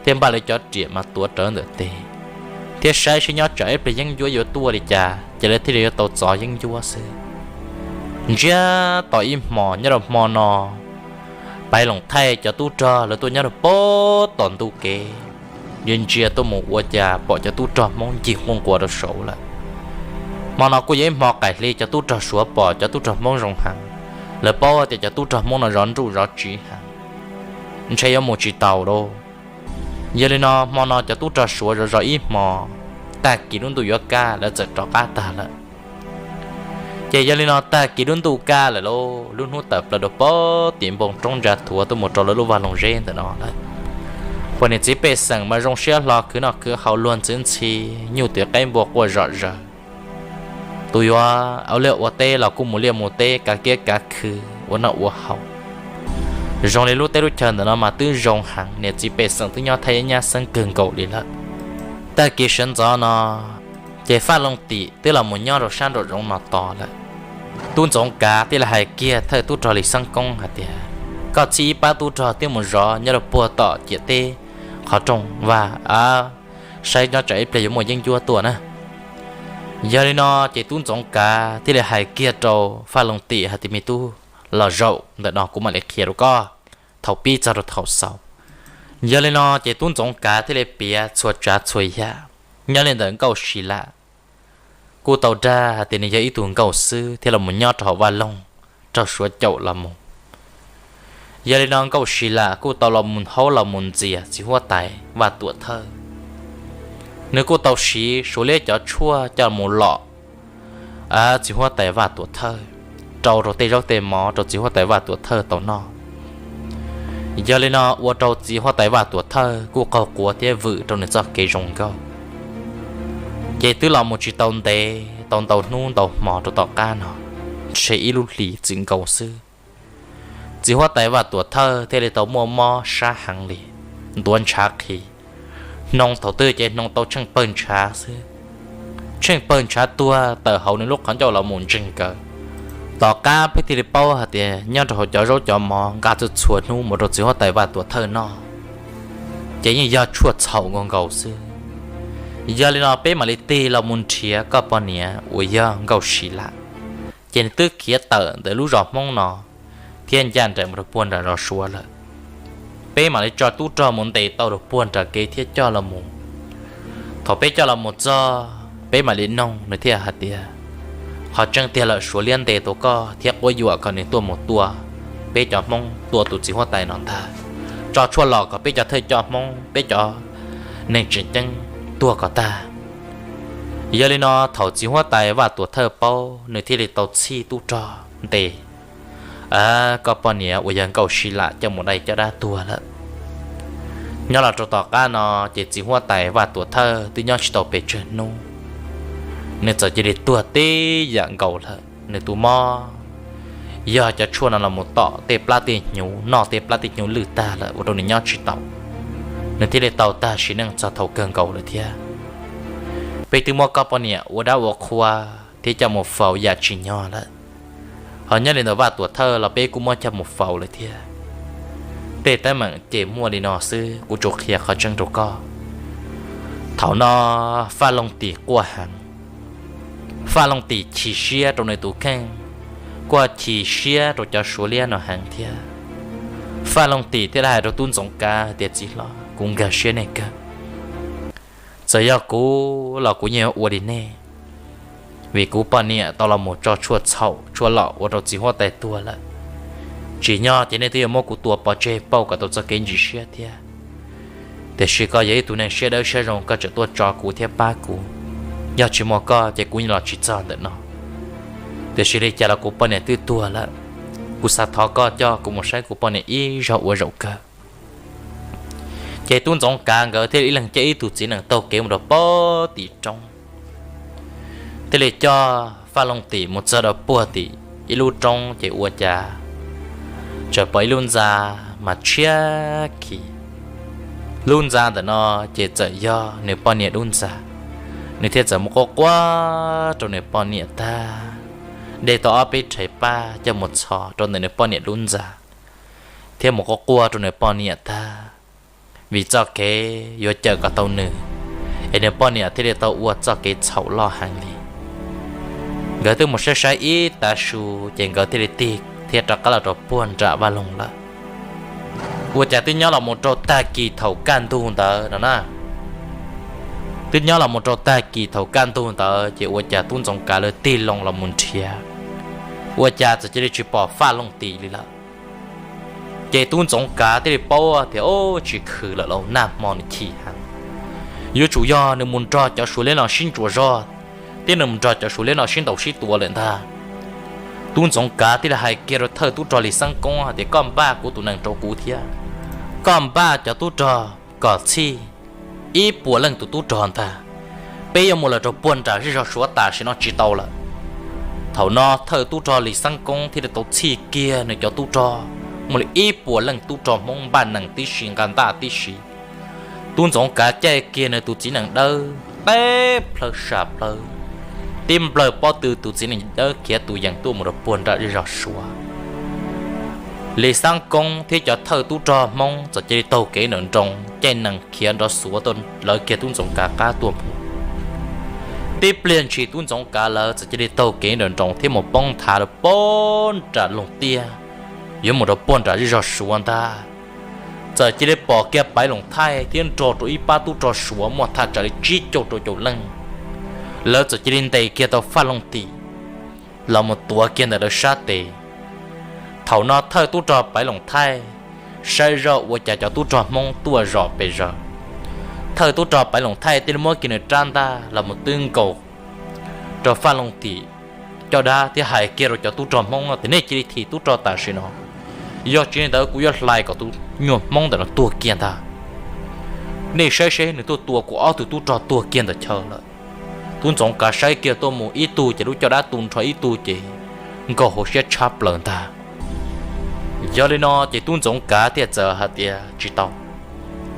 thiab npaj lawv cov riam mas tuav rawv ntawm tes, thiab saib seb nyob tsam ib pliag yeeb ncuab yuav tuaj li cas ces lawv thiaj li yuav tau txov yeeb ncuab xwb. Ntsiag to ib hmos nyob rau hmo no, Paiv Loos Thaij cov tub rog lawv tuaj nyob rau puag tom ntug kev, ntsia ntsia tuaj mus ua cas pom cov tub rog Hmoob ncig quaj nquas rau saud lawm. Hmo no kuj yog ib hmo qaim hli, cov tub rog Suav pom cov tub rog Hmoob zoo heev, lawv paub tias cov tub rog Hmoob no zov nruj zov tsiv heev, ntshe yuav mus tsis taus lauj. Yog li no hmo no cov tub rog Suav zov zov ib hmo, tag kis lub ntuj yuav kaj lawv txawm rov qab tag lawm. Ces yog li no tag kis lub ntuj kaj lawm lauj, lub hnub tawm plaws rau puag tim npoo roob ntsa thuav tuaj mus rau lawv lub vaj loog zeb ntawm no lawm. Phuam niam txiv pej xeem mas zoo siab hlo khwv noj khwv haus luag ntxhi ntxhi, nyuj twm qaib npua quaj zom zaws. Tus yuav ua liaj ua teb los kuj mus liaj mus teb kav kiab kav khw ua noj ua haus. Zoo li lub teb lub chaw ntawm no mas twb zoo heev, niam txiv pej xeem twb nyob thaj yeeb nyab xeeb kawg nkaus li lawm. Tag kis sawv ntxov no ces Faj Looj Tim twb los mus nyob rau sab nraum zoov no tos lawm. Tub Ntxoov Kav thiaj li hais kiag thawj tub rog Lis Xeeb Koob hais tias, koj txhij ib pab tub rog twb mus zov nyob rau puag tom ciam teb qhov rooj vag, saib nyob tsam ib pliag yuav muaj yeeb ncuab tuaj na. Yog li no ces tub Ntxoov Kav thiaj li hais kiag rau Faj Looj Tim hais tias, me tub, los zaum ntawm no kuv mam li qhia rau koj thaum pib txog rau thaum xaus. Yog li no ces tub Ntxoov Kav thiaj li piav txhua tsav txhua yam. Nyob li ntawm Nkauj Sis Lam kuj tau dag hais tias nws yog ib tug nkauj xwb thiaj los mus nyob rau hauv vaj loog raug Suav caum los mus. Yog li no Nkauj Sis Lam kuj tau los mus haub los mus ntxias txiv huab tais Vaj Tuam Thawj. Nws kuj tau siv Suav liab cov tshuaj coj mus lom txiv huab tais Vaj Tuam Thawj, rau rau tej zaub tej mov rau txiv huab tais Vaj Tuam Thawj tau noj. Yog li no ua rau txiv huab tais Vaj Tuam Thawj kuj qaug quav thiab vwm rau nws txoj kev zoo nkauj. Ces twb los mus tsis tau ntev, tau ntau hnub ntau hmo rau tom qab no, ntshe ib lub hlis txwm nkaus xwb, txiv huab tais Vaj Tuam Thawj thiaj li tau muaj mob sab heev li, ntuav ntshav qhi. Hnoos thaum twg ces hnoos tau tsheej pawg ntshav xwb, tsheej pawg ntshav tuag tawm hauv nws lub qhov ncauj los mus ntseeg nkawd. Tom qab peb thiaj li paub hais tias nyob rau hauv cov zaub cov mov nqa txhua txhua hnub mus rau txiv huab tais Vaj Tuam Thawj noj, ces yeej yog tshuaj txhaum nkaus nkaus xwb. Yog li no peb mam li tig los mus nrhiav koj poj niam uas yog Nkauj Sis Lam, ces nws twb khiav tawm ntawm lub zos Hmoob no thiab ncaj nraim mus rau puag nram zos Suav lawm. Peb mam li tso tub rog mus ntes tau rau puag nram kev thiab coj los mus. Thaum peb coj los mus txog peb mam li noog nws thiaj hais tias, qhov tseeb tiag lawm Suav liab ntes tau koj thiab quab yuam kom nws tuaj mus tua peb cov Hmoob, tua tus txiv huab tais no ntag, tso tshuaj los kom peb cov thawj coj Hmoob, peb cov neeg tseem ceeb tuag kom tag. Yog li no thaum txiv huab tais Vaj Tuam Thawj paub nws thiaj li tau txhij tub rog ntes koj poj niam uas yog Nkauj Sis Lam coj mus dai caj dab tuag lawm. Nyob los rau tom qab no ces txiv huab tais Vaj Tuam Thawj twb nyob tsis tau pes tsawg hnub, nws txawm cia li tuag tib yam nkaus lawm. Nws tus mob yog cov tshuaj no los mus tom tej plab tej hnyuv, noj tej plab tej hnyuv lwj tag lawm ua rau nws nyob tsis tau, nws thiaj li tau tag sim neej txog thaum kawg nkaus lawm thiab. Peb twb muab koj poj niam ua dab ua qhua thiab coj mus faus yam tsim nyog lawm, ho nyob li ntawm Vaj Tuam Thawj los peb kuj muab coj mus faus lawm thiab. Tej teeb meem ces muaj li no xwb, kuv tsuas qhia qhov tseeb rau koj. Thaum no Faj Looj Tim quaj heev. Faj Looj Tim chim siab rau nws tus kheej, kuj chim siab rau cov Suav liab no heev thiab. Faj Looj Tim thiaj li hais rau tub Ntxoov Kav tias, txiv hlob, kuv nkag siab nej kawg. Txawm yog kuv los kuv yeej yuav ua li nej, vim kuv poj niam tau los mus tso tshuaj txhaum tshuaj lom ua rau txiv huab tais tuag lawm. Tsim nyog ces nej twb yuav muab kuv tua pov tseg pauj kom tau txoj kev ntsim siab thiab. Tiam sis koj yog ib tug neeg siab dawb siab zoo, koj tseem tuaj tso kuv thiab pab kuv. Yog tsis muaj koj ces kuv los tsis txog ntawm no. Tiam sis li cas los kuv poj niam twb tuag lawm, kuv xav thov koj coj kuv mus saib kuv poj niam ib zaug ua zaum kawg. Ces tub Ntxoov Kav nkawd thiaj li ib leeg caij ib tug txiv nees taug kev mus rau puag tim roob, thiaj li coj Faj Looj Tim mus txog rau puag tim ib lub roob ces ua cas txawm pom ib lub ntxa mas tshiab khiv. Lub ntxa ntawm no ces txawm yog nws poj niam lub ntxa. Nws thiaj txawm mus quaj quaj rau nws poj niam tag, de tau ob peb rhais paj coj mus txhos rau ntawm nws poj niam lub ntxa, thiab mus quaj quaj rau nws poj niam tag, vim txoj kev yuav cawm kom tau nws, es nws poj niam thiaj li tau ua txoj kev txhaum loj heev li. Nkawd twb mus saib saib ib tav su ces nkawd thiaj li tig thiab rov qab los rau puag nram vaj loog lawm. Ua cas twb nyob los mus rau tag kis thaum kaj ntug ntawd no na, twb nyob los mus rau tag kis thaum kaj ntug ntawd ces ua cas tub Ntxoov Kav lawv tig loo los mus nrhiav, ua cas txawm cia li tsis pom Faj Looj Tim li lawm. Ces tub Ntxoov Kav thiaj li paub tias, o, tsis khwm lawm lauj, nag hmo nws chim heev, yuav tsum yog nws mus nrog cov Suav liab no sib ntsuas zog, thiab nws mus nrog cov Suav liab no sib ntaus sib tua lawm ntag. Tub Ntxoov Kav thiaj li hais kiag rau thawj tub rog Lis Xeeb Koob hais tias, koj npaj kuv tus nees rau kuv thiab, koj npaj cov tub rog kom txhij ib puas leej tus tub rog ntag. Peb yuav mus lawm rau puag nram zej zog Suav tam sim no tsis tau lawm. Thaum no thawj tub rog Lis Xeeb Koob thiaj li tau txhij kiag nws cov tub rog, muaj li ib puas leej tub rog Hmoob npaj nees tib si, nqa ntaj tib si. Tub Ntxoov Kav caij kiag nws tus txiv nees dawb teb plhawv sam plawv, tib nplawg pob tw tus txiv nees dawb khiav tus yees tuaj mus rau puag nram zej zog Suav. Lis Xeeb Koob thiab cov thawj tub rog Hmoob txawm cia li taug kev nram nroos caij nees khiav nrov xuav tuaj lawv kiag tub Ntxoov Kav qab tuaj mus. Tib pliag ntshis tub Ntxoov Kav lawv txawm cia li taug kev nram nroos thiab mus poob nthav rau puag nram loog tiaj, yuav mus rau puag nram zej zog Suav ntag. Txawm cia li pom kiag Paiv Loos Thaij thiab nrog rau ib pab tub rog Suav muaj thaj tsam li tsib caug rau caum leej, lawv txawm cia li ntes kiag tau Faj Looj Tim los mus tuav kiag ntawm lawv sab tes. Thaum no thawj tub rog Paiv Loos Thaij saib zoj ua cas cov tub rog Hmoob tuaj zom pes zaws. Thawj tub rog Paiv Loos Thaij thiaj li muab kiag nws rab ntaj los mus twb nkaus rau Faj Looj Tim caj dab thiab hais kiag rau cov tub rog Hmoob tias nej cia li thim tub rog tam sim no, yog tsis li ntawd kuv yuav hlais kom tus nyuag Hmoob ntawm no tuag kiag ntag. Nej saib seb, nws tuaj tua kuv ob tug tub rog tuag kiag ntawm chaw lawm. Tub Ntxoov Kav saib kiag tuaj mus ib tug ces lub caj dab tu nrho, ib tug ces nkaus hauv siab tshab plaws ntag. Yog li no ces Tub Ntxoov Kav thiaj txawm hais tias, Tsis tau,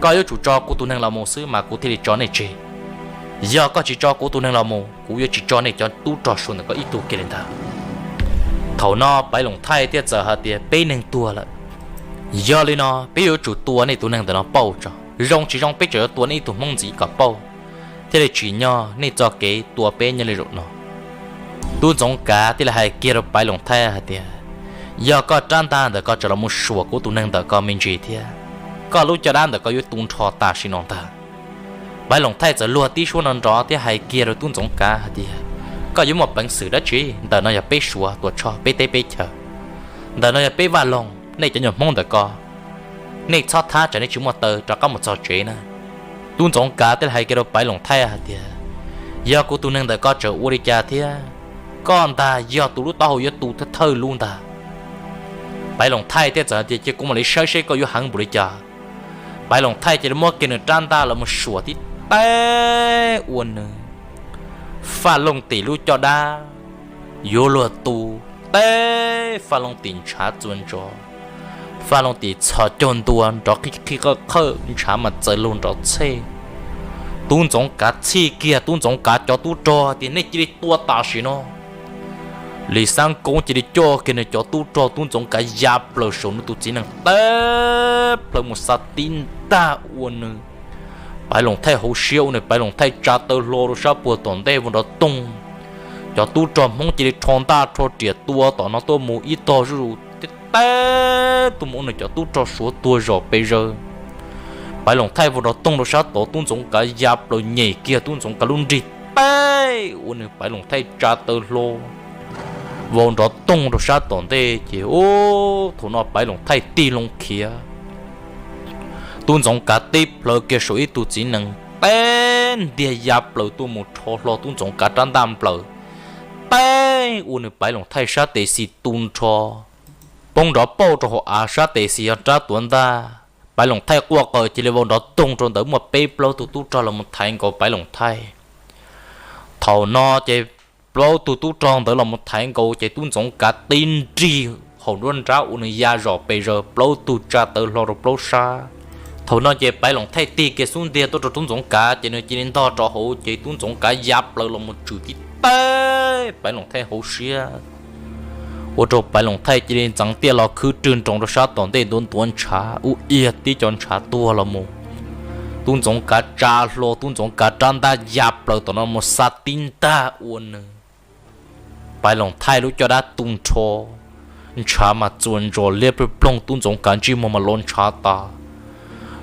koj yuav tsum tso kuv tus neeg los mus xwb mas kuv thiaj li tso nej tseg. Yog koj tsis tso kuv tus neeg los mus, kuv yuav tsis tso nej cov tub rog suav ntawm koj ib tug kiag li ntag. Thaum no Paiv Loos Thaij thiaj txawm hais tias, Peb neeg tuag lawm, yog li no peb yuav tsum tua nej tus neeg ntawm no pauj tso. Zoo tsis zoo peb tseem yuav tua nej ib tug Hmoob ntxiv kom pauj, thiaj li tsim nyog nej txoj kev tua peb nyob li zaum no. Tub Ntxoov Kav thiaj li hais kiag rau Paiv Loos Thaij hais tias, Yog koj rab ntaj ntawm ko tseem los mus suam kuv tus neeg ntawm ko me ntsis thiab, koj lub caj dab ntawm ko yuav tu nrho tam sim no ntag. Paiv Loos Thaij txawm luag tib suab nrov nrov thiab hais kiag rau Tub Ntxoov Kav hais tias, Koj yuav muaj peev xwm dab tsi? Ntawm no yog peb suav tuam tshoj peb teb peb chaw, ntawm no yog peb vaj loog, nej cov nyuag Hmoob ntawm ko, nej txhob thab tsam nej tsis muaj taw rov qab mus txog tsev na. Tub Ntxoov Kav thiaj li hais kiag rau Paiv Loos Thaij hais tias, Yog kuv tus neeg ntawm ko tseem ua li cas thiab, koj ntag yog tus lub taub hau yuav tu thawj lub ntag. Paiv Loos Thaij thiaj txawm hais tias, Cia kuv mam li saib seb koj yuav heev npaum li cas. Paiv Loos Thaij cia li muab kiag nws rab ntaj los mus suam tib teb ua nws Faj Looj Tim lub caj dab yuav luag tu teb, Faj Looj Tim ntshav txuas ntsos, Faj Looj Tim txhos caug ntua nrov qhib qhib qawj qhawj, ntshav mas txaws lug nrov txhej. Tub Ntxoov Kav txhij kiag Tub Ntxoov Kav cov tub rog tias, Nej cia li tua tam sim no! Lis Xab Koob cia li coj kiag nws cov tub rog Tub Ntxoov Kav ya plaws saum nws tus txiv nees teb plawv mus xa tib ntaj ua nws Paiv Loos Thaij hauv siab, ua nws Paiv Loos Thaij tsa taw hlo rau sab puag tom ntej vau nrov toog. Cov tub rog Hmoob cia li rho ntaj rho riam tua tom no tuaj mus ib tog zuj zus tib teb tuaj mus ua nws cov tub rog suav tuag zom pes zaws. Paiv Loos Thaij vau nrov toog rau sab tod, Tub Ntxoov Kav ya plaws nyem kiag Tub Ntxoov Kav lub nrig teb ua nws Paiv Loos Thaij tsa taw hlo vau nrov toog rau sab tom ntej ces ub, thaum no Paiv Loos Thaij tig loo khiav. Tub Ntxoov Kav teb plawv kiag saum ib tug txiv nees teb ntiag ya plaws tuaj mus rho hlo Tub Ntxoov Kav rab ntaj nplawm teb ua nws Paiv Loos Thaij sab tes xis tu nrho poob nrov pauj rau hauv av, sab tes xis yog rab tuav ntaj. Paiv Loos Thaij quaj qaws cia li vau nrov toog rau ntawd, muaj peb plaub tug tub rog los mus thaiv nkaus Paiv Loos Thaij. Thaum no ces plaub tug tub rog ntawd los mus thaiv nkaus ces Tub Ntxoov Kav tib nrig hauv nruab nrab ua nws ya zom pes zaws, plaub tug tsa taw hlo rau plaub sab. Thaum no ces Paiv Loos Thaij tig kiag xub ntiag tuaj rau Tub Ntxoov Kav ces nws cia li ntog rau hauv ces Tub Ntxoov Kav ya plaws los mus tswm tib teb Paiv Loos Thaij hauv siab, ua rau Paiv Loos Thaij cia li ntxeev tiaj los khwb rwg nroos rau sab tom ntej ntuav ntuav ntshav ub, iag tib co ntshav tuag los mus. Tub Ntxoov Kav tsa hlo Tub Ntxoov Kav rab ntaj ya plaws tom no mus xa tib ntaj ua nws Paiv Loos Thaij lub caj dab tu nrho, ntshav mas txuas ntsos liab ploog ploog, Tub Ntxoov Kav ntsej muag mas lo ntshav tas.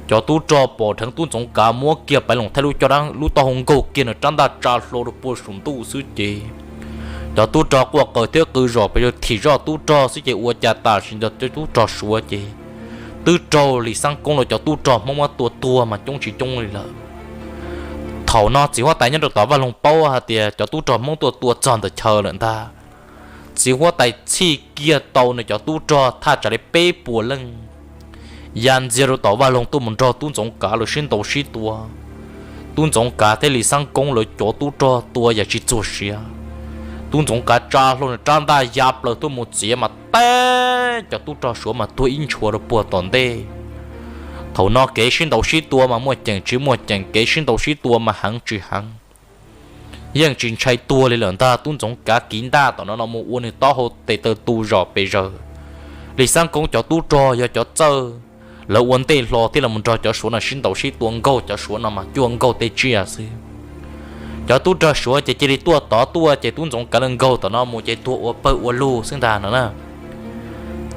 Cov tub rog pom dheev Tub Ntxoov Kav muab kiag Paiv Loos Thaij lub caj dab lub taub hau nkaug kiag nws rab ntaj tsa hlo rau puag saum ntuj xwb ces cov tub rog quaj qaws thiab qw zom pes zaws thim zoj tub rog xwb ces ua cas tam sim ntawd cov tub rog suav ces twb raug Lis Xab Koob lawv cov tub rog Hmoob muab tua tuag mas coob tsis coob li lawm. Thaum no txiv huab tais nyob rau tom vaj loog paub hais tias cov tub rog Hmoob tuaj tua txog ntawm chaw lawm ntag. Txiv huab tais txhij kiag tau nws cov tub rog thaj tsam li peb puas leej ya ntxiag rau tom vaj loog tuaj mus nrog Tub Ntxoov Kav lawv sib ntaus sib tua. Tub Ntxoov Kav thiab Lis Xab Koob lawv cov tub rog tua yam tsis txuag siav. Tub Ntxoov Kav tsa hlo nws rab ntaj ya plaws tuaj mus txiav mas teb cov tub rog suav mas tuag ib ntshua rau puag tom ntej. Thaum no kev sib ntaus sib tua mas muaj ceem tsis muaj ceem, kev sib ntaus sib tua mas heev tsis heev, yeej tsis ntshai tuag li lawm ntag. Tub Ntxoov Kav kiv ntaj tom no no mus ua nws taub hau tes taw tu zom pes zaws. Lis Xab Koob cov tub rog yog cov txawj, lawv ua ntej hlo thiab los nrog cov suav no sib ntaus sib tua, nkaug cov suav no mas cuaj nkaug tej tsiaj xwb. Cov tub rog suav ces cia li tuaj tod tuaj ces Tub Ntxoov Kav lawv nkaug tom no mus ces tuag ua pawg ua lug xwb ntag no na.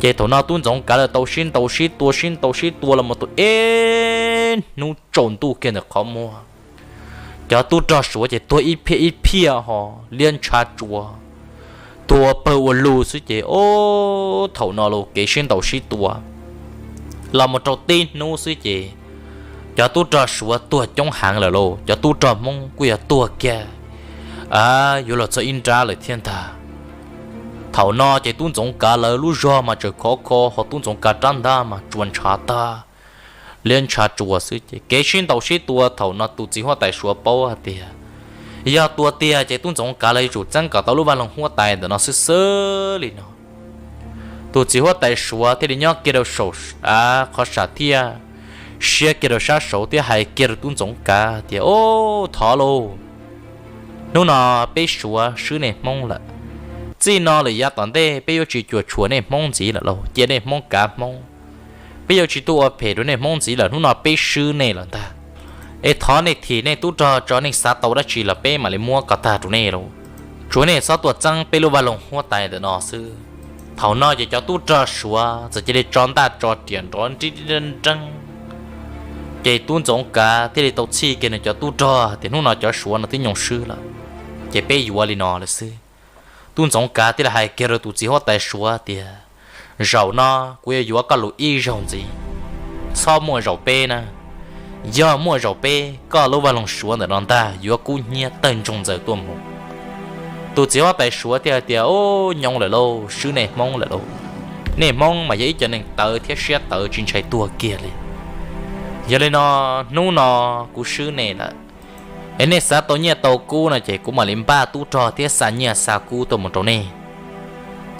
Ces thaum no Tub Ntxoov Kav lawv tau sib ntaus sib tua sib ntaus sib tua los mus tau ib hnub tsaus ntuj kiag ntawm qhov muag, cov tub rog suav ces tuag ib phiaj ib phiaj ho liab ntshav tsuas, tuag ua pawg ua lug xwb ces ob, thaum no los kev sib ntaus sib tua los mus rau tib hnub xwb ces cov tub rog suav tuag coob heev lawm lauj, cov tub rog Hmoob kuj yog tuag kiag yuav luag txog ib nrab lawm thiab ntag. Thaum no ces Tub Ntxoov Kav lawv lub zog mas tseem khov kho, ho Tub Ntxoov Kav rab ntaj mas tsuas ntshav tag. liab ntshav tsuas xwb ces kev sib ntaus sib tua thaum no tus txiv huab tais suav paub hais tias yog tua tiag ces tub ntxoov kav los yuav tsum txeeb kom tau lub vaj loog huab tais ntawm no xwb xwb li no. Tus txiv huab tais suav thiaj li nyob kiag rau saum av qhov sam thiaj siab kiag rau sab saud thiab hais kiag rau tub ntxoov kav tias, Au, thov lauj, hnub no peb suav swb nej hmoob lawm. Txij no lawm yav tom ntej peb yuav tsis cuam tshuam nej hmoob ntxiv lawm lauj, cia nej hmoob kav hmoob. Peb yuav tsis tuaj ua phem rau nej hmoob ntxiv lawm, hnub no peb swb nej lawm ntag. Es thov nej thim nej tub rog tso, nej xav tau dab tsi los peb mam li muab kom tag rau nej lauj. Tsuav nej txhob tuaj txeeb peb lub vaj loog huab tais ntawm no xwb. Thaum no ces cov tub rog suav txawm cia li tso ntaj tso riam nrov nreeb nreeb. Ces tub ntxoov kav thiaj li tau txhij kiag nws cov tub rog tias, Hnub no cov suav no twb nyoo swb lawm, ces peb yuav li no lawm xwb. Tub ntxoov kav thiaj li hais kiag rau tus txiv huab tais suav tias, Zaum no kuv yuav yuav koj lus ib zaug ntxiv, txhob muaj zaum peb na. Yog muaj zaum peb, koj lub vaj loog suav ntawm no ntag yuav kub hnyiab tawg ntsoog ntxaws tuaj mus. Tus txiv huab tais suav thiaj hais tias, Au, nyoo lawm lauj, swb nej hmoob lawm lauj. Nej hmoob mas yog ib co neeg tawv thiab siab tawv tsis ntshai tuag kiag li. Yog li no, hnub no kuv swb nej lawm, es nej xav tau nyiaj tau kub no ces kuv mam li npaj tub rog thiab xa nyiaj xa kub tuaj mus rau nej.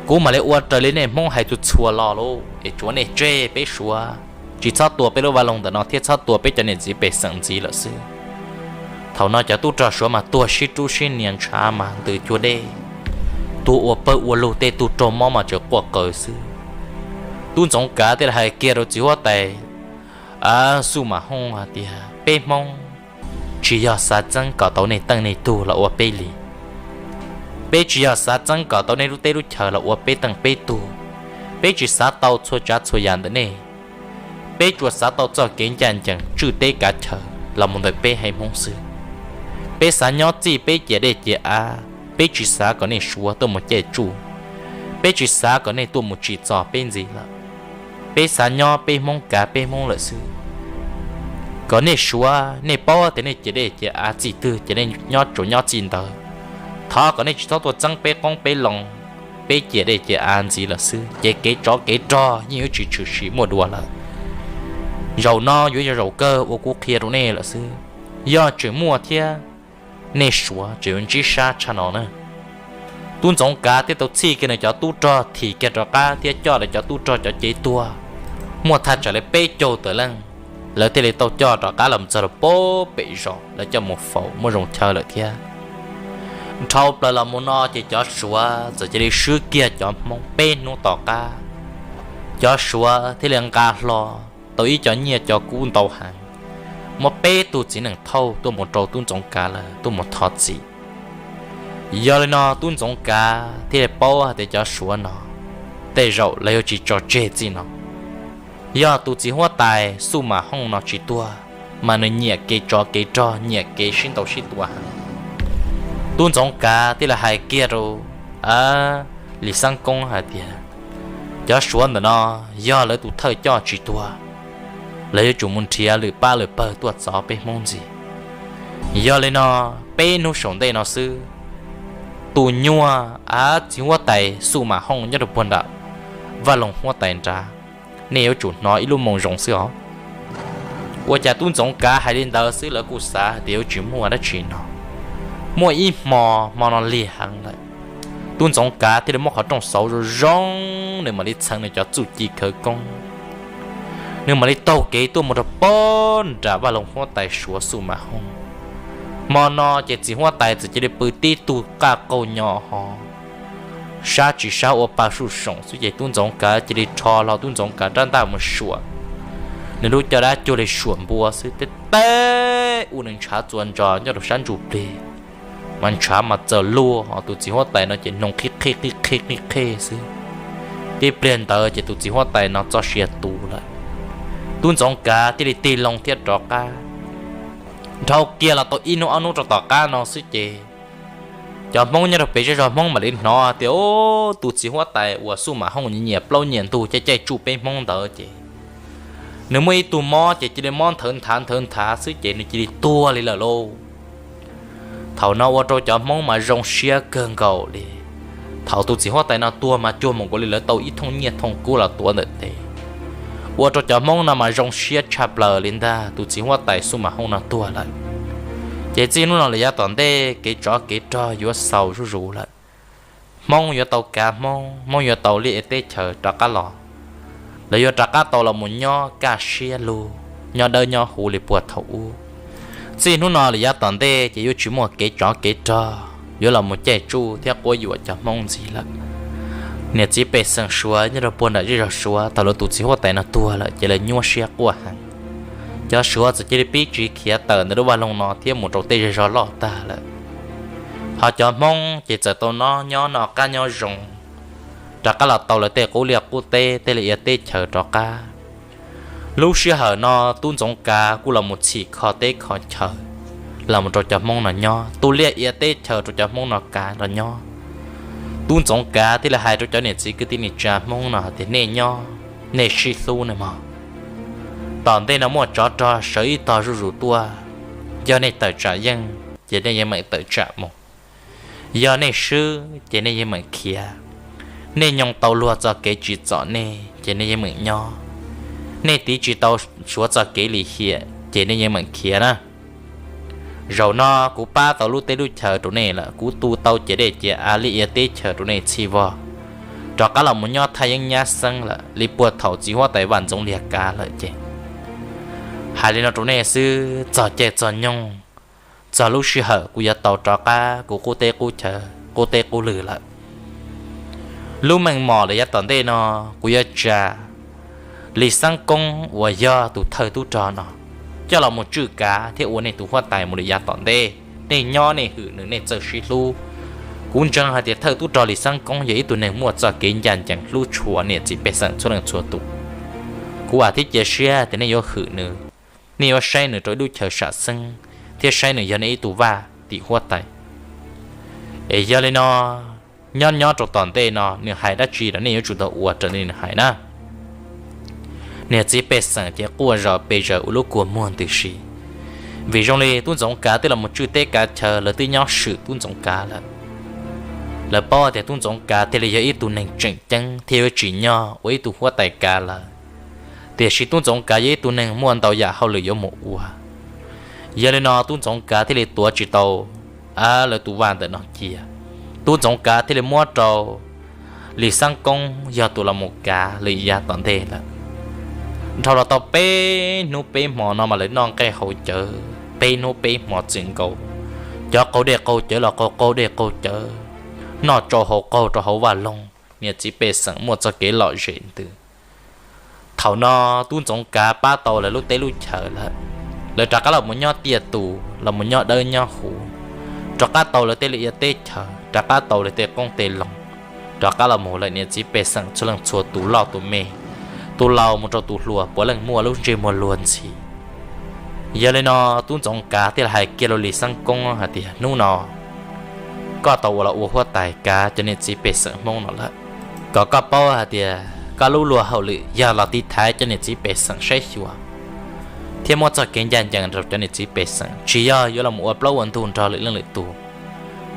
Kuv mam li ua raws li nej hmoob hais txhua txhua lo lauj, es tsuav nej tseg peb suav, tsis txhob tua peb lub vaj loog ntawm no thiab txhob tua peb cov niam txiv pej xeem ntxiv lawm xwb. Thaum no cov tub rog suav mas tuag sib rub sib nias, ntshav mas ntws cuag dej, tuag ua pawg ua lug, tej tug raug mob mas tseem quaj qw xwb. Tub ntxoov kav thiaj li hais kiag rau txiv huab tais Xub Mam Hooj hais tias, Peb hmoob tsis yog xav txeeb kom tau nej teej nej tug los ua peb li. Peb tsis yog xav txeeb kom tau nej lub teb lub chaw los ua peb teej peb tug. Peb tsis xav tau txhua tsav txhua yam ntawm nej. Peb tsuas xav tau txoj kev ncaj ncees tswj teb kav chaw los mus ntawm peb haiv hmoob xwb. Peb xav nyob txij peb ciam dej ciam av, peb tsis xav kom nej suav tuaj mus caij tsuj. Peb tsis xav kom nej tuaj mus tsim txom peb ntxiv lawm. Peb xav nyob peb hmoob kav peb hmoob lawm xwb. Kom nej suav nej paub tias nej ciam dej ciam av txij twg ces nej nyob tsuas nyob txij ntawd. Thov kom nej tsis txhob tuaj txeeb peb qoob peb loo, peb ciam dej ciam av ntxiv lawm xwb ces kev tsov kev rog yeej yuav tsis tshwm sim muaj dua lawm. Zaum no yuav yog zaum kawg uas kuv qhia rau nej lawm xwb. Yog tseem muaj thiab, nej suav tseem yuav ntsib sab tshaj no na. Tub Ntxoov Kav thiaj tau txhij kiag nws cov tub rog thim kiag rov qab thiab coj lawv cov tub rog cov cev tuag muaj thaj tsam li peb caug tawm leej, lawv thiaj li tau coj rov qab los txog rau pem zos, lawv coj mus faus muaj zoo chaw lawm thiab. Dhau plaws los mus no ces cov suav txawm cia li swb kiag cov hmoob peb hnub tom qab. Cov suav thiaj li nqa hlo tau ib co nyiaj co kub ntau heev, muab peb tug txiv neej thauj tuaj mus rau tub Ntxoov Kav lawv tuaj mus thov txim. Yog li no tub Ntxoov Kav thiaj li paub hais tias cov suav no tej zaum lawv yuav tsis tso tseg txij no. Yog tus txiv huab tais Xub Mam Hooj no tsis tuag, mas nws nyiam kev tsov kev rog, nyiam kev sib ntaus sib tua heev. Tub Ntxoov Kav thiaj li hais kiag rau Lis Xab Koob hais tias, cov suav ntawm no yog lawv tus thawj coj tsis tuag, lawv yuav tsum mus nrhiav lwm pab lwm pawg tuaj txov peb hmoob ntxiv. Yog li no, peb hnub saum ntej no xwb, tus nyuag av txiv huab tais Xub Mam Hooj nyob rau puag nram vaj loog huab tais nrad, nej yuav tsum hnov ib lub moo zoo xwb os. Ua cas tub Ntxoov Kav hais li ntawd xwb lawv kuj xav hais tias yuav tsis muaj dab tsi no, muaj ib hmo, hmo no lig heev lawm. Tub Ntxoov Kav thiaj li muab qhov rooj xauv zoo zoo, nws mam li txheev nws cov txuj ci khawv koob, nws mam li taug kev tuaj mus rau puag nram vaj loog huab tais suav Xub Mam Hooj. Hmo no ces txiv huab tais txawm cia li pw tib tug qaj qaug nyo ho, sab tsis sab ua pa suj soom xwb ces tub Ntxoov Kav cia li rho hlo tub Ntxoov Kav rab ntaj mus suam, nws lub caj dab cuag li suam npua xwb, teb teb ua nws ntshav txuas ntsos nyob rau sab ntsuj plig, mas ntshav mas txawm luag ho tus txiv huab tais no ces hnoos qhib qhib qhib qhib qhib qhib xwb. Tib pliag ntawd ces tus txiv huab tais no txoj sia tu lawm. Tub Ntxoov Kav thiaj li tig loo thiab rov qab. Dhau kiag los tau ib hnub ob hnub rau tom qab no xwb ces cov hmoob nyob rau pem zej zos hmoob mam li hnov tias, Ub, tus txiv huab tais uas Xub Mam Hooj nyiam plaub nyiam ntug caij caij tsuj peb hmoob ntawd ces nws muaj ib tug mob ces cia li mob nthawv nthav nthawv nthav xwb ces nws cia li tuag li lawm lauj. Thaum no ua rau cov hmoob mas zoo siab kawg nkaus li. Thaum tus txiv huab tais no tuag mas cuag mus nkaus li lawv tau ib thooj nyiaj thooj kub los tuav ntawm tes. ua rau cov Hmoob no mas zoo siab tshaj plaws li ntag, tus txiv huab tais Xub Mas Hoob no tuag lawm. Ces txij hnub no lawm yav tom ntej kev tsov kev rog yuav xaus zuj zus lawm. Hmoob yuav tau kav Hmoob, Hmoob yuav tau liaj ia teb chaws rov qab los, lawv yuav rov qab tau los mus nyob kaj siab lug, nyob dawb nyob huv li puag thaum ub. Txij hnub no lawm yav tom ntej ces yuav tsis muaj kev tsov kev rog yuav los mus caij tsuj thiab quab yuam cov Hmoob ntxiv lawm. Niam txiv pej xeem Suav nyob rau puag nram zej zog Suav, thaum lawv tus txiv huab tais no tuag lawm ces lawv nyuaj siab quaj heev. Cov Suav txawm cia li pib tsiv khiav tawm ntawm lub vaj loog no thiab mus rau tej zej zog loj tag lawm. Ho cov Hmoob ces txawm tau nyob nyob noj qab nyob zoo, rov qab los tau lawv tej qub liaj qub teb, tej liaj ia teb chaws rov qab. Lub sij hawm no tub Ntxoov Kav kuj los mus txhim kho teb kho chaw los mus rau cov Hmoob no nyob, tu liaj ia teb chaws rau cov Hmoob no kav los nyob. Tub Ntxoov Kav thiaj li hais rau cov niam txiv kwv tij neej tsa Hmoob no hais tias nej nyob, nej sib hlub nawb mog. Tom ntej no muaj tsov rog sawv ib tog zuj zus tuaj, yog nej tawm tsam yeej ces nej yeej meem tawm tsam mus, yog nej swb ces nej yeej meem khiav. Nej nyoo tau luag txoj kev tsim txom nej ces nej yeej meem nyob, nej tiv tsis tau Suav txoj kev lim hiam ces nej yeej meem khiav na. Zaum no kuv pab tau lub teb lub chaw rau nej lawm, kuv tu tau ciam dej ciam av liaj ia teb chaws rau nej txhij vog, rov qab los mus nyob thaj yeeb nyab xeeb lawm li puag thaum txiv huab tais Vaj Ntxoov Liag kav lawm ces hais li no rau nej xwb, txog caij txog nyoog, txog lub sij hawm kuv yuav tau rov qab kuv qub teb qub chaw, qub teb qub lw lawm. Lub meej mom lawm yav tom ntej no kuv yuav tsa Lis Xeeb Koob uas yog tus thawj tub rog no coj los mus tswj kav thiab ua nej tus huab tais mus lawm yav tom ntej. Nej nyob nej hwm nws, nej txawj sib hlub. Kuv ntseeg hais tias thawj tub rog Lis Xeeb Koob yog ib tug neeg muaj txoj kev ncaj ncees hlub tshua niam txiv pej xeem txhua leej txhua tus. Kuv vam thiab cia siab tias nej yuav hwm nws, nej yuav saib nws rau ib lub chaw sam xeeb thiab saib nws yog nej ib tug vaj tim huab tais. Es yog li no, nyob nyob rau tom ntej no nws hais dab tsi los nej yuav tsum tau ua raws li nws hais na. Niam txiv pej xeem ces quaj zom pes zaws ua lub kua muag ntws si, vim zoo li tub Ntxoov Kav twb los mus tswj teb kav chaw, lawv twb nyob swm tub Ntxoov Kav lawm. Lawv paub tias tub Ntxoov Kav thiaj li yog ib tug neeg tseem ceeb thiab yuav tsim nyog ua ib tug huab tais kav lawm, tiam sis tub Ntxoov Kav yog ib tug neeg muaj ntau yam hauj lwm yuav mus ua. Yog li no tub Ntxoov Kav thiaj li tuav tsis tau lawv tus vaj ntawm no cia. Tub Ntxoov Kav thiaj li muab rau Lis Xeeb Koob yog tus los mus kav lawm yav tom ntej lawm. Dhau los tau peb hnub peb hmo no mas lawv noj nqaij haus cawv peb hnub peb hmo txwm nkaus, cov qaug dej qaug cawv los qaug qaug dej qaug cawv, noj tsau haus qaug rau hauv vaj loog, niam txiv pej xeem muaj txoj kev lom zem ntws. Thaum no tub Ntxoov Kav pab tau lawv lub teb lub chaws lawm, lawv rov qab los mus nyob tiaj tus los mus nyob dawb nyob huv, rov qab tau lawv tej liaj ia teb chaws, rov qab tau lawv tej qoob tej loo, rov qab los mus lawm niam txiv pej xeem txhua leej txhua tus, loj tus me, tus laus mus rau tus hluas puav leej muaj lub ntsej muag luag ntxhi. Yog li no tub Ntxoov Kav thiaj li hais kiag rau Lis Xeeb Koob hais tias hnub no koj tau ua los ua huab tais kav cov niam txiv pej xeem Hmoob no lawm, kom koj paub hais tias koj lub luag hauj lwm yog los tiv thaiv cov niam txiv pej xeem saib xyuas thiab muab txoj kev ncaj ncees rau cov niam txiv pej xeem, tsis yog yuav los ua plaub ua ntug nrog lwm leej lwm tus.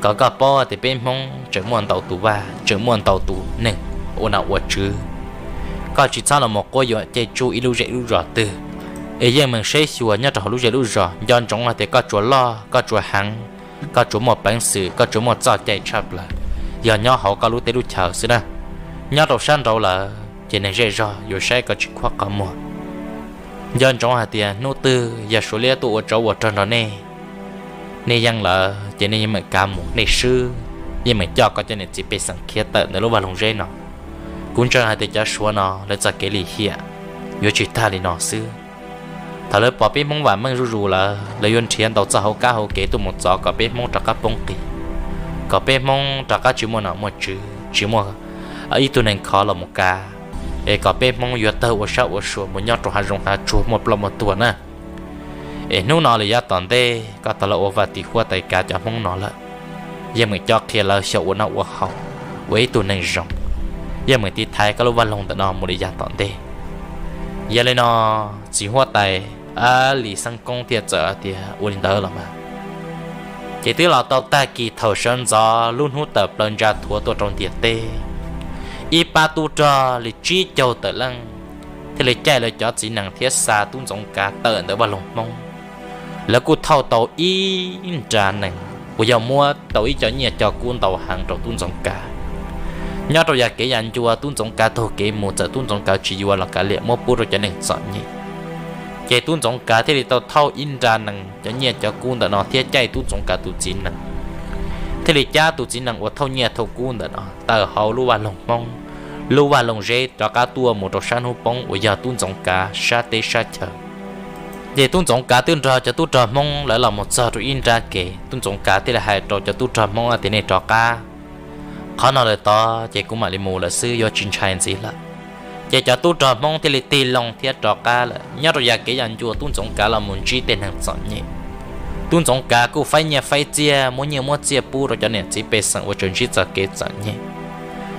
Kom koj paub tias peb Hmoob tseem muaj ntau tus vaj, tseem muaj ntau tus neeg ua nom ua tswv. Koj tsis txhob los mus quab yuam caij tsuj ib lub zej lub zos twg, es yeej meem saib xyuas nyob rau hauv lub zej lub zos, nco ntsoov hais tias koj tsuas loj, koj tsuas heev, koj tsuas muaj peev xwm, koj tsuas muaj txoj cai tshaj plaws yog nyob hauv koj lub teb lub chaw xwb na. Nyob rau sab nraud lawm ces neeg zej zog yuav saib koj tsis khuab qhov muag. Nco ntsoov hais tias hnub twg yog Suav liab tuaj ua tsov ua rog nrog nej, nej yeej lawm ces nej yeej meem kav mus, nej swb yeej meem coj koj cov niam txiv pej xeem khiav tawm ntawm lub vaj loog zeb no. Kuv ntseeg hais tias cov Suav no lawv txoj kev lim hiam yuav tsis tag li no xwb. Thaum lawv pom peb Hmoob vam meej zuj zus lawm, lawv yuav nrhiav ntau txoj hauv kab hauv kev tuaj mus txov kom peb Hmoob rov qab poob qis, kom peb Hmoob rov qab tsis muaj nom muaj tswv, tsis muaj ib tug neeg khov los mus kav, es kom peb Hmoob yuav tawg ua sab ua sua mus nyob rau hav zoov hav tsuag muaj ploj muaj tuag na. Es hnub no lawm yav tom ntej koj tau los ua vaj tim huab tais kav cov Hmoob no lawm, yeej meem coj qhia lawv xyaum ua noj ua haus, ua ib tug neeg zoo, yeej meem tiv thaiv koj lub vaj loog ntawm no mus li yav tom ntej. Yog li no, txiv huab tais Lis Xeeb Koob thiaj txawm hais tias ua li ntawd los mas. Ces twb los tau tag kis thaum sawv ntxov lub hnub tawm plaws ntsa thuav tuaj rau ntiaj teb, ib pab tub rog li tsib caug tawm leej thiaj li caij lawv cov txiv nees thiab xa tub Ntxoov Kav tawm ntawm vaj loog Hmoob. Lawv kuj thauj tau ib nra nees uas yog muab tau ib co nyiaj co kub ntau heev rau tub Ntxoov Kav. Nyob rau yav kev yav ncua tub Ntxoov Kav taug kev mus txawm tub Ntxoov Kav tsis yuav los kav liam muab pub rau cov neeg txom nyem. Ces tub Ntxoov Kav thiaj li tau thauj ib nra nees cov nyiaj cov kub ntawm no thiab caij tub Ntxoov Kav tus txiv nees, thiaj li cab tus txiv nees uas thauj nyiaj thauj kub ntawm no tawm hauv lub vaj loog Hmoob, lub vaj loog zeb rov qab tuaj mus rau sab hnub poob uas yog tub Ntxoov Kav sab teb sab chaw. Ces tub Ntxoov Kav twb nrog cov tub rog Hmoob lawv los mus txog rau ib nra kev, tub Ntxoov Kav thiaj li hais rau cov tub rog Hmoob tias nej rov qab, qhov no lawm tod ces kuv mam li mus lawm xwb, yuav tsis ntshai ntxiv lawm. Ces cov tub rog Hmoob thiaj li tig loo thiab rov qab lawm. Nyob rau yav kev yav ncua tub Ntxoov Kav los mus ntsib tej neeg txom nyem, tub Ntxoov Kav kuj faib nyiaj faib txiaj, muab nyiaj muab txiaj pub rau cov niam txiv pej xeem uas tseem ntsib txoj kev txom nyem.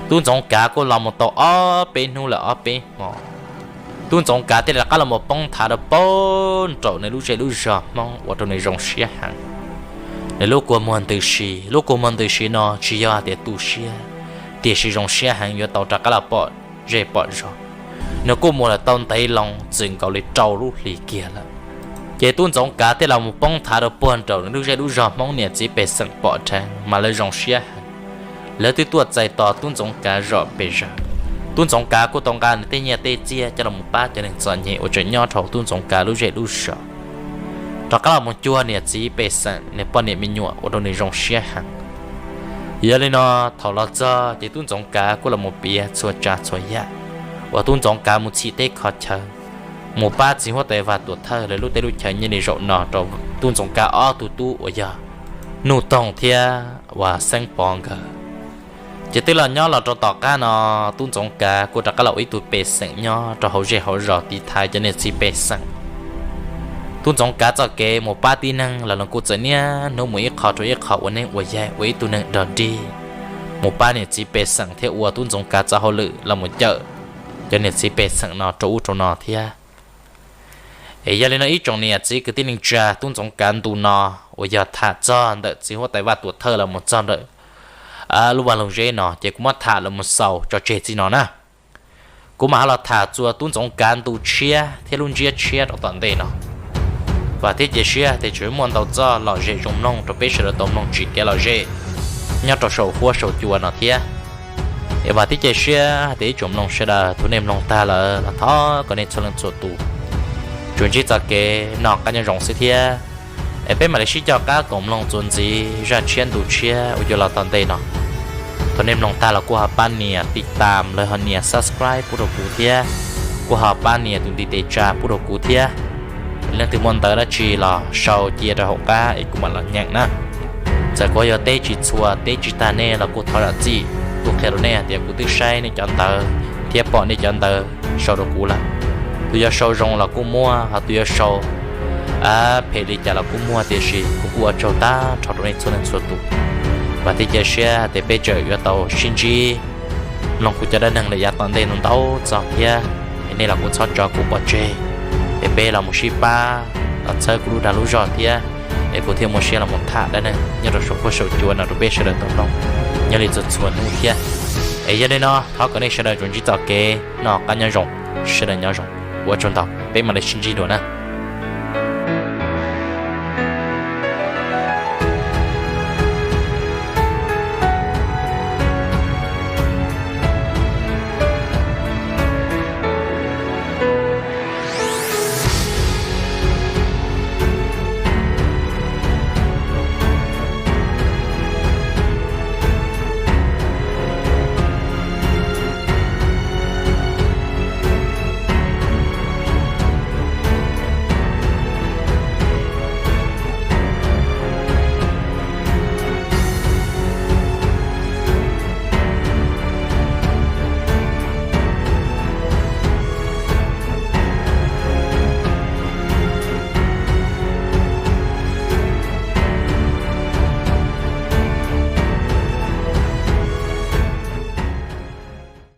Tub Ntxoov Kav kuj los mus tau ob peb hnub lawm ob peb hmo. Tub Ntxoov Kav thiaj li rov qab los mus poob thav rau puag nraum nws lub zej lub zog Hmoob ua rau nws zoo siab heev. Nws lub kua muag ntws si, lub kua muag ntws si no tsis yog hais tias tu siab, tiam sis zoo siab heev yuav tau rov qab los pom zej pom zog. Nws kuj mus lawm tau ntev loo txwm nkaus li rau lub hlis kiag lawm. Ces tub Ntxoov Kav thiaj los mus poob thav rau puag nraum nws lub zej lub zog Hmoob niam txiv pej xeem pom dheev mas lawv zoo siab heev. Lawv twb tuaj txais tos tub Ntxoov Kav zom pes zaws. Tub Ntxoov Kav kuj tau nqa nws tej nyiaj tej txiaj coj los mus pab cov neeg txom nyem uas tseem nyob rau tub Ntxoov Kav lub zej lub zog, rov qab los mus cuag niam txiv pej xeem nws poj niam me nyuam ua rau nws zoo siab heev. Yog li no, thaum los txog ces tub Ntxoov Kav kuj los mus piav txhua tsav txhua yam uas tub Ntxoov Kav mus txhim teb kho chaw, mus pab txiv huab tais Vaj Tuam Thawj lawv lub teb lub chaw nyob li zaum no rau tub Ntxoov Kav ob tug tub uas yog Nuj Toog thiab uas Xeeb Pov nkawd. Ces twb los nyob los rau tom qab no, tub Ntxoov Kav kuj rov qab los ua ib tug pej xeem nyob rau hauv zej hauv zos tiv thaiv cov niam txiv pej xeem. Tub Ntxoov Kav txoj kev mus pab tib neeg los nws kuj txawm niaj hnub mus ib qho rau ib qho ua neeb ua yaig ua ib tug neeg dog dig, mus pab niam txiv pej xeem thiab ua tub Ntxoov Kav txoj hauj lwm los mus cawm cov niam txiv pej xeem no rau ub rau no thiab. Es yog li no ib tsoom niam txiv kwv tij neej tsa, tub Ntxoov Kav ntu no uas yog tham txog ntawm txiv huab tais Vaj Tuam Thawj los mus txog ntawm lub vaj loog zeb no ces kuv muab tham los mus xaus tso tseg txij no na. Kuv mam ho los tham txuas tub Ntxoov Kav ntu tshiab thiab lub ntsiab tshiab rau tom ntej no. Vam thiab cia siab tias tseem muaj ntau txoj lom zem zoo mloog rau peb sawv daws tau mloog tsim kev lom zem nyob rau saum huab saum cua no thiab. Es vam thiab cia siab hais tias ib tsoom mloog sawv daws thaum nej mloog tag lawm los thov kom nej txhua leej txhua tus tsuas ntsib txoj kev noj qab nyob zoo xwb thiab. Es peb mam li sib coj qab koom mloog txuas ntxiv zaj tshiab ntu tshiab uas yuav los tom ntej no. Thaum nej mloog tag los kuj ho pab nias tij tam lawv ho nias subscribe pub rau kuv thiab, kuj ho pab nias tus ntiv tes tsa pub rau kuv thiab. Leej twg muaj ntawv dab tsi los sau cia rau hauv qab es kuv mam los nyeem na. Txawm kuv yuav teb tsis txhua teb tsis tag nej los kuj thov zam txim, kuv qhia rau nej hais tias kuv twb saib nej cov ntawv thiab pom nej cov ntawv sau rau kuv lawm. Tus yuav sau zoo los kuj muaj, ho tus yuav sau phem li cas los kuj muaj, tiam sis kuv kuj ua tsaug tag nrho rau nej txhua leej txhua tus. Vam thiab cia siab tias peb tseem yuav tau sib ntsib mloog kuv cov dab neeg lawm yav tom ntej no ntau txog thiab. Es nej los kuj txhob tso kuv pov tseg, es peb los mus sib pab los txhawb kuv lub dag lub zog thiab, es kuv thiaj muaj siab los mus tham dab neeg nyob rau saum huab saum cua no rau peb sawv daws tau mloog nyob li txhua txhua hnub thiab. Es yog li no thov kom nej sawv daws tsuas ntsib txoj kev noj qab nyob zoo, sawv daws nyob zoo, ua tsaug ntau, peb mam li sib ntsib dua na.